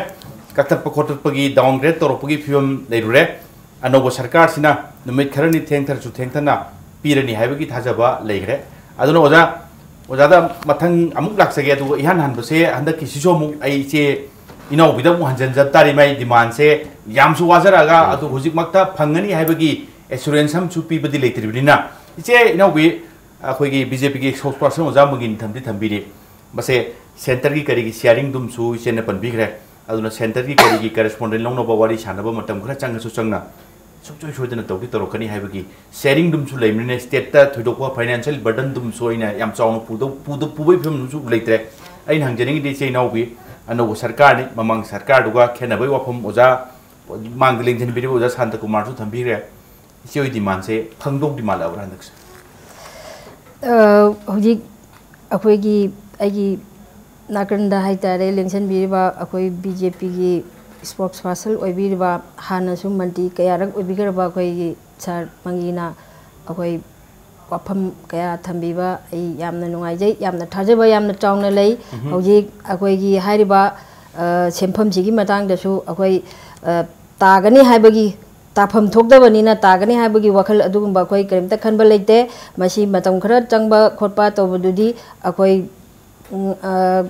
ꯀꯛꯊꯠꯄ ꯈꯣꯠꯇꯠꯄꯒꯤ, ꯗꯥꯎꯟꯒ꯭ꯔꯦꯗ ꯇꯧꯔꯛꯄꯒꯤ ꯐꯤꯕꯝ ꯂꯩꯔꯨꯔꯦ꯫ ꯑꯅꯧꯕ ꯁꯔꯀꯥꯔꯁꯤꯅ ꯅꯨꯃꯤꯠ ꯈꯔꯅꯤ ꯊꯦꯡꯊꯔꯁꯨ ꯊꯦꯡꯊꯅ ꯄꯤꯔꯅꯤ ꯍꯥꯏꯕꯒꯤ ꯊꯥꯖꯕ ꯂꯩꯈ꯭ꯔꯦ꯫ ꯑꯗꯨꯅ ꯑꯣꯖꯥ, ꯑꯣꯖꯥꯗ ꯃꯊꯪ ꯑꯃꯨꯛ ꯂꯥꯛꯆꯒꯦ, ꯑꯗꯨꯒ ꯏꯍꯥꯟ ꯍꯥꯟꯕꯁꯦ ꯍꯟꯗꯛꯀꯤꯁꯤꯁꯨ ꯑꯃꯨꯛ ꯑꯩ ꯏꯆꯦ ꯏꯅꯥꯎꯕꯤꯗ ꯑꯃꯨꯛ ꯍꯟꯖꯤꯟꯖꯕ ꯇꯥꯔꯦ꯫ ꯃꯥꯏ ꯗꯤꯃꯥꯟꯁꯦ ꯌꯥꯝꯁꯨ ꯋꯥꯖꯔꯛꯑꯒ, ꯎꯝ꯫ ꯑꯗꯨ ꯍꯧꯖꯤꯛꯃꯛꯇ ꯐꯪꯒꯅꯤ ꯍꯥꯏꯕꯒꯤ ꯑꯦꯁꯨꯔꯦꯟꯁ ꯑꯃꯁꯨ ꯄꯤꯕꯗꯤ ꯂꯩꯇ꯭ꯔꯤꯕꯅꯤꯅ, ꯏꯆꯦ ꯏꯅꯥꯎꯕꯤ, ꯑꯩꯈꯣꯏꯒꯤ ꯕꯤ ꯖꯦ ꯄꯤꯒꯤ ꯁ꯭ꯄꯣꯛꯁ ꯄꯥꯔꯁꯟ ꯑꯣꯖꯥ ꯃꯪꯒꯤꯟ ꯊꯝꯗꯤ ꯊꯝꯕꯤꯔꯤ꯫ ꯃꯁꯦ ꯁꯦꯟꯇꯔꯒꯤ ꯀꯔꯤꯒꯤ ꯁꯤꯌꯥꯔꯤꯡꯗꯨꯝꯁꯨ ꯏꯆꯦꯅ ꯄꯟꯕꯤꯈ꯭ꯔꯦ꯫ ꯑꯗꯨꯅ ꯁꯦꯟꯇꯔꯒꯤ ꯀꯔꯤꯒꯤ ꯀꯔꯦꯁꯄꯣꯟꯗꯦꯟ ꯂꯧꯅꯕ ꯋꯥꯔꯤ ꯁꯥꯟꯅꯕ ꯃꯇꯝ ꯈꯔ ꯆꯪꯉꯁꯨ ꯆꯪꯅ ꯁꯨꯡꯁꯣꯏ ꯁꯣꯏꯗꯅ ꯇꯧꯗꯤ ꯇꯧꯔꯛꯀꯅꯤ ꯍꯥꯏꯕꯒꯤ ꯁꯤꯌꯥꯔꯤꯡꯗꯨꯝꯁꯨ ꯂꯩꯕꯅꯤꯅ, ꯁ꯭ꯇꯦꯠꯇ ꯊꯣꯏꯗꯣꯛꯄ ꯐꯥꯏꯅꯥꯟꯁꯤꯌꯦꯜ ꯕꯔꯗꯟꯗꯨꯝꯁꯨ ꯑꯩꯅ ꯌꯥꯝ ꯆꯥꯎꯅ ꯄꯨꯗꯧ-, ꯄꯨꯗ-, ꯄꯨꯕꯒꯤ ꯐꯤꯕꯝꯗꯨꯁꯨ ꯂꯩꯇ꯭ꯔꯦ꯫ ꯑꯩꯅ ꯍꯪꯖꯅꯤꯡꯉꯤꯗꯤ ꯏꯆꯦ ꯏꯅꯥꯎꯒꯤ ꯑꯅꯧꯕ ꯁꯔꯀꯥꯔꯅꯤ, ꯃꯃꯥꯡ ꯁꯔꯀꯥꯔꯗꯨꯒ ꯈꯦꯠꯅꯕꯒꯤ ꯋꯥꯐꯝ ꯑꯣꯖꯥ ꯃꯥꯡꯗ ꯂꯦꯡꯁꯤꯟꯕꯤꯔꯤꯕ ꯑꯣꯖꯥ ꯁꯥꯟꯇꯀꯨꯃꯥꯔꯁꯨ ꯊꯝꯕꯤꯈ꯭ꯔꯦ꯫ ꯏꯆꯦ ꯍꯣꯏ ꯗꯤꯃꯥꯟꯁꯦ ꯐꯪꯗꯧꯗꯤ ꯃꯥꯜꯂꯛꯑꯕ꯭ꯔꯥ ꯍꯟꯗꯛꯁꯦ? ꯑ, ꯍꯧꯖꯤꯛ ꯑꯩꯈꯣꯏꯒꯤ, ꯑꯩꯒꯤ ꯅꯥꯀꯟꯗ ꯍꯥꯏꯇꯥꯔꯦ, ꯂꯦꯡꯁꯤꯟꯕꯤꯔꯤꯕ ꯑꯩꯈꯣꯏ ꯕꯤ ꯖꯦ ꯄꯤꯒꯤ ꯁ꯭ꯄꯣꯛꯁ ꯄꯥꯔꯁꯟ ꯑꯣꯏꯕꯤꯔꯤꯕ, ꯍꯥꯟꯅꯁꯨ ꯃꯟꯇ꯭ꯔꯤ ꯀꯌꯥꯔꯛ ꯑꯣꯏꯕꯤꯈ꯭ꯔꯕ ꯑꯩꯈꯣꯏꯒꯤ ꯁꯥꯔ ꯃꯪꯒꯤꯅ ꯑꯩꯈꯣꯏ ꯋꯥꯐꯝ ꯀꯌꯥ ꯊꯝꯕꯤꯕ ꯑꯩ ꯌꯥꯝꯅ ꯅꯨꯡꯉꯥꯏꯖꯩ, ꯌꯥꯝꯅ ꯊꯥꯖꯕ ꯌꯥꯝꯅ ꯆꯥꯎꯅ ꯂꯩ꯫ ꯎꯝꯍꯨꯝ꯫ ꯍꯧꯖꯤꯛ ꯑꯩꯈꯣꯏꯒꯤ ꯍꯥꯏꯔꯤꯕ, ꯑ, ꯁꯦꯟꯐꯝꯁꯤꯒꯤ ꯃꯇꯥꯡꯗꯁꯨ ꯑꯩꯈꯣꯏ, ꯑ, ꯇꯥꯒꯅꯤ ꯍꯥꯏꯕꯒꯤ, ꯇꯥꯐꯝ ꯊꯣꯛꯇꯕꯅꯤꯅ ꯇꯥꯒꯅꯤ ꯍꯥꯏꯕꯒꯤ ꯋꯥꯈꯜ ꯑꯗꯨꯒꯨꯝꯕ ꯑꯩꯈꯣꯏ ꯀꯔꯤꯝꯇ ꯈꯟꯕ ꯂꯩꯇꯦ꯫ ꯃꯁꯤ ꯃꯇꯝ ꯈꯔ ꯆꯪꯕ ꯈꯣꯠꯄ ꯇꯧꯕꯗꯨꯗꯤ ꯑꯩꯈꯣꯏ, ꯎꯝ, ꯑ,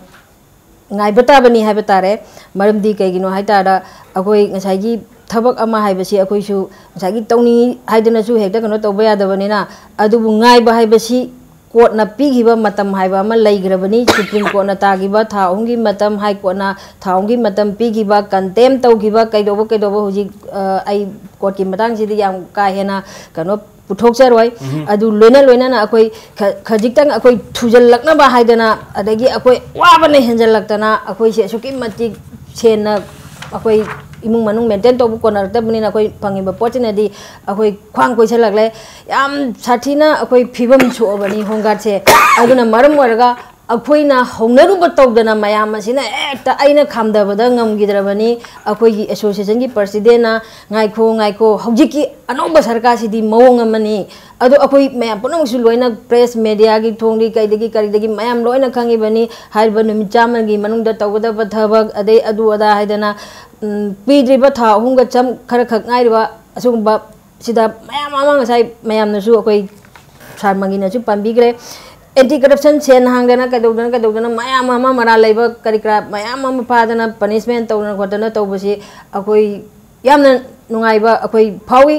ꯉꯥꯏꯕ ꯇꯥꯕꯅꯤ ꯍꯥꯏꯕ ꯇꯥꯔꯦ꯫ ꯃꯔꯝꯗꯤ ꯀꯩꯒꯤꯅꯣ ꯍꯥꯏ ꯇꯥꯔꯗ, ꯑꯩꯈꯣꯏ ꯉꯁꯥꯏꯒꯤ ꯊꯕꯛ ꯑꯃ ꯍꯥꯏꯕꯁꯤ ꯑꯩꯈꯣꯏꯁꯨ ꯉꯁꯥꯏꯒꯤ ꯇꯧꯅꯤꯡꯉꯤ ꯍꯥꯏꯗꯅꯁꯨ ꯍꯦꯛꯇ ꯀꯩꯅꯣ ꯇꯧꯕ ꯌꯥꯗꯕꯅꯤꯅ, ꯑꯗꯨꯕꯨ ꯉꯥꯏꯕ ꯍꯥꯏꯕꯁꯤ ꯀꯣꯔꯠꯅ ꯄꯤꯈꯤꯕ ꯃꯇꯝ ꯍꯥꯏꯕ ꯑꯃ ꯂꯩꯈ꯭ꯔꯕꯅꯤ꯫ ꯁꯨꯄ꯭ꯔꯤꯝ ꯀꯣꯔꯠꯅ ꯇꯥꯈꯤꯕ ꯊꯥ ꯑꯍꯨꯝꯒꯤ ꯃꯇꯝ, ꯍꯥꯏ ꯀꯣꯔꯠꯅ ꯊꯥ ꯑꯍꯨꯝꯒꯤ ꯃꯇꯝ ꯄꯤꯈꯤꯕ, ꯀꯟꯇꯦꯝ ꯇꯧꯈꯤꯕ, ꯀꯩꯗꯧꯕ ꯀꯩꯗꯧꯕ ꯍꯧꯖꯤꯛ ꯑ, ꯑꯩ ꯀꯣꯔꯠꯀꯤ ꯃꯇꯥꯡꯁꯤꯗꯤ ꯌꯥꯝ ꯀꯥ ꯍꯦꯟꯅ ꯀꯩꯅꯣ ꯄꯨꯊꯣꯛꯆꯔꯣꯏ꯫ ꯑꯗꯨ ꯂꯣꯏꯅ ꯂꯣꯏꯅꯅ ꯑꯩꯈꯣꯏ ꯈ- ꯈꯖꯤꯛꯇꯪ ꯑꯩꯈꯣꯏ ꯊꯨꯖꯜꯂꯛꯅꯕ ꯍꯥꯏꯗꯅ, ꯑꯗꯒꯤ ꯑꯩꯈꯣꯏ ꯋꯥꯕꯅ ꯍꯦꯟꯖꯜꯂꯛꯇꯅ ꯑꯩꯈꯣꯏꯁꯦ ꯑꯁꯨꯛꯀꯤ ꯃꯇꯤꯛ ꯁꯦꯟꯅ ꯑꯩꯈꯣꯏ ꯏꯃꯨꯡ ꯃꯅꯨꯡ ꯃꯦꯟꯇꯦꯟ ꯇꯧꯕ ꯀꯣꯟꯅꯔꯛꯇꯕꯅꯤꯅ ꯑꯩꯈꯣꯏ ꯐꯪꯉꯤꯕ ꯄꯣꯠꯁꯤꯅꯗꯤ ꯑꯩꯈꯣꯏ ꯈ꯭ꯋꯥꯡ ꯀꯣꯏꯁꯜꯂꯛꯂꯦ꯫ ꯌꯥꯝ ꯁꯥꯊꯤꯅ ꯑꯩꯈꯣꯏ ꯐꯤꯕꯝ ꯁꯣꯛꯑꯕꯅꯤ ꯍꯣꯝ ꯒꯥꯔꯗꯁꯦ꯫ ꯑꯗꯨꯅ ꯃꯔꯝ ꯑꯣꯏꯔꯒ ꯑꯩꯈꯣꯏꯅ ꯍꯧꯅꯔꯨꯕ ꯇꯧꯗꯅ ꯃꯌꯥꯝ ꯑꯁꯤꯅ ꯍꯦꯛꯇ ꯑꯩꯅ ꯈꯥꯝꯗꯕꯗ ꯉꯝꯈꯤꯗ꯭ꯔꯕꯅꯤ꯫ ꯑꯩꯈꯣꯏꯒꯤ ꯑꯦꯁꯣꯁꯤꯌꯦꯁꯟꯒꯤ ꯄ꯭ꯔꯁꯤꯗꯦꯟꯅ "ꯉꯥꯏꯈꯣ, ꯉꯥꯏꯈꯣ, ꯍꯧꯖꯤꯛꯀꯤ ꯑꯅꯧꯕ ꯁꯔꯀꯥꯔꯁꯤꯗꯤ ꯃꯑꯣꯡ ꯑꯃꯅꯤ"꯫ ꯑꯗꯣ ꯑꯩꯈꯣꯏ ꯃꯌꯥꯝ ꯄꯨꯝꯅꯃꯛꯁꯨ ꯂꯣꯏꯅ ꯄ꯭ꯔꯦꯁ ꯃꯦꯗꯤꯌꯥꯒꯤ ꯊꯣꯡꯗꯒꯤ ꯀꯩꯗꯒꯤ ꯀꯔꯤꯗꯒꯤ ꯃꯌꯥꯝ ꯂꯣꯏꯅ ꯈꯪꯉꯤꯕꯅꯤ꯫ ꯍꯥꯏꯔꯤꯕ ꯅꯨꯃꯤꯠ ꯆꯥꯝꯃꯒꯤ ꯃꯅꯨꯡꯗ ꯇꯧꯒꯗꯕ ꯊꯕꯛ, ꯑꯗꯩ ꯑꯗꯨ ꯑꯗꯥ ꯍꯥꯏꯗꯅ, ꯎꯝ, ꯄꯤꯗ꯭ꯔꯤꯕ ꯊꯥ ꯑꯍꯨꯝꯒ ꯆꯝ ꯈꯔ ꯈꯛ ꯉꯥꯏꯔꯤꯕ ꯑꯁꯤꯒꯨꯝꯕ ꯁꯤꯗ ꯃꯌꯥꯝ ꯑꯃ ꯉꯁꯥꯏ ꯃꯌꯥꯝꯅꯁꯨ ꯑꯩꯈꯣꯏ ꯁꯥꯔ ꯃꯪꯒꯤꯅꯁꯨ ꯄꯟꯕꯤꯈ꯭ꯔꯦ꯫ ꯑꯦꯟꯇꯤ ꯀꯔꯞꯁꯟ ꯁꯦꯜ ꯍꯥꯡꯗꯅ ꯀꯩꯗꯧꯗꯅ ꯀꯩꯗꯧꯗꯅ ꯃꯌꯥꯝ ꯑꯃ ꯃꯔꯥꯜ ꯂꯩꯕ ꯀꯔꯤ ꯀꯔꯥ ꯃꯌꯥꯝ ꯑꯃ ꯐꯥꯗꯅ ꯄꯅꯤꯁꯃꯦꯟ ꯇꯧꯗꯅ ꯈꯣꯠꯇꯅ ꯇꯧꯕꯁꯤ ꯑꯩꯈꯣꯏ ꯌꯥꯝꯅ ꯅꯨꯡꯉꯥꯏꯕ ꯑꯩꯈꯣꯏ ꯐꯥꯎꯏ꯫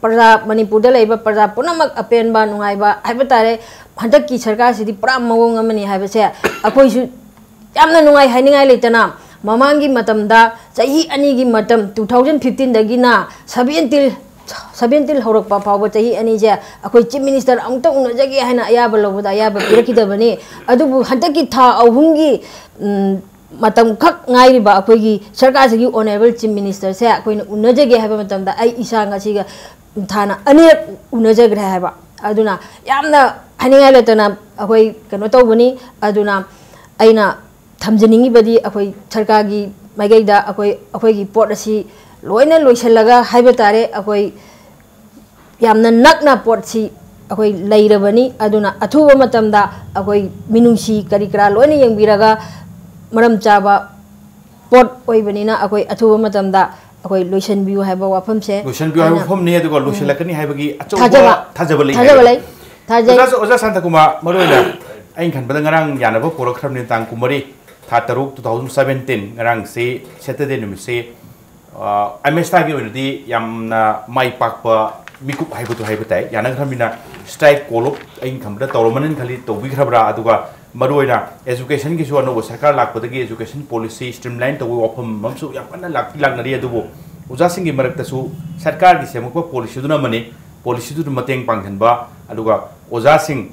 ꯄ꯭ꯔꯖꯥ, ꯃꯅꯤꯄꯨꯔꯗ ꯂꯩꯔꯤꯕ ꯄ꯭ꯔꯖꯥ ꯄꯨꯝꯅꯃꯛ ꯑꯄꯦꯟꯕ, ꯅꯨꯡꯉꯥꯏꯕ ꯍꯥꯏꯕ ꯇꯥꯔꯦ꯫ ꯍꯟꯗꯛꯀꯤ ꯁꯔꯀꯥꯔꯁꯤꯗꯤ ꯄꯨꯔꯥ ꯃꯑꯣꯡ ꯑꯃꯅꯤ ꯍꯥꯏꯕꯁꯦ ꯑꯩꯈꯣꯏꯁꯨ ꯌꯥꯝꯅ ꯅꯨꯡꯉꯥꯏ ꯍꯥꯏꯅꯤꯡꯉꯥꯏ ꯂꯩꯇꯅ, ꯃꯃꯥꯡꯒꯤ ꯃꯇꯝꯗ ꯆꯍꯤ ꯑꯅꯤꯒꯤ ꯃꯇꯝ, two thousand fifteen ꯗꯒꯤꯅ seventeen, seventeen ꯍꯧꯔꯛꯄ ꯐꯥꯎꯕ ꯆꯍꯤ ꯑꯅꯤꯁꯦ ꯑꯩꯈꯣꯏ ꯆꯤꯐ ꯃꯤꯅꯤꯁꯇꯔ ꯑꯃꯨꯛꯇ ꯎꯅꯖꯒꯦ ꯍꯥꯏꯅ ꯑꯌꯥꯕ ꯂꯧꯕꯗ ꯑꯌꯥꯕ ꯄꯤꯔꯛꯈꯤꯗꯕꯅꯤ꯫ ꯑꯗꯨꯕꯨ ꯍꯟꯗꯛꯀꯤ ꯊꯥ ꯑꯍꯨꯝꯒꯤ, ꯎꯝ, ꯃꯇꯝ ꯈꯛ ꯉꯥꯏꯔꯤꯕ ꯑꯩꯈꯣꯏꯒꯤ ꯁꯔꯀꯥꯔꯁꯤꯒꯤ ꯑꯣꯅꯔꯦꯕꯜ ꯆꯤꯐ ꯃꯤꯅꯤꯁꯇꯔꯁꯦ ꯑꯩꯈꯣꯏꯅ ꯎꯅꯖꯒꯦ ꯍꯥꯏꯕ ꯃꯇꯝꯗ ꯑꯩ ꯏꯁꯥ ꯉꯁꯤꯒ ꯊꯥꯅ ꯑꯅꯤꯔꯛ ꯎꯅꯖꯈ꯭ꯔꯦ ꯍꯥꯏꯕ꯫ ꯑꯗꯨꯅ ꯌꯥꯝꯅ ꯍꯥꯏꯅꯤꯡꯉꯥꯏ ꯂꯩꯇꯅ ꯑꯩꯈꯣꯏ ꯀꯩꯅꯣ ꯇꯧꯕꯅꯤ꯫ ꯑꯗꯨꯅ ꯑꯩꯅ ꯊꯝꯖꯅꯤꯡꯉꯤꯕꯗꯤ ꯑꯩꯈꯣꯏ ꯁꯔꯀꯥꯔꯒꯤ ꯃꯥꯏꯀꯩꯗ ꯑꯩꯈꯣꯏ, ꯑꯩꯈꯣꯏꯒꯤ ꯄꯣꯠ ꯑꯁꯤ ꯂꯣꯏꯅ ꯂꯣꯏꯁꯤꯜꯂꯒ ꯍꯥꯏꯕ ꯇꯥꯔꯦ, ꯑꯩꯈꯣꯏ ꯌꯥꯝꯅ ꯅꯛꯅ ꯄꯣꯠꯁꯤ ꯑꯩꯈꯣꯏ ꯂꯩꯔꯕꯅꯤ꯫ ꯑꯗꯨꯅ ꯑꯊꯨꯕ ꯃꯇꯝꯗ ꯑꯩꯈꯣꯏ ꯃꯤꯅꯨꯡꯁꯤ ꯀꯔꯤ ꯀꯔꯥ ꯂꯣꯏꯅ ꯌꯦꯡꯕꯤꯔꯒ ꯃꯔꯝ ꯆꯥꯕ ꯄꯣꯠ ꯑꯣꯏꯕꯅꯤꯅ ꯑꯩꯈꯣꯏ ꯑꯊꯨꯕ ꯃꯇꯝꯗ ꯑꯩꯈꯣꯏ ꯂꯣꯏꯁꯤꯟꯕꯤꯌꯨ ꯍꯥꯏꯕ ꯋꯥꯐꯝꯁꯦ ꯂꯣꯏꯁꯤꯟꯕꯤꯌꯨ ꯍꯥꯏꯕ ꯑꯩꯅ ꯋꯥꯐꯝꯅꯤ, ꯑꯗꯨꯒ ꯂꯣꯏꯁꯤꯜꯂꯛꯀꯅꯤ ꯍꯥꯏꯕꯒꯤ ꯑꯆꯧꯕ ꯊꯥꯖꯕ, ꯊꯥꯖꯕ ꯂꯩ ꯊꯥꯖꯕ ꯍꯥꯏꯕ꯫ ꯂꯩ, ꯊꯥꯖꯩ꯫ ꯑꯣꯖꯥ, ꯑꯣꯖꯥ ꯁꯥꯟꯇꯀꯨꯃꯥꯔ, ꯃꯔꯨꯑꯣꯏꯅ ꯑꯩꯅ ꯈꯟꯕꯗ ꯉꯔꯥꯡ ꯌꯥꯅꯕ ꯄꯨꯔꯛꯈ꯭ꯔꯕꯅꯤ, ꯇꯥꯡ ꯀꯨꯟꯃꯔꯤ, ꯊꯥ ꯇꯔꯨꯛ, two thousand seventeen, ꯉꯔꯥꯡꯁꯤ Saturday ꯅꯨꯃꯤꯠꯁꯤ, ꯑ, ꯑꯃꯦꯁꯇꯥꯒꯤ ꯑꯣꯏꯅꯗꯤ ꯌꯥꯝꯅ ꯃꯥꯏ ꯄꯥꯛꯄ ꯃꯤꯀꯨꯞ ꯍꯥꯏꯕꯗꯨ ꯍꯥꯏꯕ ꯇꯥꯏ꯫ ꯌꯥꯅꯈ꯭ꯔꯕꯅꯤꯅ strike call off ꯑꯩꯅ ꯈꯟꯕꯗ ꯇꯧꯔꯝꯃꯅꯤꯅ ꯈꯜꯂꯤ꯫ ꯇꯧꯕꯤꯈ꯭ꯔꯕ꯭ꯔꯥ? ꯑꯗꯨꯒ ꯃꯔꯨꯑꯣꯏꯅ educationꯒꯤꯁꯨ ꯑꯅꯧꯕ ꯁꯔꯀꯥꯔ ꯂꯥꯛꯄꯗꯒꯤ education policy streamline ꯇꯧꯕꯒꯤ ꯋꯥꯐꯝ ꯑꯃꯁꯨ ꯌꯥꯝ ꯀꯟꯅ ꯂꯥꯛꯇꯤ ꯂꯥꯛꯅꯔꯤ꯫ ꯑꯗꯨꯕꯨ ꯑꯣꯖꯥꯁꯤꯡꯒꯤ ꯃꯔꯛꯇꯁꯨ ꯁꯔꯀꯥꯔꯒꯤ ꯁꯦꯝꯃꯛꯄ policyꯗꯨꯅ ꯑꯃꯅꯤ, policyꯗꯨꯗ ꯃꯇꯦꯡ ꯄꯥꯡꯁꯤꯟꯕ, ꯑꯗꯨꯒ ꯑꯣꯖꯥꯁꯤꯡ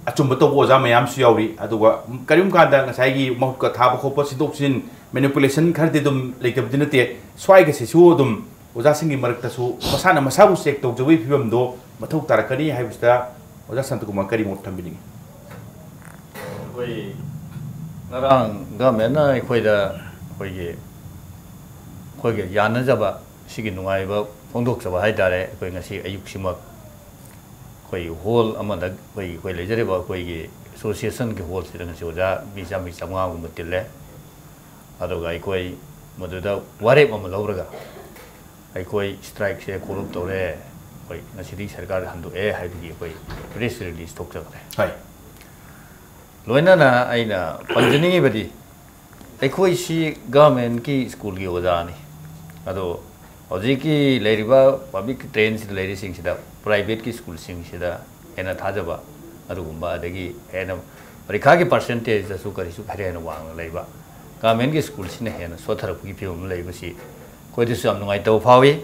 ꯑꯆꯨꯝꯕ ꯇꯧꯕ ꯑꯣꯖꯥ ꯃꯌꯥꯝꯁꯨ ꯌꯥꯎꯔꯤ꯫ ꯑꯗꯨꯒ ꯀꯔꯤꯒꯨꯝꯕ ꯀꯥꯟꯗ ꯉꯁꯥꯏꯒꯤ ꯃꯍꯨꯠꯀ ꯊꯥꯕ ꯈꯣꯠꯄ, ꯁꯤꯟꯗꯣꯛ ꯁꯤꯟꯖꯤꯟ, manipulation ꯈꯔꯗꯤ ꯑꯗꯨꯝ ꯂꯩꯇꯕꯗꯤ ꯅꯠꯇꯦ꯫ ꯁ꯭ꯋꯥꯏꯒꯁꯤꯁꯨ ꯑꯗꯨꯝ ꯑꯣꯖꯥꯁꯤꯡꯒꯤ ꯃꯔꯛꯇꯁꯨ ꯃꯁꯥꯅ ꯃꯁꯥꯕꯨ check ꯇꯧꯖꯕꯒꯤ ꯐꯤꯕꯝꯗꯣ ꯃꯊꯧ ꯇꯥꯔꯛꯀꯅꯤ ꯍꯥꯏꯕꯁꯤꯗ ꯑꯣꯖꯥ ꯁꯥꯟꯇꯀꯨꯃꯥꯔ ꯀꯔꯤ ꯃꯣꯠ ꯊꯝꯕꯤꯅꯤꯡꯉꯤ? ꯑꯩꯈꯣꯏ ꯉꯔꯥꯡ governmentꯅ ꯑꯩꯈꯣꯏꯗ ꯑꯩꯈꯣꯏꯒꯤ ꯑꯩꯈꯣꯏꯒ ꯌꯥꯅꯖꯕ, ꯁꯤꯒꯤ ꯅꯨꯡꯉꯥꯏꯕ ꯐꯣꯡꯗꯣꯛꯆꯕ ꯍꯥꯏ ꯇꯥꯔꯦ꯫ ꯑꯩꯈꯣꯏ ꯉꯁꯤ ꯑꯌꯨꯛꯁꯤꯃꯛ ꯑꯩꯈꯣꯏ hall ꯑꯃꯗ ꯑꯩꯈꯣꯏ ꯑꯩꯈꯣꯏ ꯂꯩꯖꯔꯤꯕ ꯑꯩꯈꯣꯏꯒꯤ associationꯒꯤ hallꯁꯤꯗ ꯉꯁꯤ ꯑꯣꯖꯥ ꯃꯤ ꯆꯥꯝꯃꯔꯤ ꯆꯥꯝꯃꯉꯥꯒꯨꯝꯕ ꯇꯤꯜꯂꯦ꯫ ꯑꯗꯨꯒ ꯑꯩꯈꯣꯏ ꯃꯗꯨꯗ ꯋꯥꯔꯦꯞ ꯑꯃ ꯂꯧꯔꯒ ꯑꯩꯈꯣꯏ strikeꯁꯦ call off ꯇꯧꯔꯦ, ꯑꯩꯈꯣꯏ ꯉꯁꯤꯗꯤ ꯁꯔꯀꯥꯔ ꯍꯟꯗꯣꯛꯑꯦ ꯍꯥꯏꯕꯒꯤ ꯑꯩꯈꯣꯏ press release ꯊꯣꯛꯆꯈ꯭ꯔꯦ꯫ ꯍꯣꯏ꯫ ꯂꯣꯏꯅꯅ ꯑꯩꯅ ꯄꯟꯖꯅꯤꯡꯉꯤꯕꯗꯤ, ꯑꯩꯈꯣꯏꯁꯤ governmentꯀꯤ schoolꯒꯤ ꯑꯣꯖꯥꯅꯤ꯫ ꯑꯗꯣ ꯍꯧꯖꯤꯛꯀꯤ ꯂꯩꯔꯤꯕ public trainꯁꯤꯗ ꯂꯩꯔꯤꯁꯤꯡꯁꯤꯗ privateꯀꯤ schoolꯁꯤꯡꯁꯤꯗ ꯍꯦꯟꯅ ꯊꯥꯖꯕ ꯑꯗꯨꯒꯨꯝꯕ, ꯑꯗꯒꯤ ꯍꯦꯟꯅ ꯄꯔꯤꯈꯥꯒꯤ percentageꯇꯁꯨ ꯀꯔꯤꯁꯨ ꯈꯔ ꯍꯦꯟꯅ ꯋꯥꯡꯅ ꯂꯩꯕ, governmentꯀꯤ schoolꯁꯤꯅ ꯍꯦꯟꯅ ꯁꯣꯠꯊꯔꯛꯄꯒꯤ ꯐꯤꯕꯝ ꯑꯃ ꯂꯩꯕꯁꯤ ꯑꯩꯈꯣꯏꯗꯁꯨ ꯌꯥꯝ ꯅꯨꯡꯉꯥꯏꯇꯕ ꯐꯥꯎꯏ꯫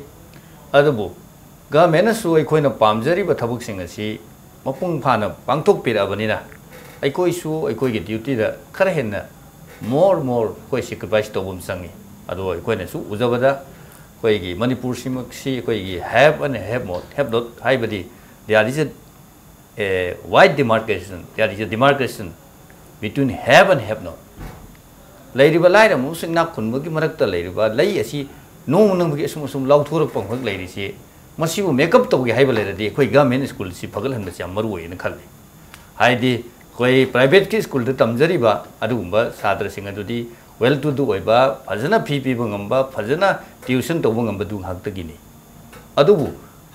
ꯑꯗꯨꯕꯨ governmentꯅꯁꯨ ꯑꯩꯈꯣꯏꯅ ꯄꯥꯝꯖꯔꯤꯕ ꯊꯕꯛꯁꯤꯡ ꯑꯁꯤ ꯃꯄꯨꯡ ꯐꯥꯅ ꯄꯥꯡꯊꯣꯛꯄꯤꯔꯛꯑꯕꯅꯤꯅ, ꯑꯩꯈꯣꯏꯁꯨ ꯑꯩꯈꯣꯏꯒꯤ dutyꯗ ꯈꯔ ꯍꯦꯟꯅ more more ꯑꯩꯈꯣꯏ sacrifice ꯇꯧꯕ ꯑꯃ ꯆꯪꯉꯤ꯫ ꯑꯗꯣ ꯑꯩꯈꯣꯏꯅꯁꯨ ꯎꯖꯕꯗ, ꯑꯩꯈꯣꯏꯒꯤ ꯃꯅꯤꯄꯨꯔꯁꯤꯃꯛꯁꯤ ꯑꯩꯈꯣꯏꯒꯤ have and have not, have not ꯍꯥꯏꯕꯗꯤ, there is a, a wide demarcation, there is a demarcation between have and have not꯫ ꯂꯩꯔꯤꯕ ꯂꯥꯏꯔꯕ ꯑꯃꯁꯨꯡ ꯏꯅꯥꯛ ꯈꯨꯟꯕꯒꯤ ꯃꯔꯛꯇ ꯂꯩꯔꯤꯕ ꯂꯩ ꯑꯁꯤ ꯅꯣꯡꯃ ꯅꯣꯡꯃꯒꯤ ꯑꯁꯨꯝ ꯑꯁꯨꯝ ꯂꯥꯎꯊꯣꯔꯛꯄ ꯑꯃꯈꯛ ꯂꯩꯔꯤꯁꯤ, ꯃꯁꯤꯕꯨ make up ꯇꯧꯒꯦ ꯍꯥꯏꯕ ꯂꯩꯔꯗꯤ, ꯑꯩꯈꯣꯏ government schoolꯁꯤ ꯐꯒꯠꯍꯟꯕꯁꯤ ꯌꯥꯝ ꯃꯔꯨ ꯑꯣꯏꯅ ꯈꯜꯂꯤ꯫ ꯍꯥꯏꯗꯤ, ꯑꯩꯈꯣꯏ privateꯀꯤ schoolꯗ ꯇꯝꯖꯔꯤꯕ ꯑꯗꯨꯒꯨꯝꯕ ꯁꯥꯇ꯭ꯔꯁꯤꯡ ꯑꯗꯨꯗꯤ well to do ꯑꯣꯏꯕ, ꯐꯖꯅ fee ꯄꯤꯕ ꯉꯝꯕ, ꯐꯖꯅ tuition ꯇꯧꯕ ꯉꯝꯕꯗꯨ ꯉꯥꯛꯇꯒꯤꯅꯤ꯫ ꯑꯗꯨꯕꯨ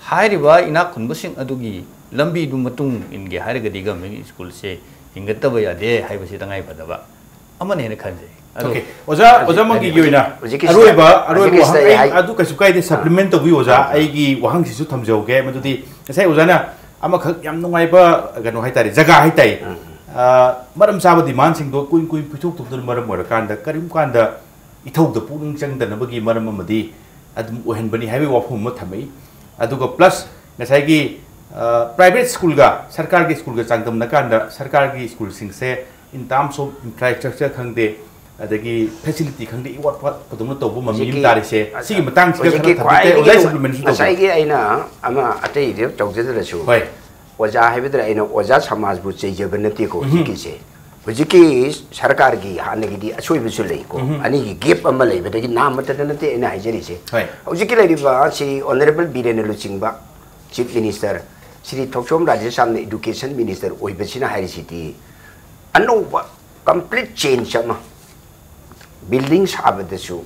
ꯍꯥꯏꯔꯤꯕ ꯏꯅꯥꯛ ꯈꯨꯟꯕꯁꯤꯡ ꯑꯗꯨꯒꯤ ꯂꯝꯕꯤꯗꯨ ꯃꯇꯨꯡ ꯏꯟꯒꯦ ꯍꯥꯏꯔꯒꯗꯤ government schoolꯁꯦ ꯍꯤꯡꯒꯠꯇꯕ ꯌꯥꯗꯦ ꯍꯥꯏꯕꯁꯤ ꯇꯉꯥꯏ ꯐꯗꯕ ꯑꯃꯅꯦꯅ ꯈꯟꯖꯩ꯫ Okay. ꯑꯣꯖꯥ, ꯑꯣꯖꯥ ꯃꯪꯒꯤꯒꯤ ꯑꯣꯏꯅ ꯍꯧꯖꯤꯛꯀꯤꯁꯤꯗ, ꯑꯔꯣꯏꯕ, ꯑꯔꯣꯏꯕ ꯍꯧꯖꯤꯛꯀꯤꯁꯤꯗ ꯋꯥꯍꯪ, ꯑꯩ ꯑꯩ ꯍꯥꯏ-, ꯑꯗꯨ ꯀꯩꯁꯨ ꯀꯥꯏꯗꯦ, ꯑꯥ, supplement ꯇꯧꯕꯤꯌꯨ ꯑꯣꯖꯥ꯫ ꯑꯥ, ꯑꯥ꯫ ꯑꯩꯒꯤ ꯋꯥꯍꯪꯁꯤꯁꯨ ꯊꯝꯖꯍꯧꯒꯦ꯫ ꯃꯗꯨꯗꯤ ꯉꯁꯥꯏ ꯑꯣꯖꯥꯅ ꯑꯃꯈꯛ ꯌꯥꯝ ꯅꯨꯡꯉꯥꯏꯕ ꯀꯩꯅꯣ ꯍꯥꯏꯇꯥꯔꯦ, ꯖꯒꯥ ꯍꯥꯏꯇꯥꯔꯦ꯫ ꯎꯝ꯫ ꯑꯥ, ꯃꯔꯝ ꯆꯥꯕ demandꯁꯤꯡꯗꯣ ꯀꯨꯏ ꯀꯨꯏ ꯄꯤꯊꯣꯛ ꯊꯣꯛꯇꯅ ꯃꯔꯝ ꯑꯣꯏꯔꯀꯥꯟꯗ ꯀꯔꯤꯒꯨꯝꯕ ꯀꯥꯟꯗ ꯏꯊꯧꯗ ꯄꯨꯛꯅꯤꯡ ꯆꯪꯗꯅꯕꯒꯤ ꯃꯔꯝ ꯑꯃꯗꯤ ꯑꯗꯨꯝ ꯑꯣꯏꯍꯟꯕꯅꯤ ꯍꯥꯏꯕꯒꯤ ꯋꯥꯐꯝ ꯑꯃ ꯊꯝꯃꯛꯏ꯫ ꯑꯗꯨꯒ plus ꯉꯁꯥꯏꯒꯤ, ꯑ, private schoolꯒ ꯁꯔꯀꯥꯔꯒꯤ schoolꯒ ꯆꯥꯡꯗꯝꯅ ꯀꯥꯟꯗ ꯁꯔꯀꯥꯔꯒꯤ schoolꯁꯤꯡꯁꯦ in terms of infrastructure ꯈꯪꯗꯦ, ꯑꯗꯒꯤ facility ꯈꯪꯗꯦ, ꯏꯋꯥꯠ ꯋꯥꯠꯄꯗꯧꯅ ꯇꯧꯕ ꯃꯃꯤ ꯑꯃ ꯍꯧꯖꯤꯛꯀꯤ, ꯇꯥꯔꯤꯁꯦ꯫ ꯁꯤꯒꯤ ꯃꯇꯥꯡꯁꯤꯒ ꯈꯔ ꯍꯧꯖꯤꯛꯀꯤ ꯊꯝꯕꯤꯕ ꯈ꯭ꯋꯥꯏꯗꯒꯤ ꯑꯣꯖꯥ ꯃ-, supplementꯁꯨ ꯇꯧꯕꯤꯌꯨ꯫ ꯉꯁꯥꯏꯒꯤ ꯑꯩꯅ ꯑꯃ ꯑꯇꯩꯗꯤ ꯇꯧꯖꯗ꯭ꯔꯁꯨ, ꯍꯣꯏ꯫ ꯑꯣꯖꯥ ꯍꯥꯏꯕꯗꯨꯗ ꯑꯩꯅ ꯑꯣꯖꯥ ꯁꯃꯥꯖꯕꯨ ꯆꯩꯖꯕ ꯅꯠꯇꯦꯀꯣ, ꯎꯝ꯫ ꯍꯧꯖꯤꯛꯀꯤꯁꯦ꯫ ꯍꯧꯖꯤꯛꯀꯤ ꯁꯔꯀꯥꯔꯒꯤ ꯍꯥꯟꯅꯒꯤꯗꯤ ꯑꯁꯣꯏꯕꯁꯨ ꯂꯩꯀꯣ꯫ ꯎꯝ꯫ ꯑꯅꯤꯒꯤ gap ꯑꯃ ꯂꯩꯕꯗꯒꯤ ꯅꯥꯝꯃꯇꯗ ꯅꯠꯇꯦ ꯑꯩꯅ ꯍꯥꯏꯖꯔꯤꯁꯦ꯫ ꯍꯣꯏ꯫ ꯍꯧꯖꯤꯛꯀꯤ ꯂꯩꯔꯤꯕ ꯁꯤ Honourable ꯕꯤꯔꯦꯟꯅ ꯂꯨꯆꯤꯡꯕ Chief Minister, ꯁ꯭ꯔꯤ ꯊꯣꯛꯆꯣꯝ ꯔꯥꯙꯦꯁ꯭ꯌꯥꯝꯅ Education Minister ꯑꯣꯏꯕꯁꯤꯅ ꯍꯥꯏꯔꯤꯁꯤꯗꯤ ꯑꯅꯧꯕ complete change ꯑꯃ, building ꯁꯥꯕꯗꯁꯨ,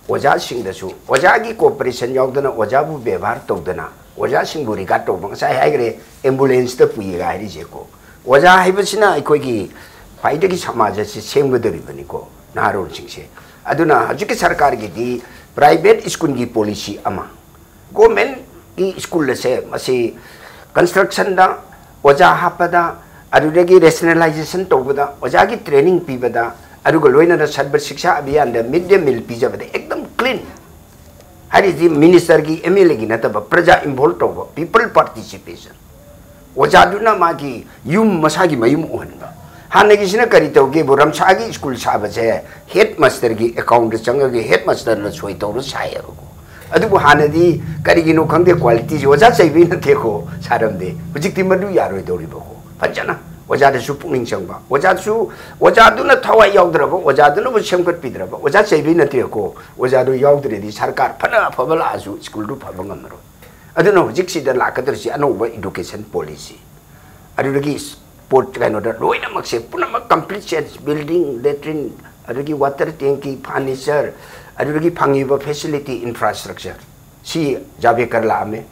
ꯑꯣꯖꯥꯁꯤꯡꯗꯁꯨ, ꯑꯣꯖꯥꯒꯤ cooperation ꯌꯥꯎꯗꯅ, ꯑꯣꯖꯥꯕꯨ ꯕꯦꯕꯥꯔ ꯇꯧꯗꯅ, ꯑꯣꯖꯥꯁꯤꯡꯕꯨ regard ꯇꯧꯕ, ꯉꯁꯥꯏ ꯍꯥꯏꯈ꯭ꯔꯦ, ambulanceꯇ ꯄꯨꯏꯒ ꯍꯥꯏꯔꯤꯁꯦꯀꯣ꯫ ꯑꯣꯖꯥ ꯍꯥꯏꯕꯁꯤꯅ ꯑꯩꯈꯣꯏꯒꯤ ꯈ꯭ꯋꯥꯏꯗꯒꯤ ꯁꯃꯥꯖ ꯑꯁꯤ ꯁꯦꯝꯒꯗꯧꯔꯤꯕꯅꯤꯀꯣ, ꯅꯍꯥꯔꯣꯜꯁꯤꯡꯁꯦ꯫ ꯑꯗꯨꯅ ꯍꯧꯖꯤꯛꯀꯤ ꯁꯔꯀꯥꯔꯒꯤꯗꯤ private schoolꯒꯤ policy ꯑꯃ, governmentꯀꯤ school ꯑꯁꯦ ꯃꯁꯤ constructionꯗ, ꯑꯣꯖꯥ ꯍꯥꯞꯄꯗ, ꯑꯗꯨꯗꯒꯤ rationalization ꯇꯧꯕꯗ, ꯑꯣꯖꯥꯒꯤ training ꯄꯤꯕꯗ, ꯑꯗꯨꯒ ꯂꯣꯏꯅꯅ ꯁꯔꯕ ꯁꯤꯛꯁꯥ ꯑꯚꯤꯌꯥꯟꯗ mid day meal ꯄꯤꯖꯕꯗ एकदम clean꯫ ꯍꯥꯏꯔꯤꯁꯤ ministerꯒꯤ, MLAꯒꯤ ꯅꯠꯇꯕ, ꯄ꯭ꯔꯖꯥ involve ꯇꯧꯕ, people participation꯫ ꯑꯣꯖꯥꯗꯨꯅ ꯃꯥꯒꯤ ꯌꯨꯝ, ꯃꯁꯥꯒꯤ ꯃꯌꯨꯝ ꯑꯣꯏꯍꯟꯕ꯫ ꯍꯥꯟꯅꯒꯤꯁꯤꯅ ꯀꯔꯤ ꯇꯧꯒꯦꯕꯨ, ꯔꯝꯁꯥꯒꯤ school ꯁꯥꯕꯁꯦ headmasterꯒꯤ accountꯇ ꯆꯪꯉꯒ headmasterꯅ ꯁꯣꯏ ꯇꯧꯔ ꯁꯥꯏꯌꯦꯕꯀꯣ꯫ ꯑꯗꯨꯕꯨ ꯍꯥꯟꯅꯗꯤ ꯀꯔꯤꯒꯤꯅꯣ ꯈꯪꯗꯦ, qualityꯁꯦ ꯑꯣꯖꯥ ꯆꯩꯕꯩ ꯅꯠꯇꯦꯀꯣ ꯁꯥꯔꯝꯗꯦ, ꯍꯧꯖꯤꯛꯇꯤ ꯃꯗꯨ ꯌꯥꯔꯣꯏꯗꯧꯔꯤꯕꯀꯣ꯫ ꯐꯖꯅ ꯑꯣꯖꯥꯗꯁꯨ ꯄꯨꯛꯅꯤꯡ ꯆꯪꯕ, ꯑꯣꯖꯥꯁꯨ, ꯑꯣꯖꯥꯗꯨꯅ ꯊꯋꯥꯏ ꯌꯥꯎꯗ꯭ꯔꯕ, ꯑꯣꯖꯥꯗꯨꯅꯕꯨ ꯁꯦꯝꯒꯠꯄꯤꯗ꯭ꯔꯕ, ꯑꯣꯖꯥ ꯆꯩꯕꯩ ꯅꯠꯇꯦꯀꯣ, ꯑꯣꯖꯥꯗꯣ ꯌꯥꯎꯗ꯭ꯔꯗꯤ ꯁꯔꯀꯥꯔ ꯐꯅ ꯑꯐꯕ ꯂꯥꯛꯑꯁꯨ schoolꯗꯨ ꯐꯕ ꯉꯝꯃꯔꯣꯏ꯫ ꯑꯗꯨꯅ ꯍꯧꯖꯤꯛꯁꯤꯗ ꯂꯥꯛꯀꯗꯧꯔꯤꯁꯤ ꯑꯅꯧꯕ education policy, ꯑꯗꯨꯗꯒꯤ sport ꯀꯩꯅꯣꯗ ꯂꯣꯏꯅꯃꯛꯁꯦ ꯄꯨꯝꯅꯃꯛ complete change, building, latrine, ꯑꯗꯨꯗꯒꯤ water tank, furniture, ꯑꯗꯨꯗꯒꯤ ꯐꯪꯉꯤꯕ facility, infrastructure, ꯁꯤ ꯖꯥꯕꯦꯀꯔ ꯂꯥꯛꯑꯝꯃꯦ꯫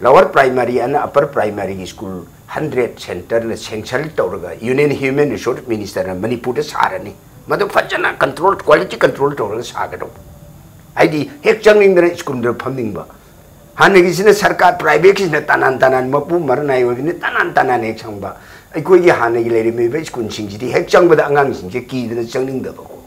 Lower primary ꯑꯅ upper primaryꯒꯤ school hundred centreꯅ sanction ꯇꯧꯔꯒ Union Human Resource Ministerꯅ ꯃꯅꯤꯄꯨꯔꯗ ꯁꯥꯔꯅꯤ꯫ ꯃꯗꯨ ꯐꯖꯅ ꯀꯟꯇ꯭ꯔꯣꯜ, ꯀ꯭ꯋꯥꯂꯤꯇꯤ ꯀꯟꯇ꯭ꯔꯣꯜ ꯇꯧꯔꯒ ꯁꯥꯒꯗꯧꯕ꯫ ꯍꯥꯏꯗꯤ ꯍꯦꯛ ꯆꯪꯅꯤꯡꯗꯅ ꯁ꯭ꯀꯨꯜꯗ ꯐꯝꯅꯤꯡꯕ꯫ ꯍꯥꯟꯅꯒꯤꯁꯤꯅ ꯁꯔꯀꯥꯔ, ꯄ꯭ꯔꯥꯏꯚꯦꯠꯀꯤꯁꯤꯅ ꯇꯅꯥꯟ ꯇꯅꯥꯟ, ꯃꯄꯨ ꯃꯔꯅꯥꯏ ꯑꯣꯏꯕꯅꯤ, ꯇꯅꯥꯟ ꯇꯅꯥꯟ ꯍꯦꯛ ꯁꯪꯕ꯫ ꯑꯩꯈꯣꯏꯒꯤ ꯍꯥꯟꯅꯒꯤ ꯂꯩꯔꯝꯃꯤꯕ ꯁ꯭ꯀꯨꯜꯁꯤꯡꯁꯤꯗꯤ ꯍꯦꯛ ꯆꯪꯕꯗ ꯑꯉꯥꯡꯁꯤꯡꯁꯦ ꯀꯤꯗꯅ ꯆꯪꯅꯤꯡꯗꯕꯀꯣ꯫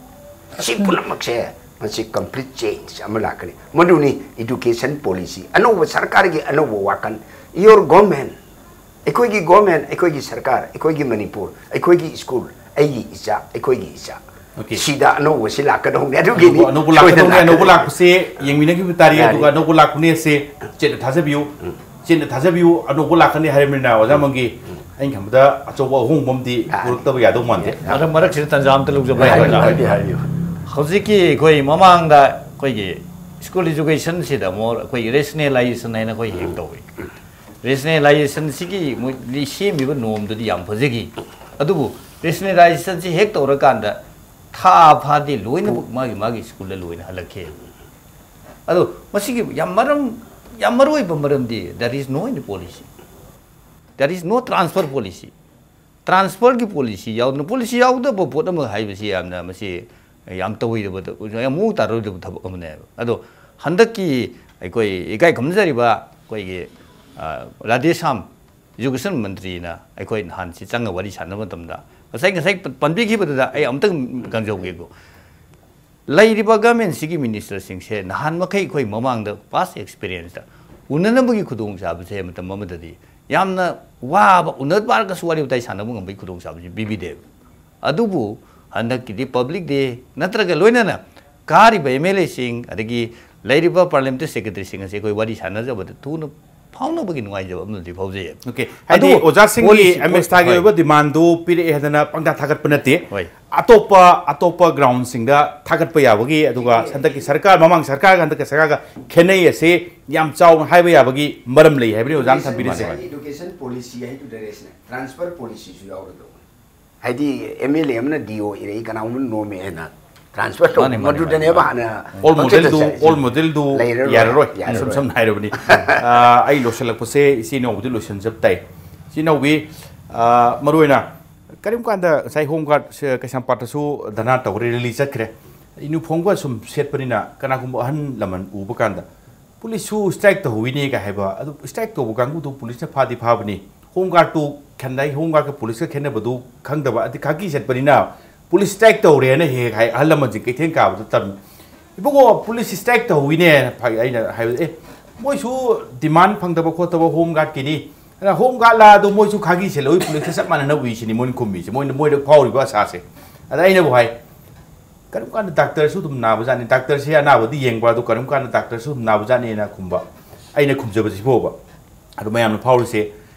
ꯁꯤ ꯄꯨꯝꯅꯃꯛꯁꯦ, ꯃꯁꯤ complete change ꯑꯃ ꯂꯥꯛꯀꯅꯤ꯫ ꯃꯗꯨꯅꯤ education policy, ꯑꯅꯧꯕ ꯁꯔꯀꯥꯔꯒꯤ ꯑꯅꯧꯕ ꯋꯥꯈꯜ꯫ Your government, ꯑꯩꯈꯣꯏꯒꯤ government, ꯑꯩꯈꯣꯏꯒꯤ ꯁꯔꯀꯥꯔ, ꯑꯩꯈꯣꯏꯒꯤ ꯃꯅꯤꯄꯨꯔ, ꯑꯩꯈꯣꯏꯒꯤ ꯁ꯭ꯀꯨꯜ, ꯑꯩꯒꯤ ꯏꯆꯥ, ꯑꯩꯈꯣꯏꯒꯤ ꯏꯆꯥ꯫ Okay. ꯁꯤꯗ ꯑꯅꯧꯕꯁꯤ ꯂꯥꯛꯀꯗꯧꯅꯤ꯫ ꯑꯗꯨꯒꯤꯅꯤ ꯑꯅꯧꯕ, ꯑꯅꯧꯕ ꯁꯣꯏꯗꯅ ꯂꯥꯛꯀꯗꯧꯅꯤ, ꯑꯅꯧꯕ ꯂꯥꯛꯀꯗꯧꯅꯤ꯫ ꯂꯥꯛꯄꯁꯦ ꯌꯦꯡꯃꯤꯟꯅꯈꯤꯕ ꯇꯥꯔꯦ, ꯌꯥꯅꯤ꯫ ꯑꯗꯨꯒ ꯑꯅꯧꯕ ꯂꯥꯛꯄꯅꯦ ꯑꯁꯦ ꯆꯦꯠꯅ ꯊꯥꯖꯕꯤꯌꯨ꯫ ꯎꯝ꯫ ꯆꯦꯠꯅ ꯊꯥꯖꯕꯤꯌꯨ, ꯑꯅꯧꯕ ꯂꯥꯛꯀꯅꯤ ꯍꯥꯏꯔꯕꯅꯤꯅ ꯑꯣꯖꯥ ꯎꯝ꯫ ꯃꯪꯒꯤ, ꯎꯝ꯫ ꯑꯩꯅ ꯈꯟꯕꯗ ꯑꯆꯧꯕ ꯑꯍꯣꯡꯕ ꯑꯃꯗꯤ ꯂꯥꯛꯑꯅꯤ꯫ ꯄꯨꯔꯛꯇꯕ ꯌꯥꯗꯧ ꯃꯥꯟꯗꯦ꯫ ꯌꯥꯅꯤ꯫ ꯃꯔꯛ, ꯃꯔꯛꯁꯤꯗ ꯇꯟꯖꯥ ꯑꯝꯇ ꯂꯧꯖꯕ ꯍꯥꯏꯕꯤꯌꯨ, ꯌꯥꯒꯗ꯭ꯔꯥ? ꯍꯥꯏꯕꯤꯌꯨ, ꯍꯥꯏꯕꯤꯌꯨ꯫ ꯍꯧꯖꯤꯛꯀꯤ ꯑꯩꯈꯣꯏ ꯃꯃꯥꯡꯗ ꯑꯩꯈꯣꯏꯒꯤ school education ꯁꯤꯗ ꯑꯃꯨꯛ ꯑꯩꯈꯣꯏꯒꯤ rationalization ꯍꯥꯏꯅ ꯑꯩꯈꯣꯏ ꯍꯦꯛ ꯎꯝ꯫ ꯇꯧꯏ꯫ Rationalization ꯁꯤꯒꯤ ꯃꯣꯏ ꯁꯦꯝꯃꯤꯕ norm ꯗꯨꯗꯤ ꯌꯥꯝ ꯐꯖꯈꯤ꯫ ꯑꯗꯨꯕꯨ rationalization ꯁꯤ ꯍꯦꯛ ꯇꯧꯔꯀꯥꯟꯗ ꯊꯥ ꯐꯥꯗꯦ, ꯂꯣꯏꯅꯃꯛ ꯃꯥꯒꯤ, ꯃꯥꯒꯤ ꯁ꯭ꯀꯨꯜꯗ ꯂꯣꯏꯅ ꯍꯜꯂꯛꯈꯤ꯫ ꯑꯗꯣ ꯃꯁꯤꯒꯤ ꯌꯥꯝ ꯃꯔꯝ, ꯌꯥꯝ ꯃꯔꯨ ꯑꯣꯏꯕ ꯃꯔꯝꯗꯤ there is no any policy꯫ There is no transfer policy꯫ Transfer ꯒꯤ policy ꯌꯥꯎꯗꯅ, policy ꯌꯥꯎꯗꯕ ꯄꯣꯠ ꯑꯃ ꯍꯥꯏꯕꯁꯤ ꯌꯥꯝꯅ ꯃꯁꯤ ꯌꯥꯝ ꯇꯧꯔꯣꯏꯗꯕ, ꯌꯥꯝ ꯃꯑꯣꯡ ꯇꯥꯔꯣꯏꯗꯕ ꯊꯕꯛ ꯑꯃꯅꯦꯕ꯫ ꯑꯗꯣ ꯍꯟꯗꯛꯀꯤ ꯑꯩꯈꯣꯏ ꯏꯀꯥꯏ ꯈꯨꯝꯅꯖꯔꯤꯕ ꯑꯩꯈꯣꯏꯒꯤ, ꯑ, ꯔꯥꯙꯦꯁ꯭ꯌꯥꯝ education ꯃꯟꯇ꯭ꯔꯤꯅ ꯑꯩꯈꯣꯏ ꯅꯍꯥꯟꯁꯤ ꯆꯪꯉ ꯋꯥꯔꯤ ꯁꯥꯟꯅꯕ ꯃꯇꯝꯗ ꯉꯁꯥꯏ, ꯉꯁꯥꯏ ꯄꯟꯕꯤꯈꯤꯕꯗꯨꯗ ꯑꯩ ꯑꯃꯨꯛꯇꯪ ꯀꯟꯖꯧꯒꯦꯀꯣ꯫ ꯂꯩꯔꯤꯕ government ꯁꯤꯒꯤ minister ꯁꯤꯡꯁꯦ ꯅꯍꯥꯟ ꯃꯈꯩ ꯑꯩꯈꯣꯏ ꯃꯃꯥꯡꯗ past experience ꯇ ꯎꯅꯅꯕꯒꯤ ꯈꯨꯗꯣꯡꯆꯥꯕꯁꯦ ꯃꯇꯝ ꯑꯃꯗꯗꯤ ꯌꯥꯝꯅ ꯋꯥꯕ, ꯎꯅ ꯄꯥꯔꯒꯁꯨ ꯋꯥꯔꯤ ꯋꯥꯇꯥꯏ ꯁꯥꯟꯅꯕ ꯉꯝꯕꯒꯤ ꯈꯨꯗꯣꯡꯆꯥꯕꯁꯤ ꯄꯤꯕꯤꯗꯦꯕ꯫ ꯑꯗꯨꯕꯨ ꯍꯟꯗꯛꯀꯤꯗꯤ public day ꯅꯠꯇ꯭ꯔꯒ ꯂꯣꯏꯅꯅ ꯀꯥꯔꯤꯕ M L A ꯁꯤꯡ, ꯑꯗꯒꯤ ꯂꯩꯔꯤꯕ parliamentary secretary ꯁꯤꯡ ꯑꯁꯤ ꯑꯩꯈꯣꯏ ꯋꯥꯔꯤ ꯁꯥꯟꯅꯖꯕꯗ ꯊꯨꯅ ꯐꯥꯎꯅꯕꯒꯤ ꯅꯨꯡꯉꯥꯏꯖꯕ ꯑꯃꯗꯤ ꯐꯥꯎꯖꯩ꯫ Okay, ꯍꯥꯏꯗꯤ ꯑꯗꯨꯕꯨ ꯑꯣꯖꯥꯁꯤꯡꯒꯤ policy, ꯑꯃꯦꯁꯇꯥꯒꯤ ꯍꯣꯏ, ꯑꯣꯏꯕ demand ꯗꯨ ꯄꯤꯔꯛꯑꯦ ꯍꯥꯏꯗꯅ ꯄꯪꯊꯥ ꯊꯥꯒꯠꯄ ꯅꯠꯇꯦ꯫ ꯍꯣꯏ꯫ ꯑꯇꯣꯞꯄ, ꯑꯇꯣꯞꯄ ground ꯁꯤꯡꯗ ꯊꯥꯒꯠꯄ ꯌꯥꯕꯒꯤ, ꯑꯗꯨꯒ ꯍꯟꯗꯛꯀꯤ ꯁꯔꯀꯥꯔ, ꯃꯃꯥꯡ ꯁꯔꯀꯥꯔꯒ ꯍꯟꯗꯛꯀꯤ ꯁꯔꯀꯥꯔꯒ ꯈꯦꯠꯅꯩ ꯑꯁꯦ ꯌꯥꯝ ꯆꯥꯎꯅ ꯍꯥꯏꯕ ꯌꯥꯕꯒꯤ ꯃꯔꯝ ꯂꯩ ꯍꯥꯏꯕꯅꯤ ꯑꯣꯖꯥꯅ ꯊꯝꯕꯤꯔꯤꯁꯦ꯫ Education policy ꯍꯥꯏꯗꯨꯗ rational transfer policy ꯁꯨ ꯌꯥꯎꯔꯗꯧꯕꯅꯤ꯫ ꯍꯥꯏꯗꯤ M L A ꯑꯃꯅ D O ꯏꯔꯛꯏ, ꯀꯅꯥꯒꯨꯝꯕ ꯅꯣꯝꯃꯦ ꯍꯥꯏꯅ transfer ꯇꯧ, ꯃꯥꯅꯤ, ꯃꯥꯅꯤ, ꯃꯗꯨꯗꯅꯦꯕ ꯃꯥꯅꯤ꯫ ꯍꯥꯟꯅ old ꯄꯪꯆꯠꯇ model ꯗꯨ, ꯆꯠꯂꯤꯁꯦ꯫ Old model ꯗꯨ ꯂꯩꯔꯔꯣꯏ꯫ ꯌꯥꯔꯔꯣꯏ꯫ ꯌꯥꯔꯔꯣꯏ꯫ ꯏꯁꯝ ꯁꯝꯅ ꯍꯥꯏꯔꯕꯅꯤ꯫ ꯑꯥ, ꯑꯩ ꯂꯣꯏꯁꯤꯜꯂꯛꯄꯁꯦ ꯏꯆꯦ ꯏꯅꯥꯎꯕꯗꯤ ꯂꯣꯏꯁꯤꯟꯖꯕ ꯇꯥꯏ꯫ ꯏꯆꯦ ꯏꯅꯥꯎꯕꯤ, ꯑꯥ, ꯃꯔꯨꯑꯣꯏꯅ ꯀꯔꯤꯒꯨꯝꯕ ꯀꯥꯟꯗ ꯉꯁꯥꯏ ꯍꯣꯝ ꯒꯥꯔꯗ ꯀꯩꯁꯥꯝꯄꯥꯠꯇꯁꯨ ꯙꯔꯅꯥ ꯇꯧꯈ꯭ꯔꯦ, ꯔꯦꯂꯤ ꯆꯠꯈ꯭ꯔꯦ꯫ ꯌꯨꯅꯤꯐꯣꯔꯝꯒ ꯁꯨꯝ ꯁꯦꯠꯄꯅꯤꯅ ꯀꯅꯥꯒꯨꯝꯕ ꯑꯍꯜ ꯂꯃꯟ ꯎꯕ ꯀꯥꯟꯗ ꯄꯨꯂꯤꯁꯁꯨ ꯁ꯭ꯇ꯭ꯔꯥꯏꯛ ꯇꯧꯍꯧꯋꯤꯅꯦ ꯀꯥꯏ ꯍꯥꯏꯕ꯫ ꯑꯗꯨ ꯁ꯭ꯇ꯭ꯔꯥꯏꯛ ꯇꯧꯕ ꯀꯥꯡꯕꯨꯗꯨ ꯄꯨꯂꯤꯁꯅ ꯐꯥꯗꯤ ꯐꯥꯕꯅꯤ꯫ ꯍꯣꯝ ꯒꯥꯔꯗꯇꯨ ꯈꯟꯗꯥꯏ, ꯍꯣꯝ ꯒꯥꯔꯗꯀ ꯄꯨꯂꯤꯁꯀ ꯈꯦꯠꯅꯕꯗꯨ ꯈꯪꯗꯕ, ꯑꯗꯤ ꯈꯥꯀꯤ ꯁꯦꯠꯄꯅꯤꯅ ꯄꯨꯂꯤꯁ ꯁ꯭ꯇ꯭ꯔꯥꯏꯛ ꯇꯧꯔꯦꯅ ꯍꯦꯛ ꯍꯦꯛ ꯍꯥꯏ, ꯑꯍꯜ ꯂꯃꯟꯁꯤꯡ ꯀꯩꯊꯦꯜ ꯀꯥꯕꯗ ꯇꯝꯃꯤ꯫ "ꯏꯕꯨꯡꯉꯣ, ꯄꯨꯂꯤꯁ ꯁ꯭ꯇ꯭ꯔꯥꯏꯛ ꯇꯧꯍꯧꯋꯤꯅꯦ", ꯐ-, ꯑꯩꯅ ꯍꯥꯏꯕꯗ, "ꯑꯦ, ꯃꯣꯏꯁꯨ ꯗꯤꯃꯥꯟ ꯐꯪꯗꯕ ꯈꯣꯠꯇꯕ ꯍꯣꯝ ꯒꯥꯔꯗꯀꯤꯅꯤ꯫ ꯑꯗ ꯍꯣꯝ ꯒꯥꯔꯗ ꯂꯥꯛꯑꯗꯣ ꯃꯣꯏꯁꯨ ꯈꯥꯀꯤ ꯁꯦꯠꯂꯛꯏ, ꯄꯨꯂꯤꯁꯀ ꯆꯞ ꯃꯥꯟꯅꯅ ꯎꯏꯁꯤꯅꯤ", ꯃꯣꯏꯅ ꯈꯨꯝꯃꯤꯁꯦ, ꯃꯣꯏꯅ, ꯃꯣꯏꯗ ꯐꯥꯎꯔꯤꯕ ꯑꯁꯥꯁꯦ꯫ ꯑꯗ ꯑꯩꯅꯕꯨ ꯍꯥꯏ, "ꯀꯔꯤꯒꯨꯝ ꯀꯥꯟꯗ ꯗꯥꯛꯇꯔꯁꯨ ꯑꯗꯨꯝ ꯅꯥꯕꯖꯥꯠꯅꯤ, ꯗꯥꯛꯇꯔꯁꯦ ꯑꯅꯥꯕꯗꯤ ꯌꯦꯡꯕ, ꯑꯗꯨ ꯀꯔꯤꯒꯨꯝ ꯀꯥꯟꯗ ꯗꯥꯛꯇꯔꯁꯨ ꯑꯗꯨꯝ ꯅꯥꯕꯖꯥꯠꯅꯤꯅ" ꯈꯨꯝꯕ꯫ ꯑꯩꯅ ꯈꯨꯝꯖꯕꯁꯤ ꯐꯥꯎꯕ꯫ ꯑꯗꯣ ꯃꯌꯥꯝꯅ ꯐꯥꯎꯔꯤꯁꯦ,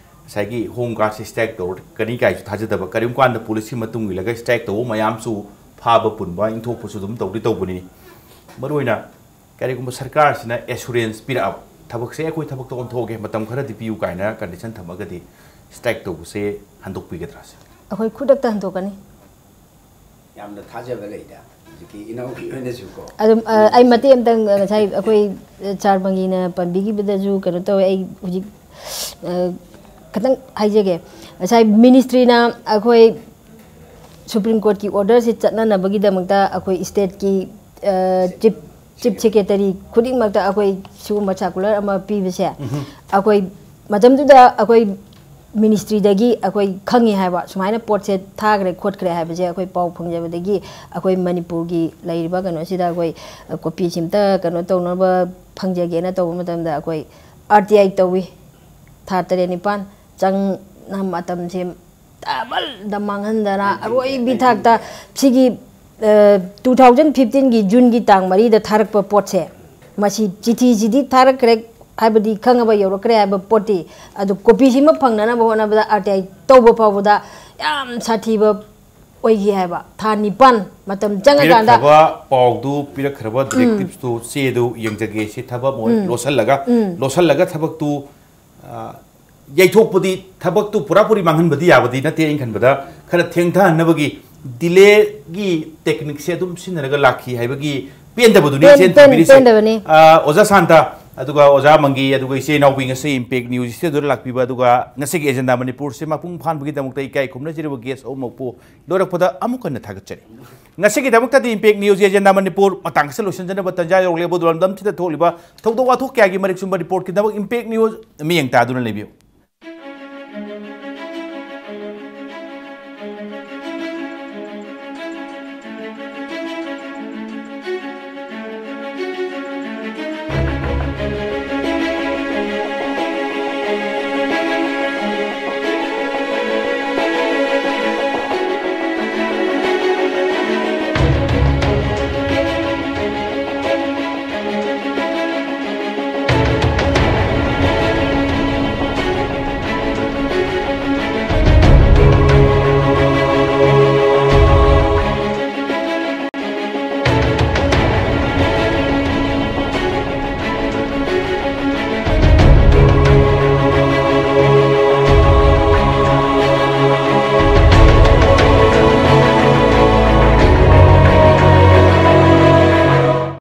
ꯉꯁꯥꯏꯒꯤ ꯍꯣꯝ ꯒꯥꯔꯗꯁꯦ ꯁ꯭ꯇ꯭ꯔꯥꯏꯛ ꯇꯧꯔꯛꯀꯅꯤ ꯀꯥꯏꯁꯨ ꯊꯥꯖꯗꯕ, ꯀꯔꯤꯒꯨꯝ ꯀꯥꯟꯗ ꯄꯨꯂꯤꯁꯀꯤ ꯃꯇꯨꯡ ꯏꯜꯂꯒ ꯁ꯭ꯇ꯭ꯔꯥꯏꯛ ꯇꯧꯕ ꯃꯌꯥꯝꯁꯨ ꯐꯥꯕ ꯄꯨꯟꯕ ꯏꯟꯊꯣꯛꯄꯁꯨ ꯑꯗꯨꯝ ꯇꯧꯗꯤ ꯇꯧꯕꯅꯤ꯫ ꯃꯔꯨꯑꯣꯏꯅ ꯀꯔꯤꯒꯨꯝꯕ ꯁꯔꯀꯥꯔꯁꯤꯅ ꯑꯦꯁꯨꯔꯦꯟꯁ ꯄꯤꯔꯛꯑꯕ, "ꯊꯕꯛꯁꯦ ꯑꯩꯈꯣꯏ ꯊꯕꯛꯇ ꯑꯣꯟꯊꯣꯛꯑꯒꯦ, ꯃꯇꯝ ꯈꯔꯗꯤ ꯄꯤꯌꯨ" ꯀꯥꯏꯅ ꯀꯟꯗꯤꯁꯟ ꯊꯝꯃꯒꯗꯤ ꯁ꯭ꯇ꯭ꯔꯥꯏꯛ ꯇꯧꯕꯁꯦ ꯍꯟꯗꯣꯛꯄꯤꯒꯗ꯭ꯔꯥ ꯁꯤꯅꯤ? ꯑꯩꯈꯣꯏ ꯈꯨꯗꯛꯇ ꯍꯟꯗꯣꯛꯀꯅꯤ꯫ ꯌꯥꯝꯅ ꯊꯥꯖꯕ ꯂꯩꯗ ꯍꯧꯖꯤꯛꯀꯤ ꯏꯅꯥꯎꯒꯤ ꯑꯣꯏꯅꯁꯨꯀꯣ꯫ ꯑꯗꯨꯝ, ꯑ, ꯑꯩ ꯃꯇꯦꯛ ꯑꯝꯇꯪ, ꯑ, ꯉꯁꯥꯏ ꯑꯩꯈꯣꯏ, ꯑ, ꯆꯥꯔ ꯃꯪꯒꯤꯅ ꯄꯟꯕꯤꯈꯤꯕꯗꯁꯨ ꯀꯩꯅꯣ ꯇꯧꯋꯦ꯫ ꯑꯩ ꯍꯧꯖꯤꯛ, ꯑ, ꯈꯤꯇꯪ ꯍꯥꯏꯖꯒꯦ꯫ ꯉꯁꯥꯏ ꯃꯤꯅꯤꯁꯇ꯭ꯔꯤꯅ ꯑꯩꯈꯣꯏ ꯁꯨꯄ꯭ꯔꯤꯝ ꯀꯣꯔꯠꯀꯤ ꯑꯣꯔꯗꯔꯁꯤ ꯆꯠꯅꯅꯕꯒꯤꯗꯃꯛꯇ ꯑꯩꯈꯣꯏ ꯁ꯭ꯇꯦꯠꯀꯤ, ꯑ, ꯆꯤꯞ, ꯆꯤꯞ ꯁꯦꯀ꯭ꯔꯦꯇꯔꯤ ꯈꯨꯗꯤꯡꯃꯛꯇ ꯑꯩꯈꯣꯏ ꯁꯤꯒꯨꯝꯕ ꯁꯥꯔꯀꯨꯂꯔ ꯑꯃ ꯄꯤꯕꯁꯦ, ꯎꯝꯍꯨꯝ꯫ ꯑꯩꯈꯣꯏ ꯃꯇꯝꯗꯨꯗ ꯑꯩꯈꯣꯏ ꯃꯤꯅꯤꯁꯇ꯭ꯔꯤꯗꯒꯤ ꯑꯩꯈꯣꯏ ꯈꯪꯉꯤ ꯍꯥꯏꯕ, ꯁꯨꯃꯥꯏꯅ ꯄꯣꯠꯁꯦ ꯊꯥꯈ꯭ꯔꯦ ꯈꯣꯠꯈ꯭ꯔꯦ ꯍꯥꯏꯕꯁꯦ ꯑꯩꯈꯣꯏ ꯄꯥꯎ ꯐꯪꯖꯕꯗꯒꯤ ꯑꯩꯈꯣꯏ ꯃꯅꯤꯄꯨꯔꯒꯤ ꯂꯩꯔꯤꯕ ꯀꯩꯅꯣꯁꯤꯗ ꯑꯩꯈꯣꯏ ꯀꯣꯄꯤꯁꯤꯝꯇ ꯀꯩꯅꯣ ꯇꯧꯅꯕ ꯐꯪꯖꯒꯦꯅ ꯇꯧꯕ ꯃꯇꯝꯗ ꯑꯩꯈꯣꯏ ꯑꯥꯔ ꯇꯤ ꯑꯥꯏ ꯇꯧꯋꯤ꯫ ꯊꯥ ꯇꯔꯦꯠ ꯅꯤꯄꯥꯜ ꯆꯪꯅ ꯃꯇꯝꯁꯦ ꯗꯕꯜꯗ ꯃꯥꯡꯍꯟꯗꯅ ꯑꯔꯣꯏꯕꯤ ꯊꯥꯛꯇ ꯁꯤꯒꯤ, ꯑ, ꯇꯨ ꯊꯥꯎꯖꯟ ꯐꯤꯐꯇꯤꯟꯒꯤ ꯖꯨꯟꯒꯤ ꯇꯥꯡ ꯃꯔꯤꯗ ꯊꯥꯔꯛꯄ ꯄꯣꯠꯁꯦ, ꯃꯁꯤ ꯆꯤꯊꯤꯁꯤꯗꯤ ꯊꯥꯔꯛꯈ꯭ꯔꯦ ꯍꯥꯏꯕꯗꯤ ꯈꯪꯉꯕ ꯌꯧꯔꯛꯈ꯭ꯔꯦ ꯍꯥꯏꯕ ꯄꯣꯠꯇꯤ, ꯑꯗꯨ ꯀꯣꯄꯤꯁꯤꯃ ꯐꯪꯅꯅꯕ ꯍꯣꯠꯅꯕꯗ ꯑꯥꯔ ꯇꯤ ꯑꯥꯏ ꯇꯧꯕ ꯐꯥꯎꯕꯗ ꯌꯥꯝ ꯁꯥꯊꯤꯕ ꯑꯣꯏꯈꯤ ꯍꯥꯏꯕ꯫ ꯊꯥ ꯅꯤꯄꯥꯟ ꯃꯇꯝ ꯆꯪꯉꯀꯥꯟꯗ ꯄꯤꯔꯛꯈ꯭ꯔꯕ ꯄꯥꯎꯗꯨ, ꯄꯤꯔꯛꯈ꯭ꯔꯕ ꯎꯝ꯫ ꯗꯤꯔꯦꯛꯇꯤꯞꯁꯇꯨ, ꯆꯦꯗꯨ ꯌꯦꯡꯖꯒꯦ꯫ ꯁꯤ ꯊꯕꯛ ꯑꯃ ꯑꯣꯏ ꯎꯝ꯫ ꯂꯣꯠꯁꯤꯜꯂꯒ, ꯎꯝ꯫ ꯂꯣꯠꯁꯤꯜꯂꯒ ꯊꯕꯛꯇꯨ, ꯑ, ꯌꯩꯊꯣꯛꯄꯗꯤ, ꯊꯕꯛꯇꯨ ꯄꯨꯔꯥ ꯄꯨꯔꯤ ꯃꯥꯡꯍꯟꯕꯗꯤ ꯌꯥꯕꯗꯤ ꯅꯠꯇꯦ꯫ ꯑꯩꯅ ꯈꯟꯕꯗ ꯈꯔ ꯊꯦꯡꯊꯍꯟꯅꯕꯒꯤ ꯗꯤꯂꯦꯒꯤ ꯇꯦꯛꯅꯤꯛꯁꯦ ꯑꯗꯨꯝ ꯁꯤꯖꯤꯟꯅꯔꯒ ꯂꯥꯛꯈꯤ ꯍꯥꯏꯕꯒꯤ ꯄꯦꯟꯗꯕꯗꯨꯅꯤ ꯄꯦꯟ-, ꯆꯦꯟ ꯄꯦꯟ-, ꯊꯝꯕꯤꯔꯤꯁꯦ꯫ ꯄꯦꯟꯗꯕꯅꯤ꯫ ꯑ, ꯑꯣꯖꯥ ꯁꯥꯟꯇ, ꯑꯗꯨꯒ ꯑꯣꯖꯥ ꯃꯪꯒꯤ, ꯑꯗꯨꯒ ꯏꯆꯦ ꯏꯅꯥꯎꯕꯤ, ꯉꯁꯤ ꯏꯝꯄꯦꯛ ꯅ꯭ꯌꯨꯁ ꯁ꯭ꯇꯨꯗꯤꯑꯣꯗ ꯂꯥꯛꯄꯤꯕ, ꯑꯗꯨꯒ ꯉꯁꯤꯒꯤ ꯑꯦꯖꯦꯟꯗꯥ ꯃꯅꯤꯄꯨꯔꯁꯤ ꯃꯄꯨꯡ ꯐꯥꯍꯟꯕꯒꯤꯗꯃꯛꯇ ꯏꯀꯥꯏ ꯈꯨꯝꯅꯖꯔꯤꯕ ꯒꯦꯁ ꯑꯍꯨꯝꯃꯛꯄꯨ ꯂꯣꯏꯔꯛꯄꯗ ꯑꯃꯨꯛ ꯍꯟꯅ ꯊꯥꯒꯠꯆꯔꯤ꯫ ꯉꯁꯤꯒꯤꯗꯃꯛꯇꯗꯤ ꯏꯝꯄꯦꯛ ꯅ꯭ꯌꯨꯁꯀꯤ ꯑꯦꯖꯦꯟꯗꯥ ꯃꯅꯤꯄꯨꯔ ꯃꯇꯥꯡ ꯑꯁꯤꯗ ꯂꯣꯏꯁꯤꯟꯖꯅꯕ ꯇꯟꯖꯥ ꯌꯧꯔꯛꯂꯦ꯫ ꯑꯗꯨ ꯂꯝꯗꯝꯁꯤꯗ ꯊꯣꯛꯂꯤꯕ ꯊꯧꯗꯣꯛ ꯋꯥꯊꯣꯛ ꯀꯌꯥꯒꯤ ꯃꯔꯤꯛ ꯆꯨꯝꯕ ꯔꯤꯄꯣꯔꯠꯀꯤꯗꯃꯛ ꯏꯝꯄꯦꯛ ꯅ꯭ꯌꯨꯁ ꯃꯤꯠꯌꯦꯡ ꯇꯥꯗꯨꯅ ꯂꯩꯕꯤꯌꯨ꯫